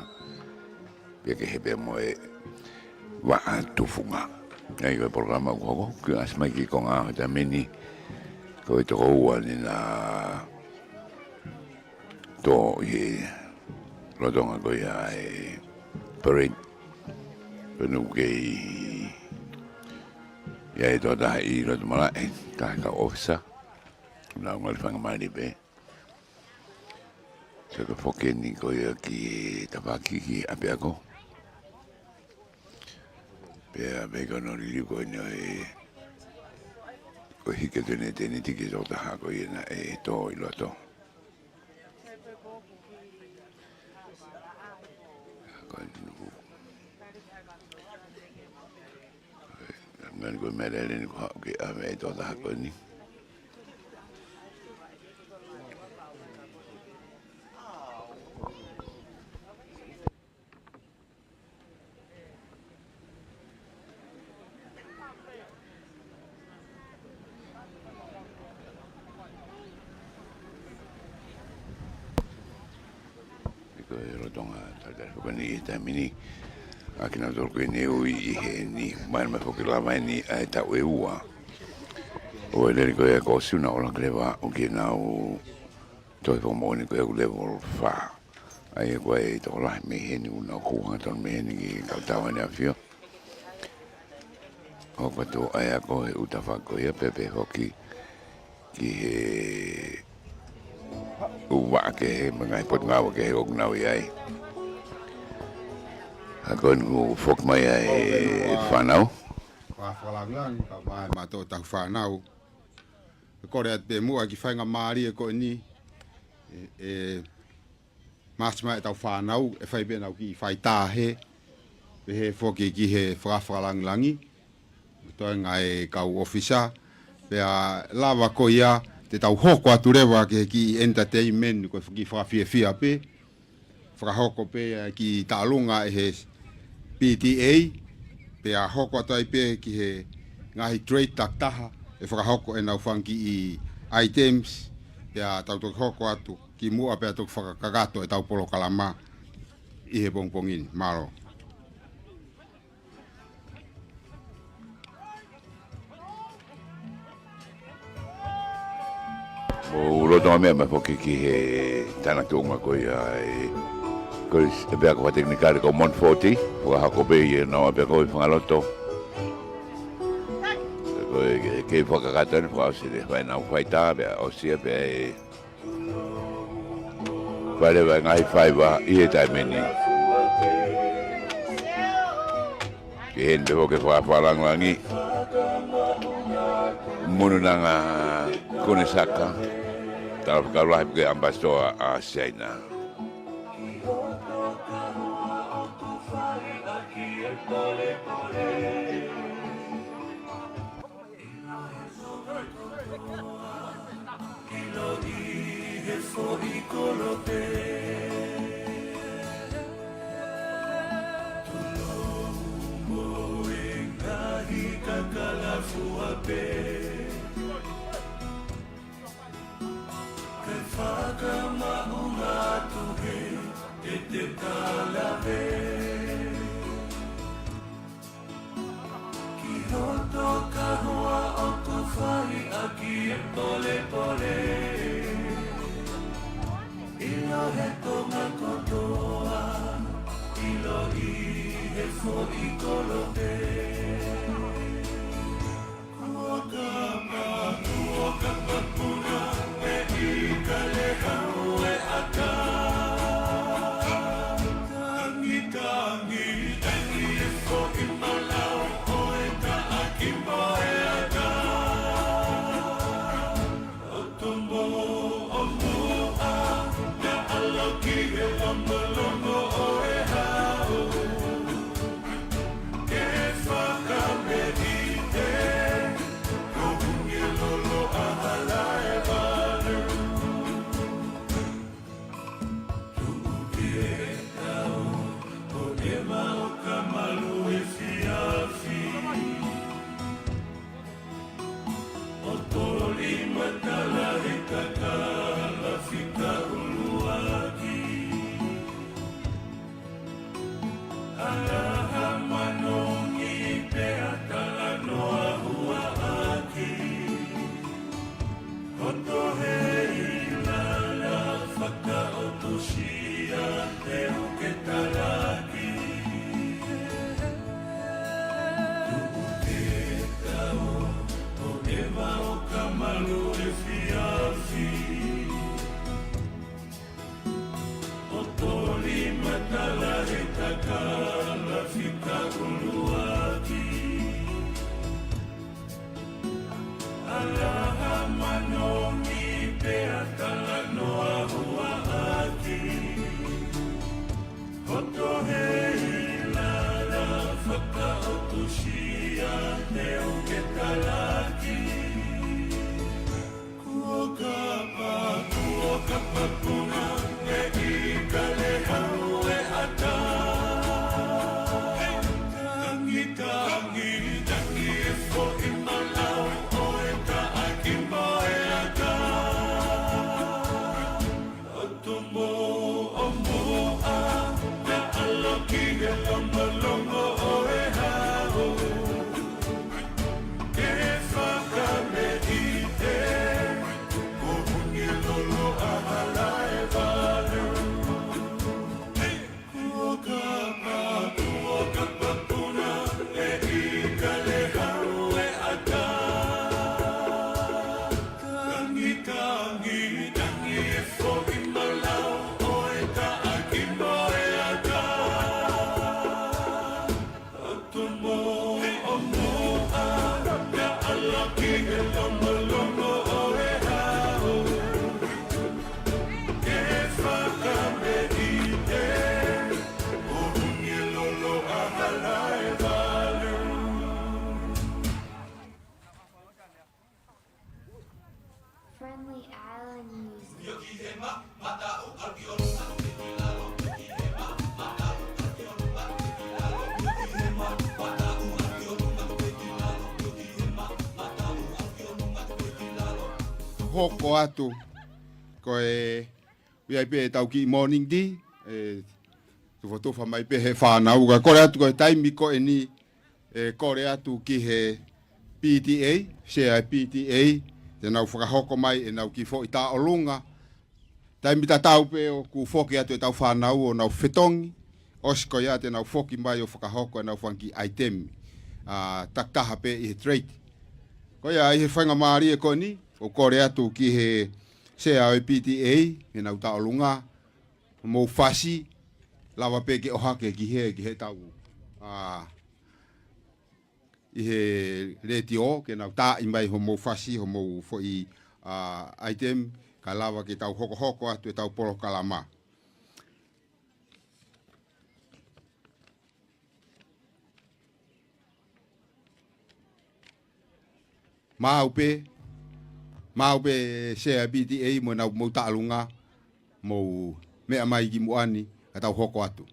Pea ki he pea mo e vaʻa tufunga. ʻA ia ko e polokalama ʻoku hoko, ke ʻasi mai ki he konga ʻo e taimi ni. Ko e toko ua ni naʻa tō ʻi he lolotonga ko ia e parade. Ko eni ʻoku kei ʻi ai e tokotaha ʻi loto malaʻe, ka he kau ʻōfisa. Naʻa ngali faingamālie pē. Pea ko e foki eni ko ia ki tafaʻaki ki ʻapiako. Pea pea ko hono liliu ko eni ʻo e, ko e hiki atu eni e tēniti ki he tokotaha ko ia naʻe tō ʻi loto. Ko eni. Ngani ko e meʻa lelei eni ko haʻu ke ʻave e tokotaha ko eni. Ko e lolotonga talitali foki eni ʻi he taimi ni. ʻA kinautolu ko eni ʻoku ʻi heni. Mai mai foki lava eni ʻa e taʻu ʻe ua. ʻO e lele ko ia ko Suna ʻo laka leva ʻo ke nau toe fakamoʻoni ko ia ʻoku level fā. ʻA ia ko e tokolahi mei heni ʻoku nau kau hangatonu mei heni ki he kautau ʻAneʻafio. ʻO ka tō ʻa e ako he ʻū tafaʻaki ko ia pea pehē foki ki he ʻū vaʻa kehe mo e ngaahi potungāue kehe ʻoku nau ʻi ai. Ka ko eni ʻoku foki mai ʻa e fānau. Fakalangilangi, ka mai ma tō taku fānau. Ko e kole atu pē muʻa ki he faingamālie ko eni. ʻE, ʻe, Māsima ʻetau fānau, ʻe fai pē ʻenau kiʻi faitā hē, pehē foki ki he fakafakalangilangi, toenga e kau ʻōfisa, pea lava ko ia, te tau hoko atu leva ki he kiʻi entertainment, ko e kiʻi fakafiefia pē, fakahoko pē ʻa e kiʻi taʻalunga ʻe he P T A, pea hoko atu ai pē ki he ngaahi trade takitaha, ʻe fakahoko ʻenau fanga kiʻi items, pea tau toki hoko atu ki muʻa pea toki fakakakato ʻetau polokalama ʻi he pongipongi ni. Mālō. Mou lolotonga meʻa mai foki ki he tana tuʻunga ko ia ʻe, ko e s-, ʻapiako fakatekinikale ko Montfort, fakahoko pē ʻi heʻenau ʻapiako ʻi Fangaloto. Ko e, ke, ke fakakakato eni fakaʻosi ʻene fai ʻenau faitā, pea ʻosi ia pea ʻe fai leva e ngaahi faiva ʻi he taimi ni. Ke heni pē foki e fakafakalangilangi. Monunanga Kunisaka, talafekau lahi pē ki he ʻamipasitoa ʻa Siaina. ʻIlo ʻi he foʻi kolope. Tulou mo e ngaahi kakala fua pē. Ke fakamaʻunga atu he ʻete kalave. Ki hoto kahua ʻoku fai ʻaki e polepole. ʻIlo he Tonga kotoa, ʻilo ʻi he Friendly Island Music. Hoko atu, ko e ʻi ai pē ʻetau kiʻi morning tea, ʻe tufotufa mai pē he fānau, ka kole atu ko e taimi ko eni, ʻe kole atu ki he P T A, sea P T A, te nau fakahoko mai ʻenau kiʻi foʻi tauʻolunga. Taimi tatau pē ʻoku foki atu ʻetau fānau ʻo nau fetongi, ʻosi ko ia te nau foki mai ʻo fakahoko ʻenau fanga kiʻi ʻaitemi, ʻa, takitaha pē ʻi he trade. Ko ia ʻi he faingamālie ko eni, ʻoku kole atu ki he sea ʻo e P T A, ʻenau tauʻolunga, mou fasi, lava pē ke ʻohake ki he, ki heʻetau, ʻa, ʻi he letiō, ke nau taaʻi mai hoʻomou fasi, hoʻomou foʻi, ʻa, ʻaitemi, kae lava ke tau hokohoko atu ʻetau polokalama. Maʻu pē, maʻu pē sea P T A mo ʻenau mou tauʻolunga, mou meʻa mai ki muʻa ni, ka tau hoko atu.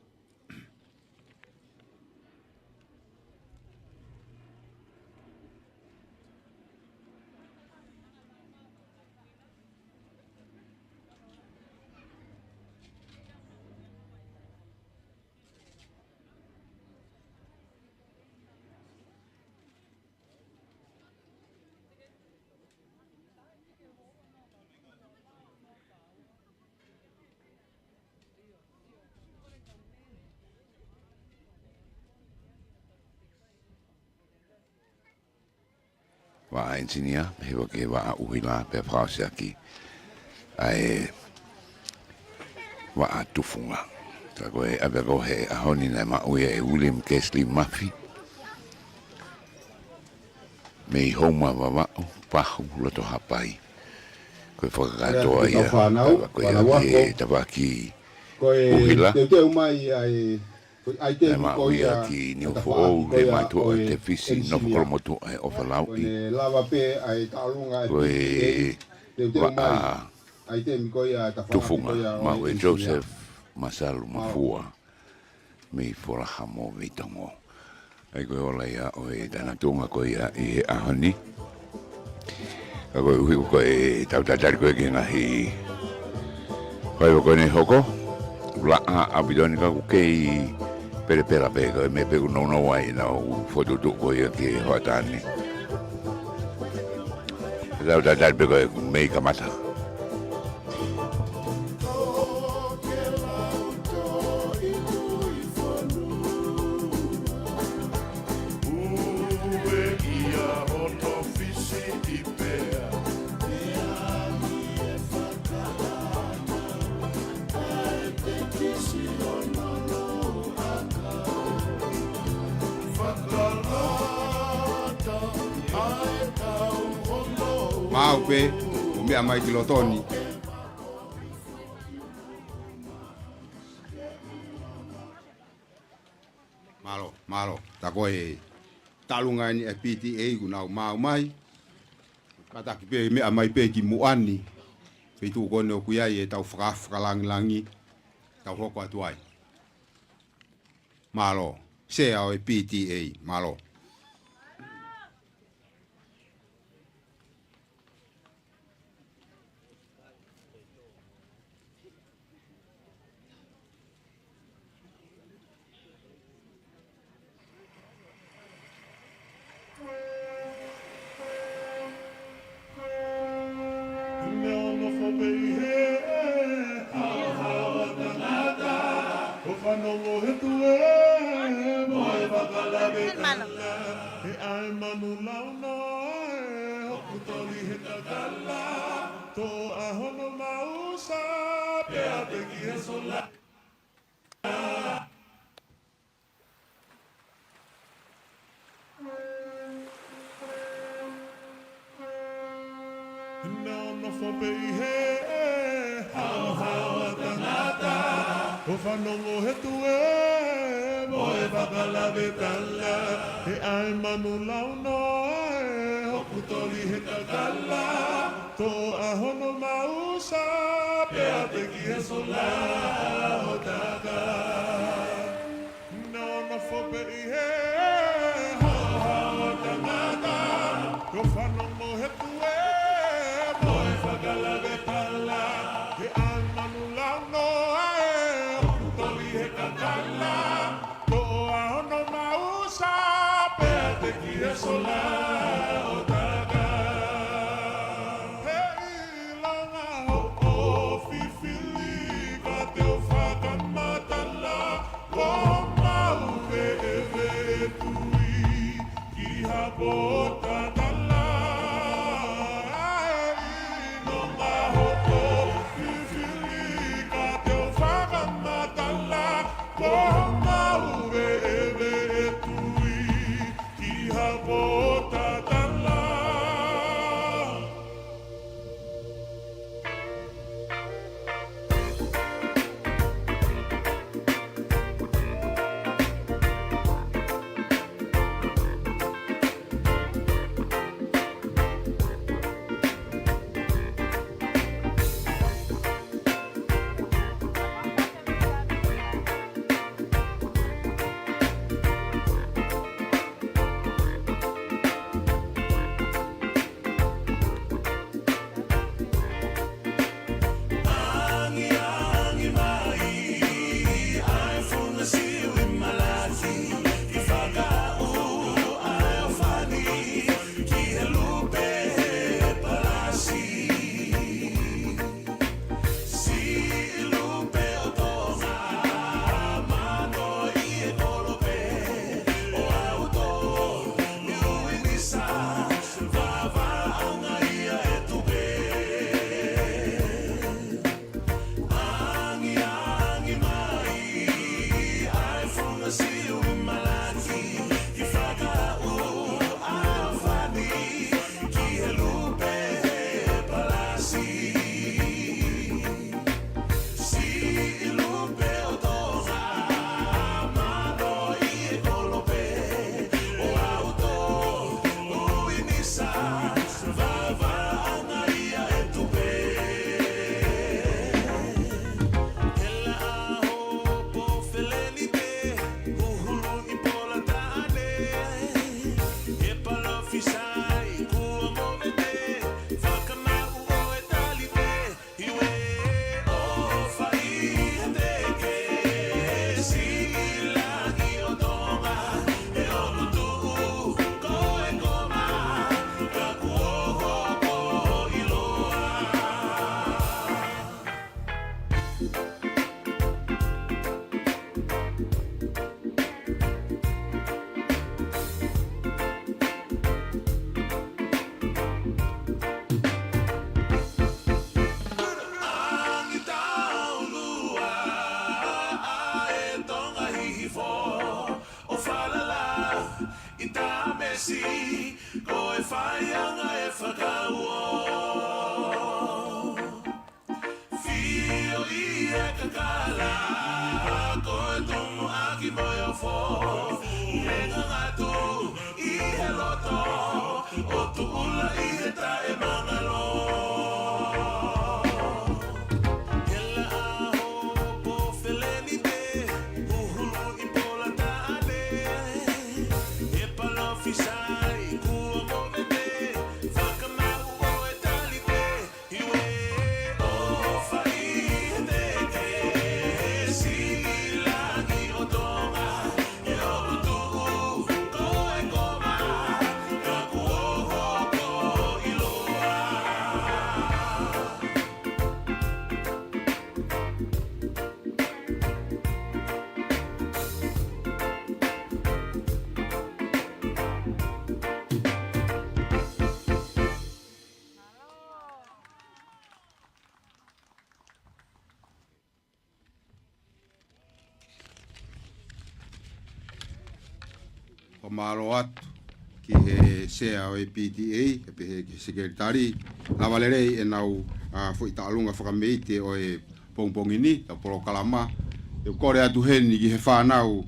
Vaʻa ʻenisinia, he ʻoku ʻi ai e vaʻa ʻuhila pea fakaʻosi ʻaki ʻa e vaʻa tufunga. Ka ko e ʻapiako he ʻaho ni naʻe maʻu ia ʻe William Kesley Mafi mei Houma Vavaʻu, Pahu, Lotohapai. Ko e fakakātoa ia, ka ko ia ke tavaki ʻuhila. Naʻe maʻu ia ki Niufoʻou, Leimātuʻa, Tefisi, Nofo, Kolomotuʻa, ʻe ʻOfalauʻi. Ko e vaʻa tufunga maʻu ʻe Joseph Masalu Mafua mei Folaha mo Veitongo. ʻA ia ko e ola ia ʻo e tangata tuʻunga ko ia ʻi he ʻaho ni. Ka koeʻuhi ko e tau tatali ko ē ki he ngaahi faiva ko eni ʻe hoko, ʻoku laʻā ʻaupito ni ka ʻoku kei pelepela pē, ko e meʻa pē ʻoku nounou ai ʻenau fokotuʻutuʻu ko ia ki he hoʻatā ni. Tau tatali pē ko e mei kamata. Maʻu pē, ʻo meʻa mai ki loto ni. Mālō, mālō. Tā ko e taʻalunga eni ʻa e P T A kuo nau maʻu mai. Kātaki pē meʻa mai pē ki muʻa ni. Feituʻu ko eni ʻoku ʻi ai ʻetau faka-, fakalangilangi. Tau hoko atu ai. Mālō. Sea ʻo e P T A. Mālō. Neonofo pē ʻi he haohaoa tangata, ʻo fanongo he tuē mo e fakalave tala, he ʻai manu launoa ē, hoku toli he kakala, toʻa hono mausa, pea te ki he sola. Neonofo pē ʻi he haohaoa tangata, ʻo fanongo he tuē mo e fakalave tala, he ʻai manu launoa ē, hoku toli he kakala, toʻa hono mausa, pea te ki he sola ʻo taka. Neonofo pē ʻi he haohaoa tangata, ʻo fanongo he tuē mo e fakalave tala, he ʻai manu launoa ē, hoku toli he kakala, toʻa hono mausa, pea te ki he sola ʻo taka. He ʻilonga hoʻo fifili ka te u fakamatala, ko homau veʻeveʻe tui ki ha pōtatala. He ʻilonga hoʻo fifili ka te u fakamatala, ko homau veʻeveʻe tui ki ha pōtatala. ʻI Tamesi, ko e faiʻanga ʻe fakauo. Fio ʻi he kakala, ko e tumuʻaki mo e ofo. ʻE ngangatu ʻi he loto, ʻo tuʻula ʻi he taʻemangalo. Hela ʻaho po feleni te, huhulu ʻi pola taʻane. ʻE palofisai kuo movete, fakamaʻu ʻo e tali te. Hiwe ʻofa ʻi he teke, ʻe siʻi langi ʻo Tonga. ʻE ʻoku tuʻu ko e koma, ka kuo hoko ʻiloa. Fakamālō atu ki he sea ʻo e P T A, pea pehē ki he sekelitali, lava lelei ʻenau, ʻa, foʻi taʻalunga fakameite ʻo e pongipongi ni, ʻetau polokalama. ʻE kole atu heni ki he fānau,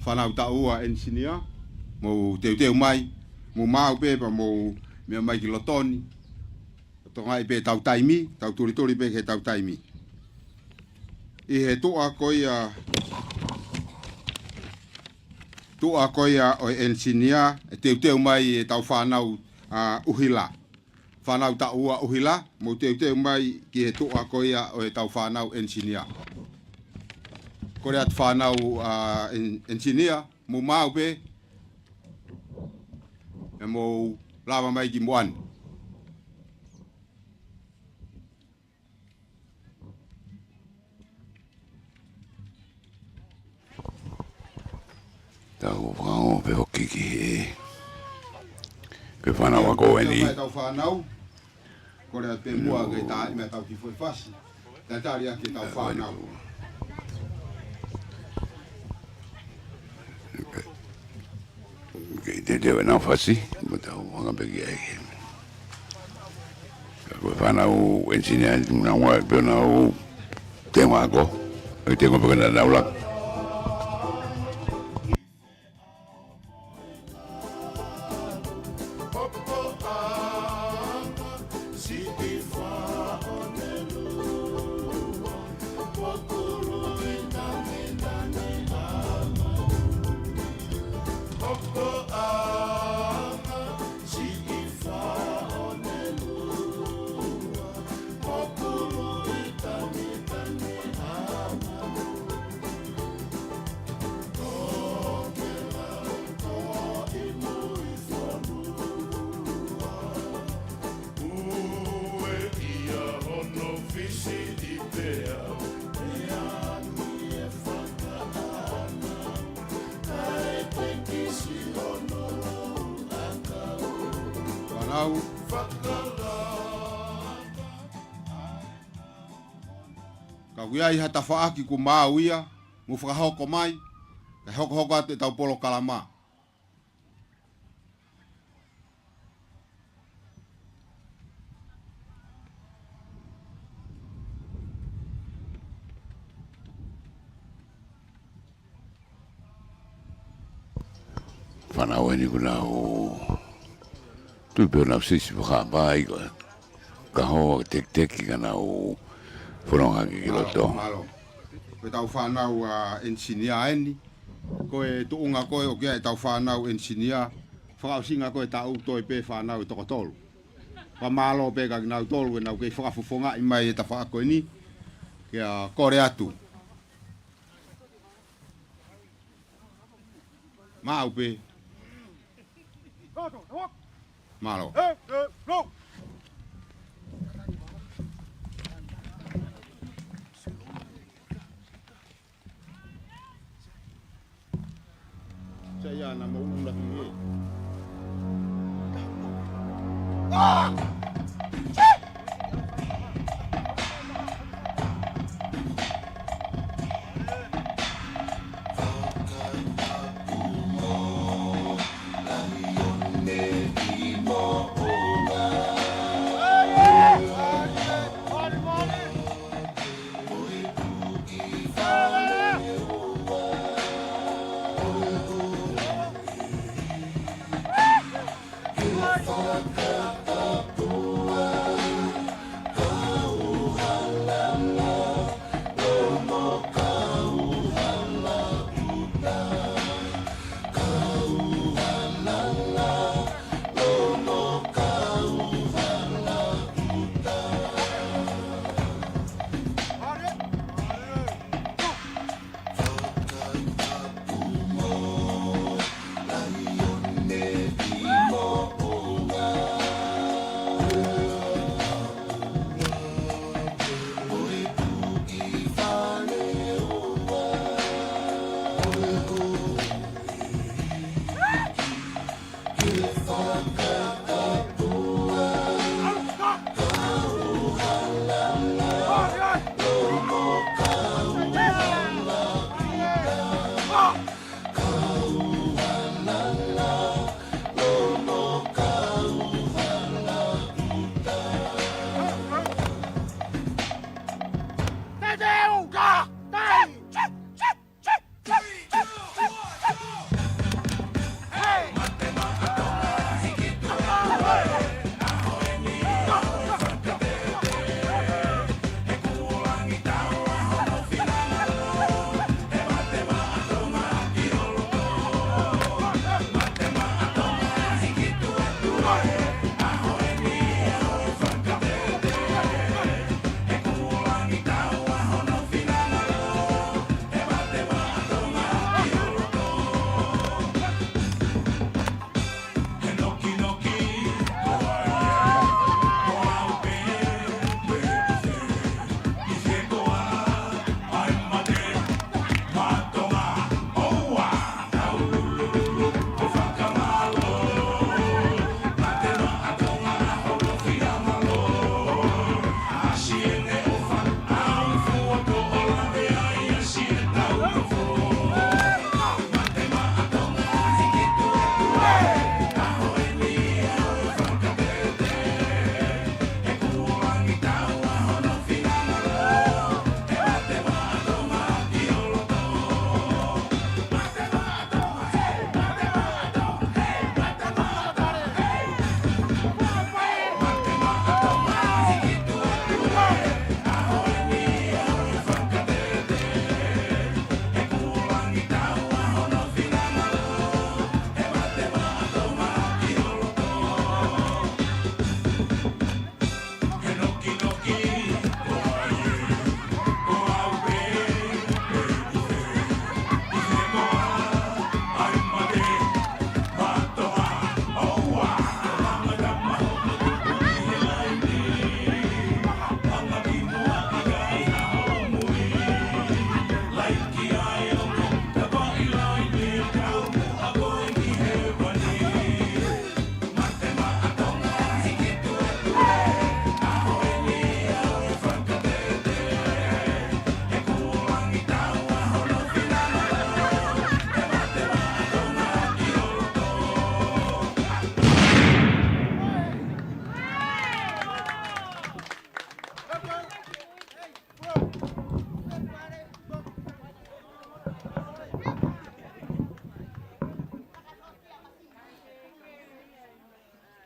fānau taʻu ua ʻenisinia, mou teuteu mai, mou maʻu pē pea mou meʻa mai ki loto ni. Tonga ʻi pē ʻetau taimi, tau tulituli pē ki heʻetau taimi. ʻI he tuʻa ko ia, tuʻa ko ia ʻo e ʻenisinia, ʻe teuteu mai ʻetau fānau, ʻa, ʻuhila. Fānau taʻu ua ʻuhila, mou teuteu mai ki he tuʻa ko ia ʻo ʻetau fānau ʻenisinia. Kole atu fānau, ʻa, ʻen-, ʻenisinia, mou maʻu pē, ʻe mou lava mai ki muʻa ni. Tau fakaongo pē hoki ki he, ki he fānau ako eni. Tau fānau. Kole atu pē muʻa ke tā ʻi meʻa tau ki foʻi fasi. Tatali ʻaki ʻetau fānau. Ke te te wena fasi, mo tau hanga pē ki ai. Ko e fānau ʻenisinia, nau ua pē nau tenga ako. ʻE tenga pē ka nau laka. Fānau. Ka ʻoku ʻi ai ha tafaʻaki kuo maau ia, mou fakahoko mai, kae hokohoko atu ʻetau polokalama. Fānau eni kuo nau tui pē ʻoku nau siʻisiʻi fakaʻapaʻapa, ka hoa tekiteki ka nau fononga hake ki loto. Mālō, mālō. Ko ʻetau fānau, ʻa, ʻenisinia eni. Ko e tuʻunga ko ē ʻoku ʻi ai ʻetau fānau ʻenisinia, fakaʻosinga ko ē taʻu toe pē fānau ʻe toko tolu. Fakamālō pē kia kinautolu ʻenau kei fakafofongaʻi mai e tafaʻaki ko eni. Kia kole atu. Maʻu pē. Mālō. Sai ana mo ula ki he.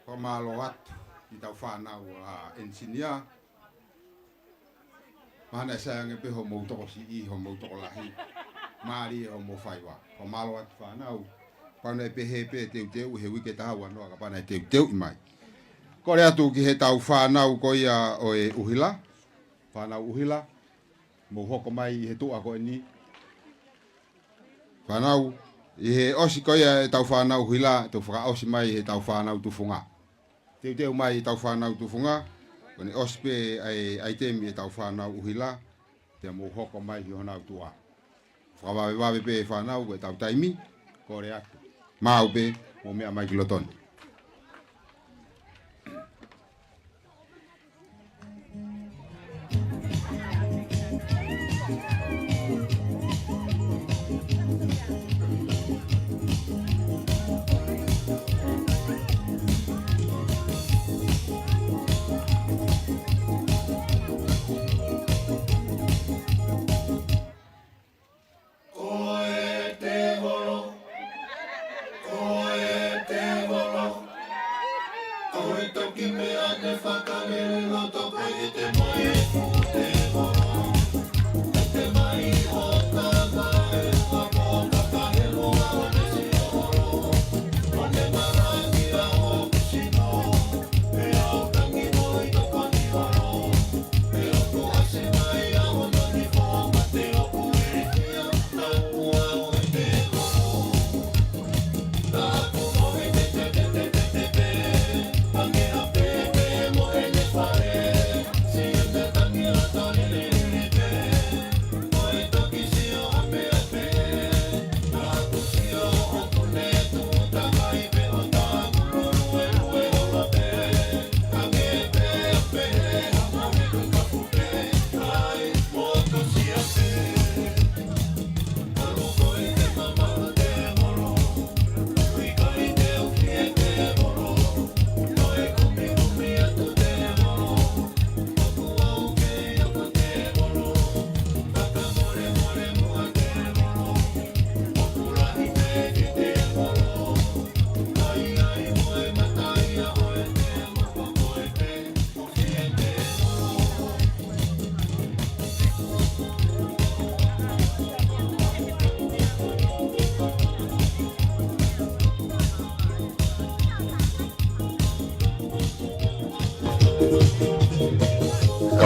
Fakamālō atu ki heʻetau fānau ʻa ʻenisinia. Mahalo naʻe sai ange pē hoʻomou tokosiʻi, hoʻomou tokolahi. Mālie hoʻomou faiva. Fakamālō atu fānau. Kapau naʻe pehē pē teuteu he uike taha ua noa kapau naʻe teuteuʻi mai. Kole atu ki heʻetau fānau ko ia ʻo e ʻuhila. Fānau ʻuhila. Mou hoko mai ʻi he tuʻa ko eni. Fānau, ʻi he ʻosi ko ia ʻetau fānau ʻuhila, tau fakaʻosi mai ʻi heʻetau fānau tufunga. Teuteu mai ʻetau fānau tufunga, ko ʻene ʻosi pē ʻa e ʻaitemi ʻetau fānau ʻuhila, te mou hoko mai ʻi honau tuʻa. Fakavavevave pē fānau, ko ʻetau taimi, kole atu. Maʻu pē, mou meʻa mai ki loto ni. Ko e tēvolo, ko e tēvolo.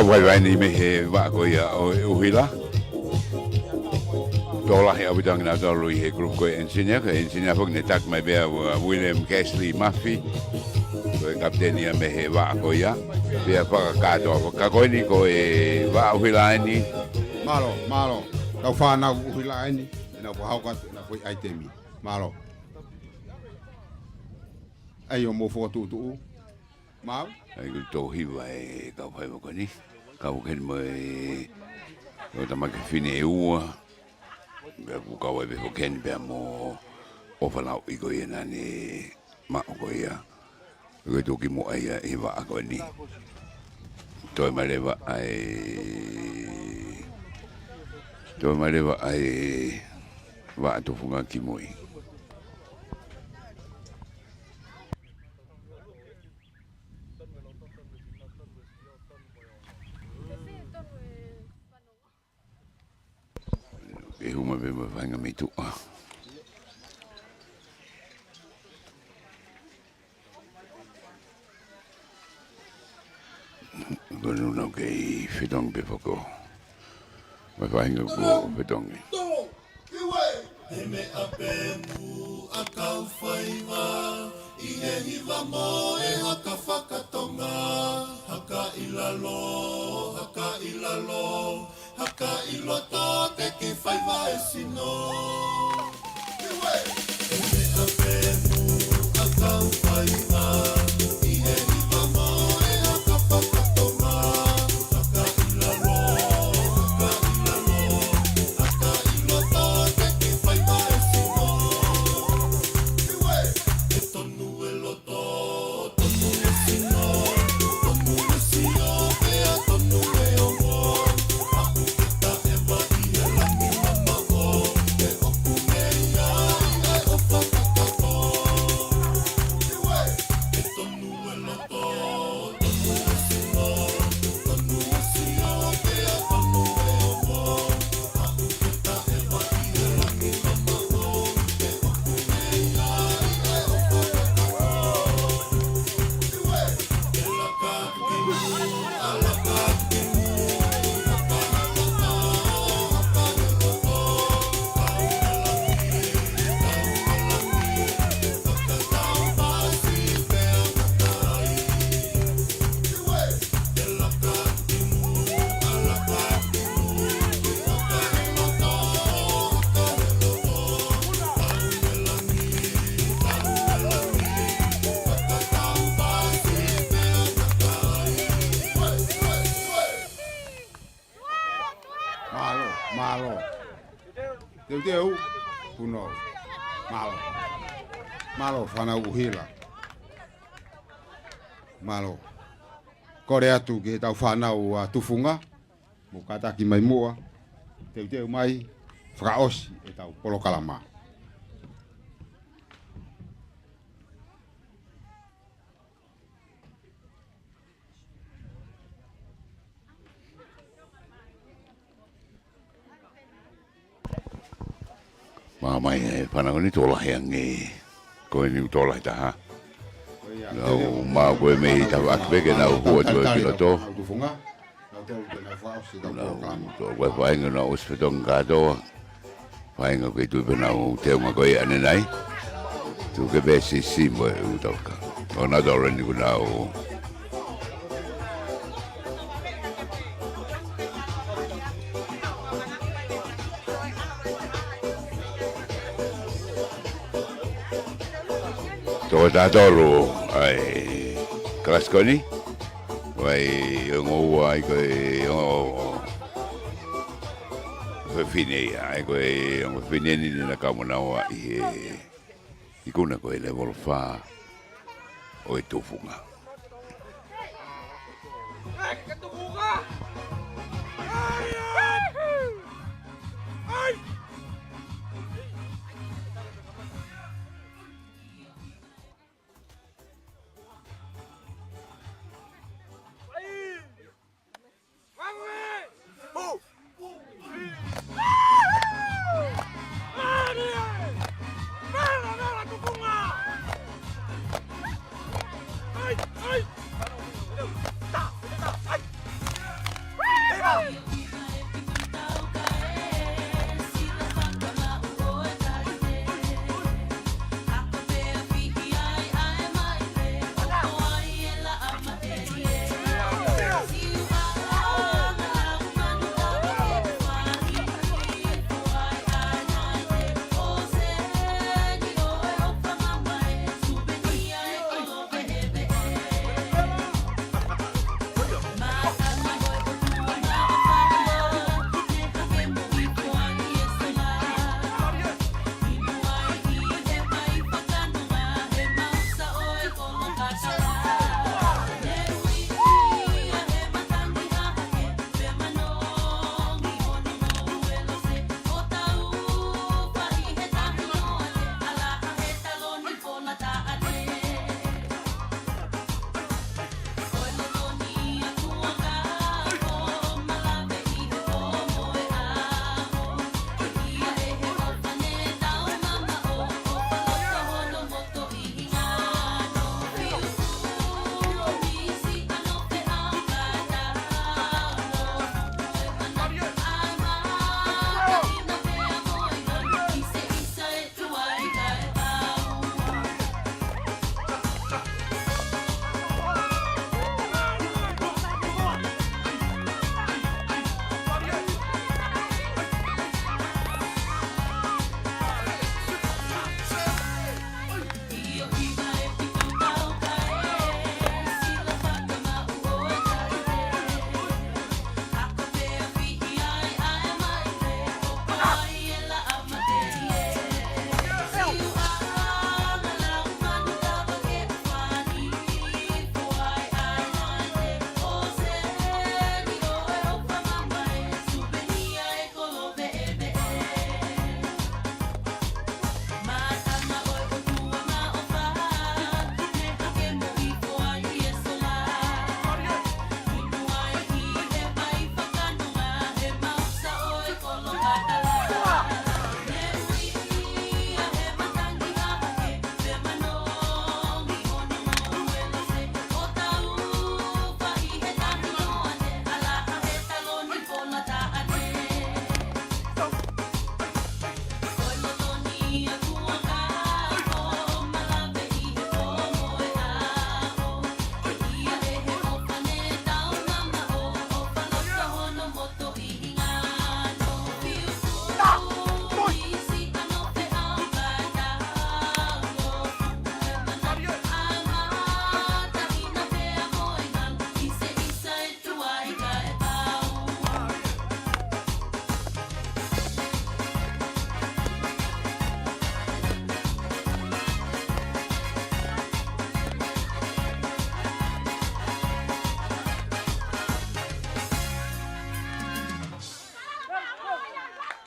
Vaivai ni mei he vaʻa ko ia ʻo e ʻuhila. Tokolahi ʻaupito ange nautolu ʻi he group ko e engineer, ko e engineer foki naʻe taki mai pea ʻa William Casely Murphy. Ko e kapiteni ia mei he vaʻa ko ia. Pea fakakātoa. Ka ko eni ko e vaʻa ʻuhila eni. Mālō, mālō. Tau fānau ʻuhila eni. ʻE nau fakahoko atu ʻenau foʻi ʻaitemi. Mālō. ʻAi ʻo mou fokotuʻutuʻu. Mālō. ʻAi ko e toko hiva e kau faiva ko eni. Kau foki eni mo e, ʻo e tamaiki fefine ʻe ua. Pea kuo kau ai pē foki eni pea mo ʻOfa Lauʻi ko ia naʻa ne maʻu ko ia. Ko e tuʻukimuʻa ia ʻi he vaʻa ko eni. Toe mai leva ʻa e, toe mai leva ʻa e vaʻa Tufunga ki mui. Ke hū mai pē mo e faʻahinga mei tuʻa. Ko eni ʻoku nau kei fetongi pē foki. Mo e faʻahinga kuo fetongi. He meʻa pē muʻa kau faiva, ʻi he hiva mo e haka fakatonga, haka ʻi lalo, haka ʻi lalo, haka ʻi loto, teki faiva e sino. He meʻa pē muʻa kau faiva, ʻi he hiva mo e haka fakatonga, haka ʻi lalo, haka ʻi lalo, haka ʻi loto, teki faiva e sino. He tonu e loto, tonu e sino, tonu e sio, pea tonu e ongo. Aʻu ke taʻe ʻi he langi mamaʻo, ʻe ʻoku mei ai ʻa e ʻofa kakato. He tonu e loto, tonu e sino, tonu e sio, pea tonu e ongo. Aʻu ke taʻe ʻi he langi mamaʻo, ʻe ʻoku mei ai ʻa e ʻofa kakato. Mālō, mālō. Teuteu, puno. Mālō. Mālō, fānau ʻuhila. Mālō. Kole atu ki he tau fānau ʻa Tufunga, mou kātaki mai muʻa. Teuteu mai, fakaʻosi e tau polokalama. Mā mai e fānau ni tokolahi ange. Ko eni ʻoku tokolahi taha. Nau maʻu ko e mei tafaʻaki pē ke nau hū atu ki loto. Nau, ko e faʻahinga naʻe ʻosi fetongi kātoa. Faʻahinga ʻoku kei tuʻu pē nau teunga ko ia ʻanenai. Tuku ke pē sisi mo e ʻū tauka. ʻO nau tau leni kuo nau. Toko tahatolu ʻa e kalasi ko eni. ʻOku ʻi ai ongo ua ʻa e ko e ongo fefine ia, ʻa e ko e ongo fefine ni naʻa nau kau mo naua ʻi he ikuna ko e lēvolo fā ʻo e Tufunga.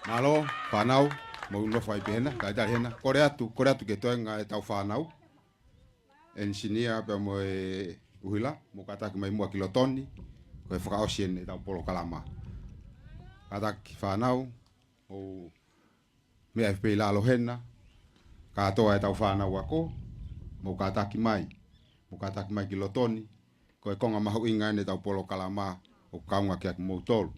Mālō, fānau, mou nofo ai pē hena, kae tali hena. Kole atu, kole atu ke toenga ʻetau fānau. Enisinia pea mo e ʻuhila, mou kātaki mai muʻa ki loto ni, ko e fakaʻosi eni ʻetau polokalama. Kātaki fānau, mou meʻa pē ʻi lalo hena, kātoa ʻetau fānau ako, mou kātaki mai, mou kātaki mai ki loto ni, ko e konga mahuʻinga eni ʻetau polokalama ʻoku kaunga kiate kimoutolu.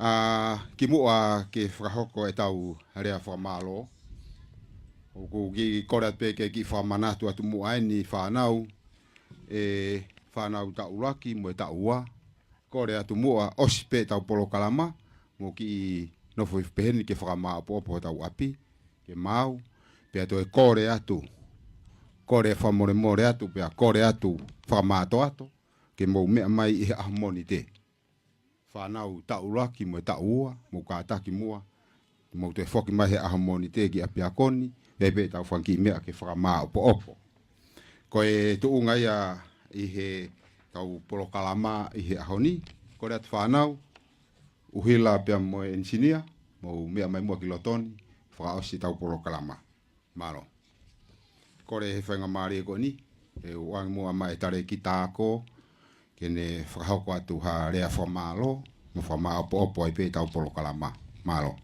ʻA, kimuʻa ke fakahoko ʻetau lea fakamālō, ʻoku kiʻi kole atu pē ke kiʻi fakamanatu atu muʻa eni fānau, ʻe fānau taʻu ʻuluaki mo e taʻu ua, kole atu muʻa ʻosi pē ʻetau polokalama, mou kiʻi nofo hifo pē heni ke fakamāʻopoʻopo hotau ʻapi, ke maau, pea toe kole atu, kole fakamolemole atu, pea kole atu fakamātoato, ke mou meʻa mai ʻi he ʻaho Mōnite. Fānau taʻu ʻuluaki mo e taʻu ua, mou kātaki muʻa, mou toe foki mai he ʻaho Mōnite ki ʻapiako ni, pea pē ʻetau fanga kiʻi meʻa ke fakamāʻopoʻopo. Ko e tuʻunga ia ʻi heʻetau polokalama ʻi he ʻaho ni, kole atu fānau, ʻuhila pea mo e enisinia, mou meʻa mai muʻa ki loto ni, fakaʻosi ʻetau polokalama. Mālō. Kole he faingamālie ko eni, ʻe u ʻoange muʻa maʻa e talēkita ako, ke ne fakahoko atu ha lea fakamālō, mo fakamāʻopoʻopo ai pē ʻetau polokalama. Mālō.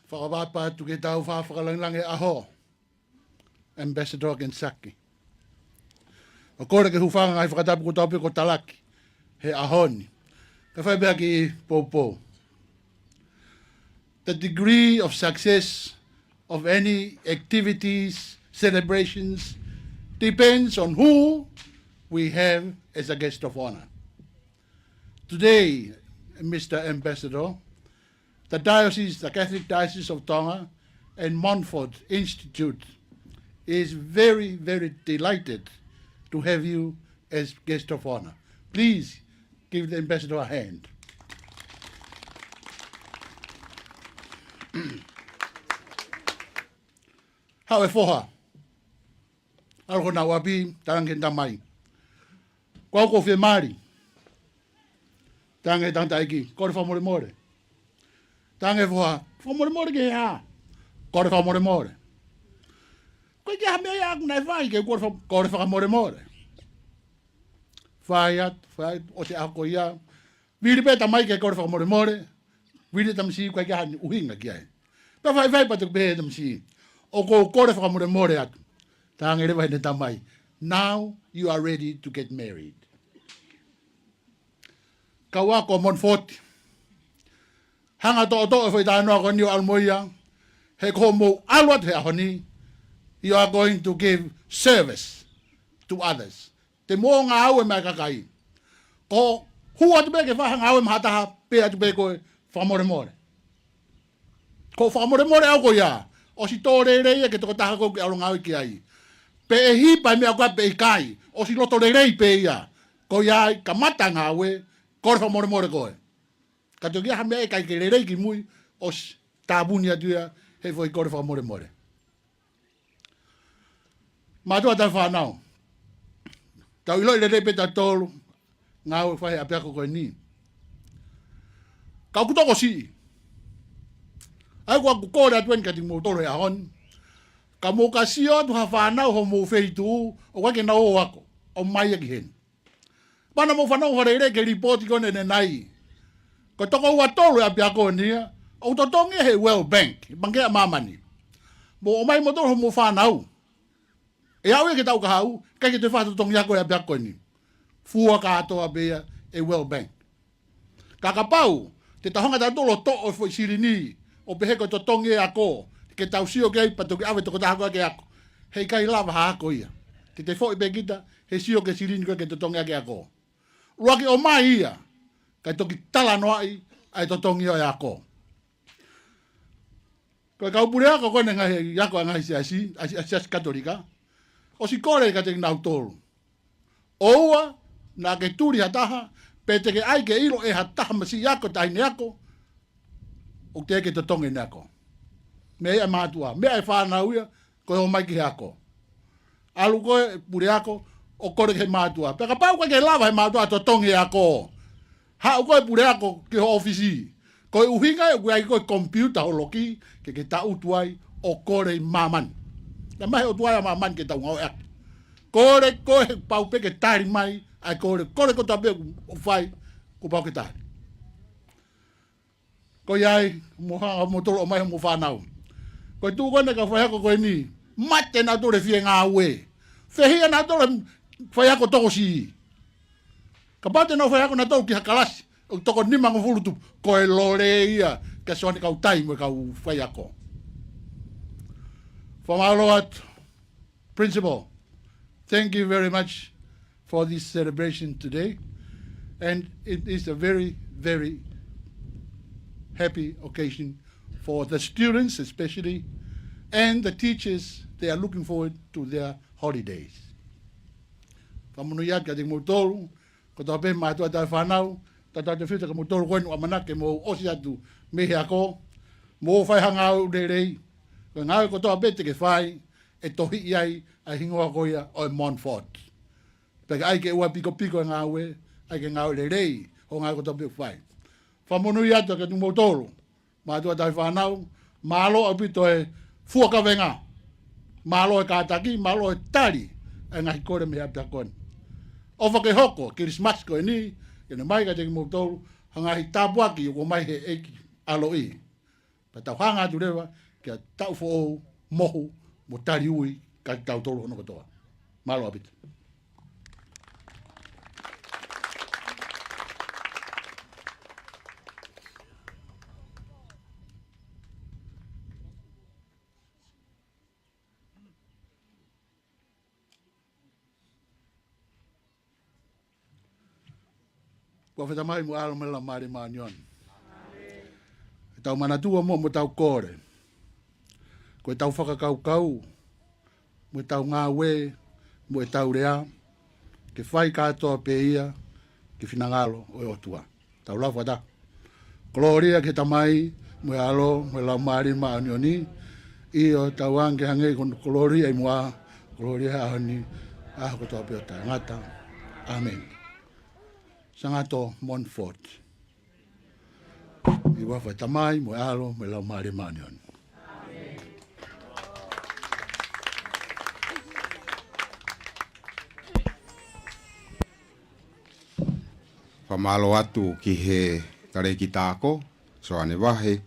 Fakapapau atu ke tau fakalangilangi ʻaho, Ambassador Kensaki. ʻOku kole ke hūfanga he ngaahi fakatapu kotoa pē kuo talaki he ʻaho ni. Kae fai pē ha kiʻi poupou. The degree of success of any activities, celebrations, depends on who we have as a guest of honor. Today, Mister Ambassador, the diocese, the Catholic Diocese of Tonga, and Montfort Institute is very, very delighted to have you as guest of honor. Please give the ambassador a hand. Haʻu e foha. ʻAlu ki honau ʻapi, talaange ki heʻene tamai, ko au ʻoku ou fie mali. Talaange ki he tangataʻeiki, kole fakamolemole. Talaange ki he foha, fakamolemole ki he hā? Kole fakamolemole. Ko e ʻikai ha meʻa ia ʻoku nau fai ke kole faka-, kole fakamolemole. Fai atu, fai atu, ʻosi e ʻaho ko ia. Vili pē tamai ke kole fakamolemole. Vili tamasiʻi, ʻikai ke ʻi ai ha ʻuhinga ki ai. Pea faifai pea toki pehē ʻe he tamasiʻi, ʻoku ou kole fakamolemole atu. Talaange leva ʻe heʻene tamai, now you are ready to get married. Kau ako Montfort. Hanga ʻo toʻotoʻo e foʻi talanoa ko eni ʻo ʻalu mo ia. He ko hoʻomou ʻalu atu he ʻaho ni, you are going to give service to others. Te mou ngāue maʻa e kakai. Ko e hū atu pē ke fai ha ngāue maʻa ha taha, pehē atu pē ko e fakamolemole. Ko e fakamolemole ʻaʻau ko ia, ʻosi tō lelei ia ki he tokotaha ʻoku ke ʻalu ngāue ki ai. Pe ʻe hipa e meʻa ko ia pe ʻikai, ʻosi loto lelei pē ia. Ko ia ai, kamata ngāue, kole fakamolemole koe. Ka toki ʻi ai ha meʻa ʻe ʻikai ke lelei ki mui, ʻosi tāpuni atu ia he foʻi kole fakamolemole. Mātuʻa, tangata, fānau. Tau ʻiloʻi lelei pē tautolu ngāue ʻoku fai he ʻapiako ko eni. Ka ʻoku tokosiʻi. ʻA ia ko ʻeku kole atu eni kiate kimoutolu he ʻaho ni, ka mou ka sio atu ha fānau homou feituʻu ʻoku ʻikai ke nau ō ako, ʻomai ia ki heni. Pea naʻa mou fanongo fakaʻofoʻofa ki he lipooti ko eni ʻanenai. Ko e toko ua tolu e ʻapiako ni ia ʻoku totongi he World Bank, Pangikē ʻa Māmani. Mou ʻomai moutolu homou fānau. ʻE aʻu ia ki he taʻu kahaʻu, ʻikai ke toe fakatotongi ako e ʻapiako ni. Fua kātoa pē ia ʻe he World Bank. Ka kapau te tau hanga tautolu ʻo toʻo e foʻi silini, ʻo pehē ko e totongi e ako, ke tau sio ki ai pea toki ʻave e tokotaha ko ia ke ako. Heʻikai lava ha ako ia. Te te foʻi pē kita he sio ki he silini ko ia ke totongi ʻaki e ako. ʻUluaki ʻomai ia, kae toki talanoaʻi ʻa e totongi ʻo e ako. Ko e kau puleako ko eni ngaahi ako ʻa e ngaahi siasi, ʻa e si-, ʻa e Siasi Katolika, ʻosi kole kiate kinautolu. ʻOua naʻa ke tuli ha taha, pe te ke ʻai ke ʻilo ʻe ha taha masiʻi ako, taʻahine ako, ʻoku teʻeki ke totongi ʻene ako. Meʻa ia ʻa e mātuʻa, meʻa ʻa e fānau ia, ko e ō mai ki he ako. ʻAlu ko ē puleako, ʻo kole ki he mātuʻa. Pea kapau ʻoku ʻikai ke lava he mātuʻa ʻo totongi e ako, haʻu ko ē puleako ki ho ʻōfisi. Ko e ʻuhinga ia ʻoku ʻi ai ko ē computer ho loki, ke ke tangutu ai ʻo kole ʻi māmani. Naʻe ʻomai he ʻOtua ia ʻa māmani ke tau ngāueʻaki. Kole ko ē he pau pē ke tali mai ʻa e kole, kole kotoa pē ʻoku fai, kuo pau ke tali. Ko ia ai, mo ha, mo tolo mai mo fānau. Ko e tuʻu ko eni e kau faiako ko eni, mate nautolu he fie ngāue. Fehiʻa nautolu he faiako tokosiʻi. Kapau te nau faiako nautolu ki ha kalasi ʻoku toko nimangofulu tupu, ko e lole ia kia Soane Kautai mo e kau faiako. Fakamālō atu. Principal, thank you very much for this celebration today. And it is a very, very happy occasion for the students especially, and the teachers, they are looking forward to their holidays. Fakamonū atu kiate kimoutolu, kotoa pē mātuʻa tauhi fānau, tautautefito kimoutolu ko eni ʻoku ʻamanaki ke mou ʻosi atu mei he ako, mou fai ha ngāue lelei, ko e ngāue kotoa pē te ke fai, ʻe tohiʻi ai ʻa e hingoa ko ia ʻo e Montfort. Pea ke ʻai ke ʻoua ʻe pikopiko e ngāue, ʻai ke ngāue lelei hoʻo ngāue kotoa pē ʻoku fai. Fakamonū atu kiate kimoutolu, mātuʻa tauhi fānau, mālō ʻaupito e fua kavenga, mālō e kātaki, mālō e tali e ngaahi kole mei he ʻapiako ni. ʻOfa ke hoko e Kilisimasi ko eni, ke ne ʻomai kiate kimoutolu ha ngaahi tāpuaki ʻoku ʻomai he ʻEiki ʻaloʻi. Pea tau hanga atu leva ki ha taʻu foʻou, mohu mo taliui kiate kitautolu hono kotoa. Mālō ʻaupito. Ko e ʻofa ʻa e Tamai mo e ʻAlo mo e Laumālie Māʻoniʻoni. ʻE tau manatua mo, mo tau kole, ko ʻetau fakakaukau, mo ʻetau ngāue, mo ʻetau lea, ke fai kātoa pē ia ki he finangalo ʻo e ʻOtua. Tau lau fakataha. Kolōlia ki he Tamai, mo e ʻAlo, mo e Laumālie Māʻoniʻoni. ʻIo, tau ange hangē ko hono kolōlia ʻi muʻa, kolōlia he ʻaho ni, ʻaho kotoa pē ʻo taʻengata. ʻĀmeni. Sangato Montfort. ʻI he huafa ʻo e Tamai, mo e ʻAlo, mo e Laumālie Māʻoniʻoni. Fakamālō atu ki he talēkita ako, Soane Vahe,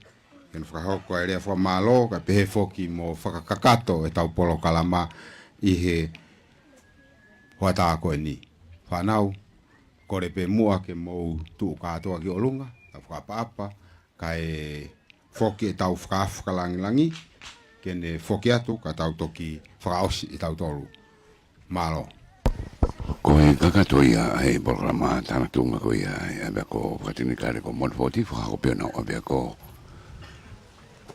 ke ne fakahoko e lea fakamālō, kae pehē foki mo fakakakato ʻetau polokalama ʻi he hoʻatā ko eni. Fānau, kole pē muʻa ke mou tuʻu kātoa ki ʻolunga, tau fakaʻapaʻapa, kae foki ʻetau fakaafe fakalangilangi, ke ne foki atu ka tau toki fakaʻosi ʻe tautolu. Mālō. Ko e kakato ia ʻa e polokalama tānaki tuʻunga ko ia ʻa e ʻapiako fakatekinikale ko Montfort, fakahoko pē ʻi honau ʻapiako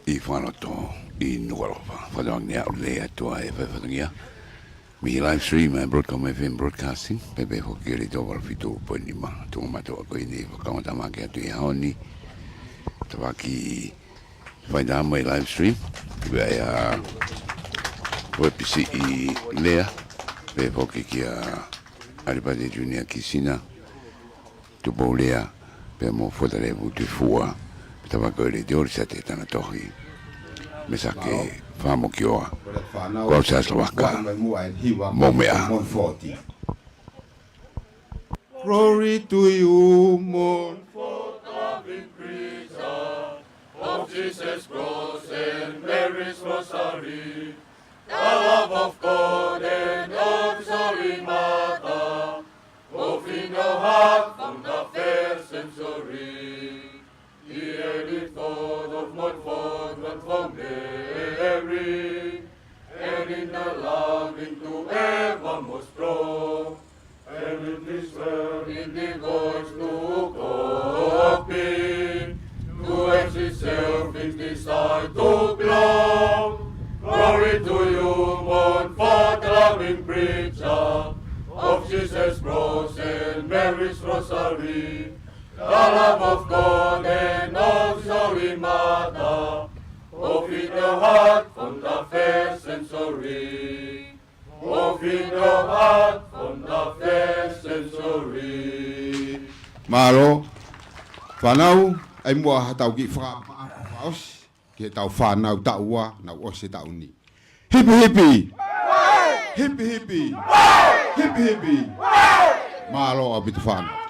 ʻi Fangaloto ʻi Nukuʻalofa. Fakatauange ʻoku lelei atu ʻa e fai fatongia mei he live stream ʻa e Broadcom F M Broadcasting, pea pehē foki ki he Letiō valu fitu poini nima. Tuʻunga mātuʻa ko eni fakakaungātāmaki atu ʻi he ʻaho ni, tautefito ki he fai ʻa e live stream, pea ʻi he wepisi ʻi Lea, pehē foki kia ʻAlipate Junior Kisina, Tupou Lea, pea mo Fuata Levu Tuʻifua, pea tautefito ki he Letiō Lisiate Tanatohi, Mesake Fakamokioa, ko au Siaosi Lavaka, mou meʻa. Glory to you, Montfort, loving preacher of Jesus' cross and Mary's rosary, the love of God and of His Holy Mother, both in your heart from the first century. Here in thought of Montfort, one for Mary, and in the loving to evermore strong, and in this world in devotion to copy, to exercise self in desire to belong. Glory to you, Montfort, loving preacher of Jesus' cross and Mary's rosary, the love of God and of His Holy Mother, both in the Heart from the first century. Open your heart from the first century. Mālō. Fānau, ʻai muʻa ha tau kiʻi fakaʻapaʻapa fakaʻosi ki he tau fānau taʻu ua, nau ʻosi taʻu ni. Hipi hipi. Hipi hipi. Hipi hipi. Mālō ʻaupito fānau.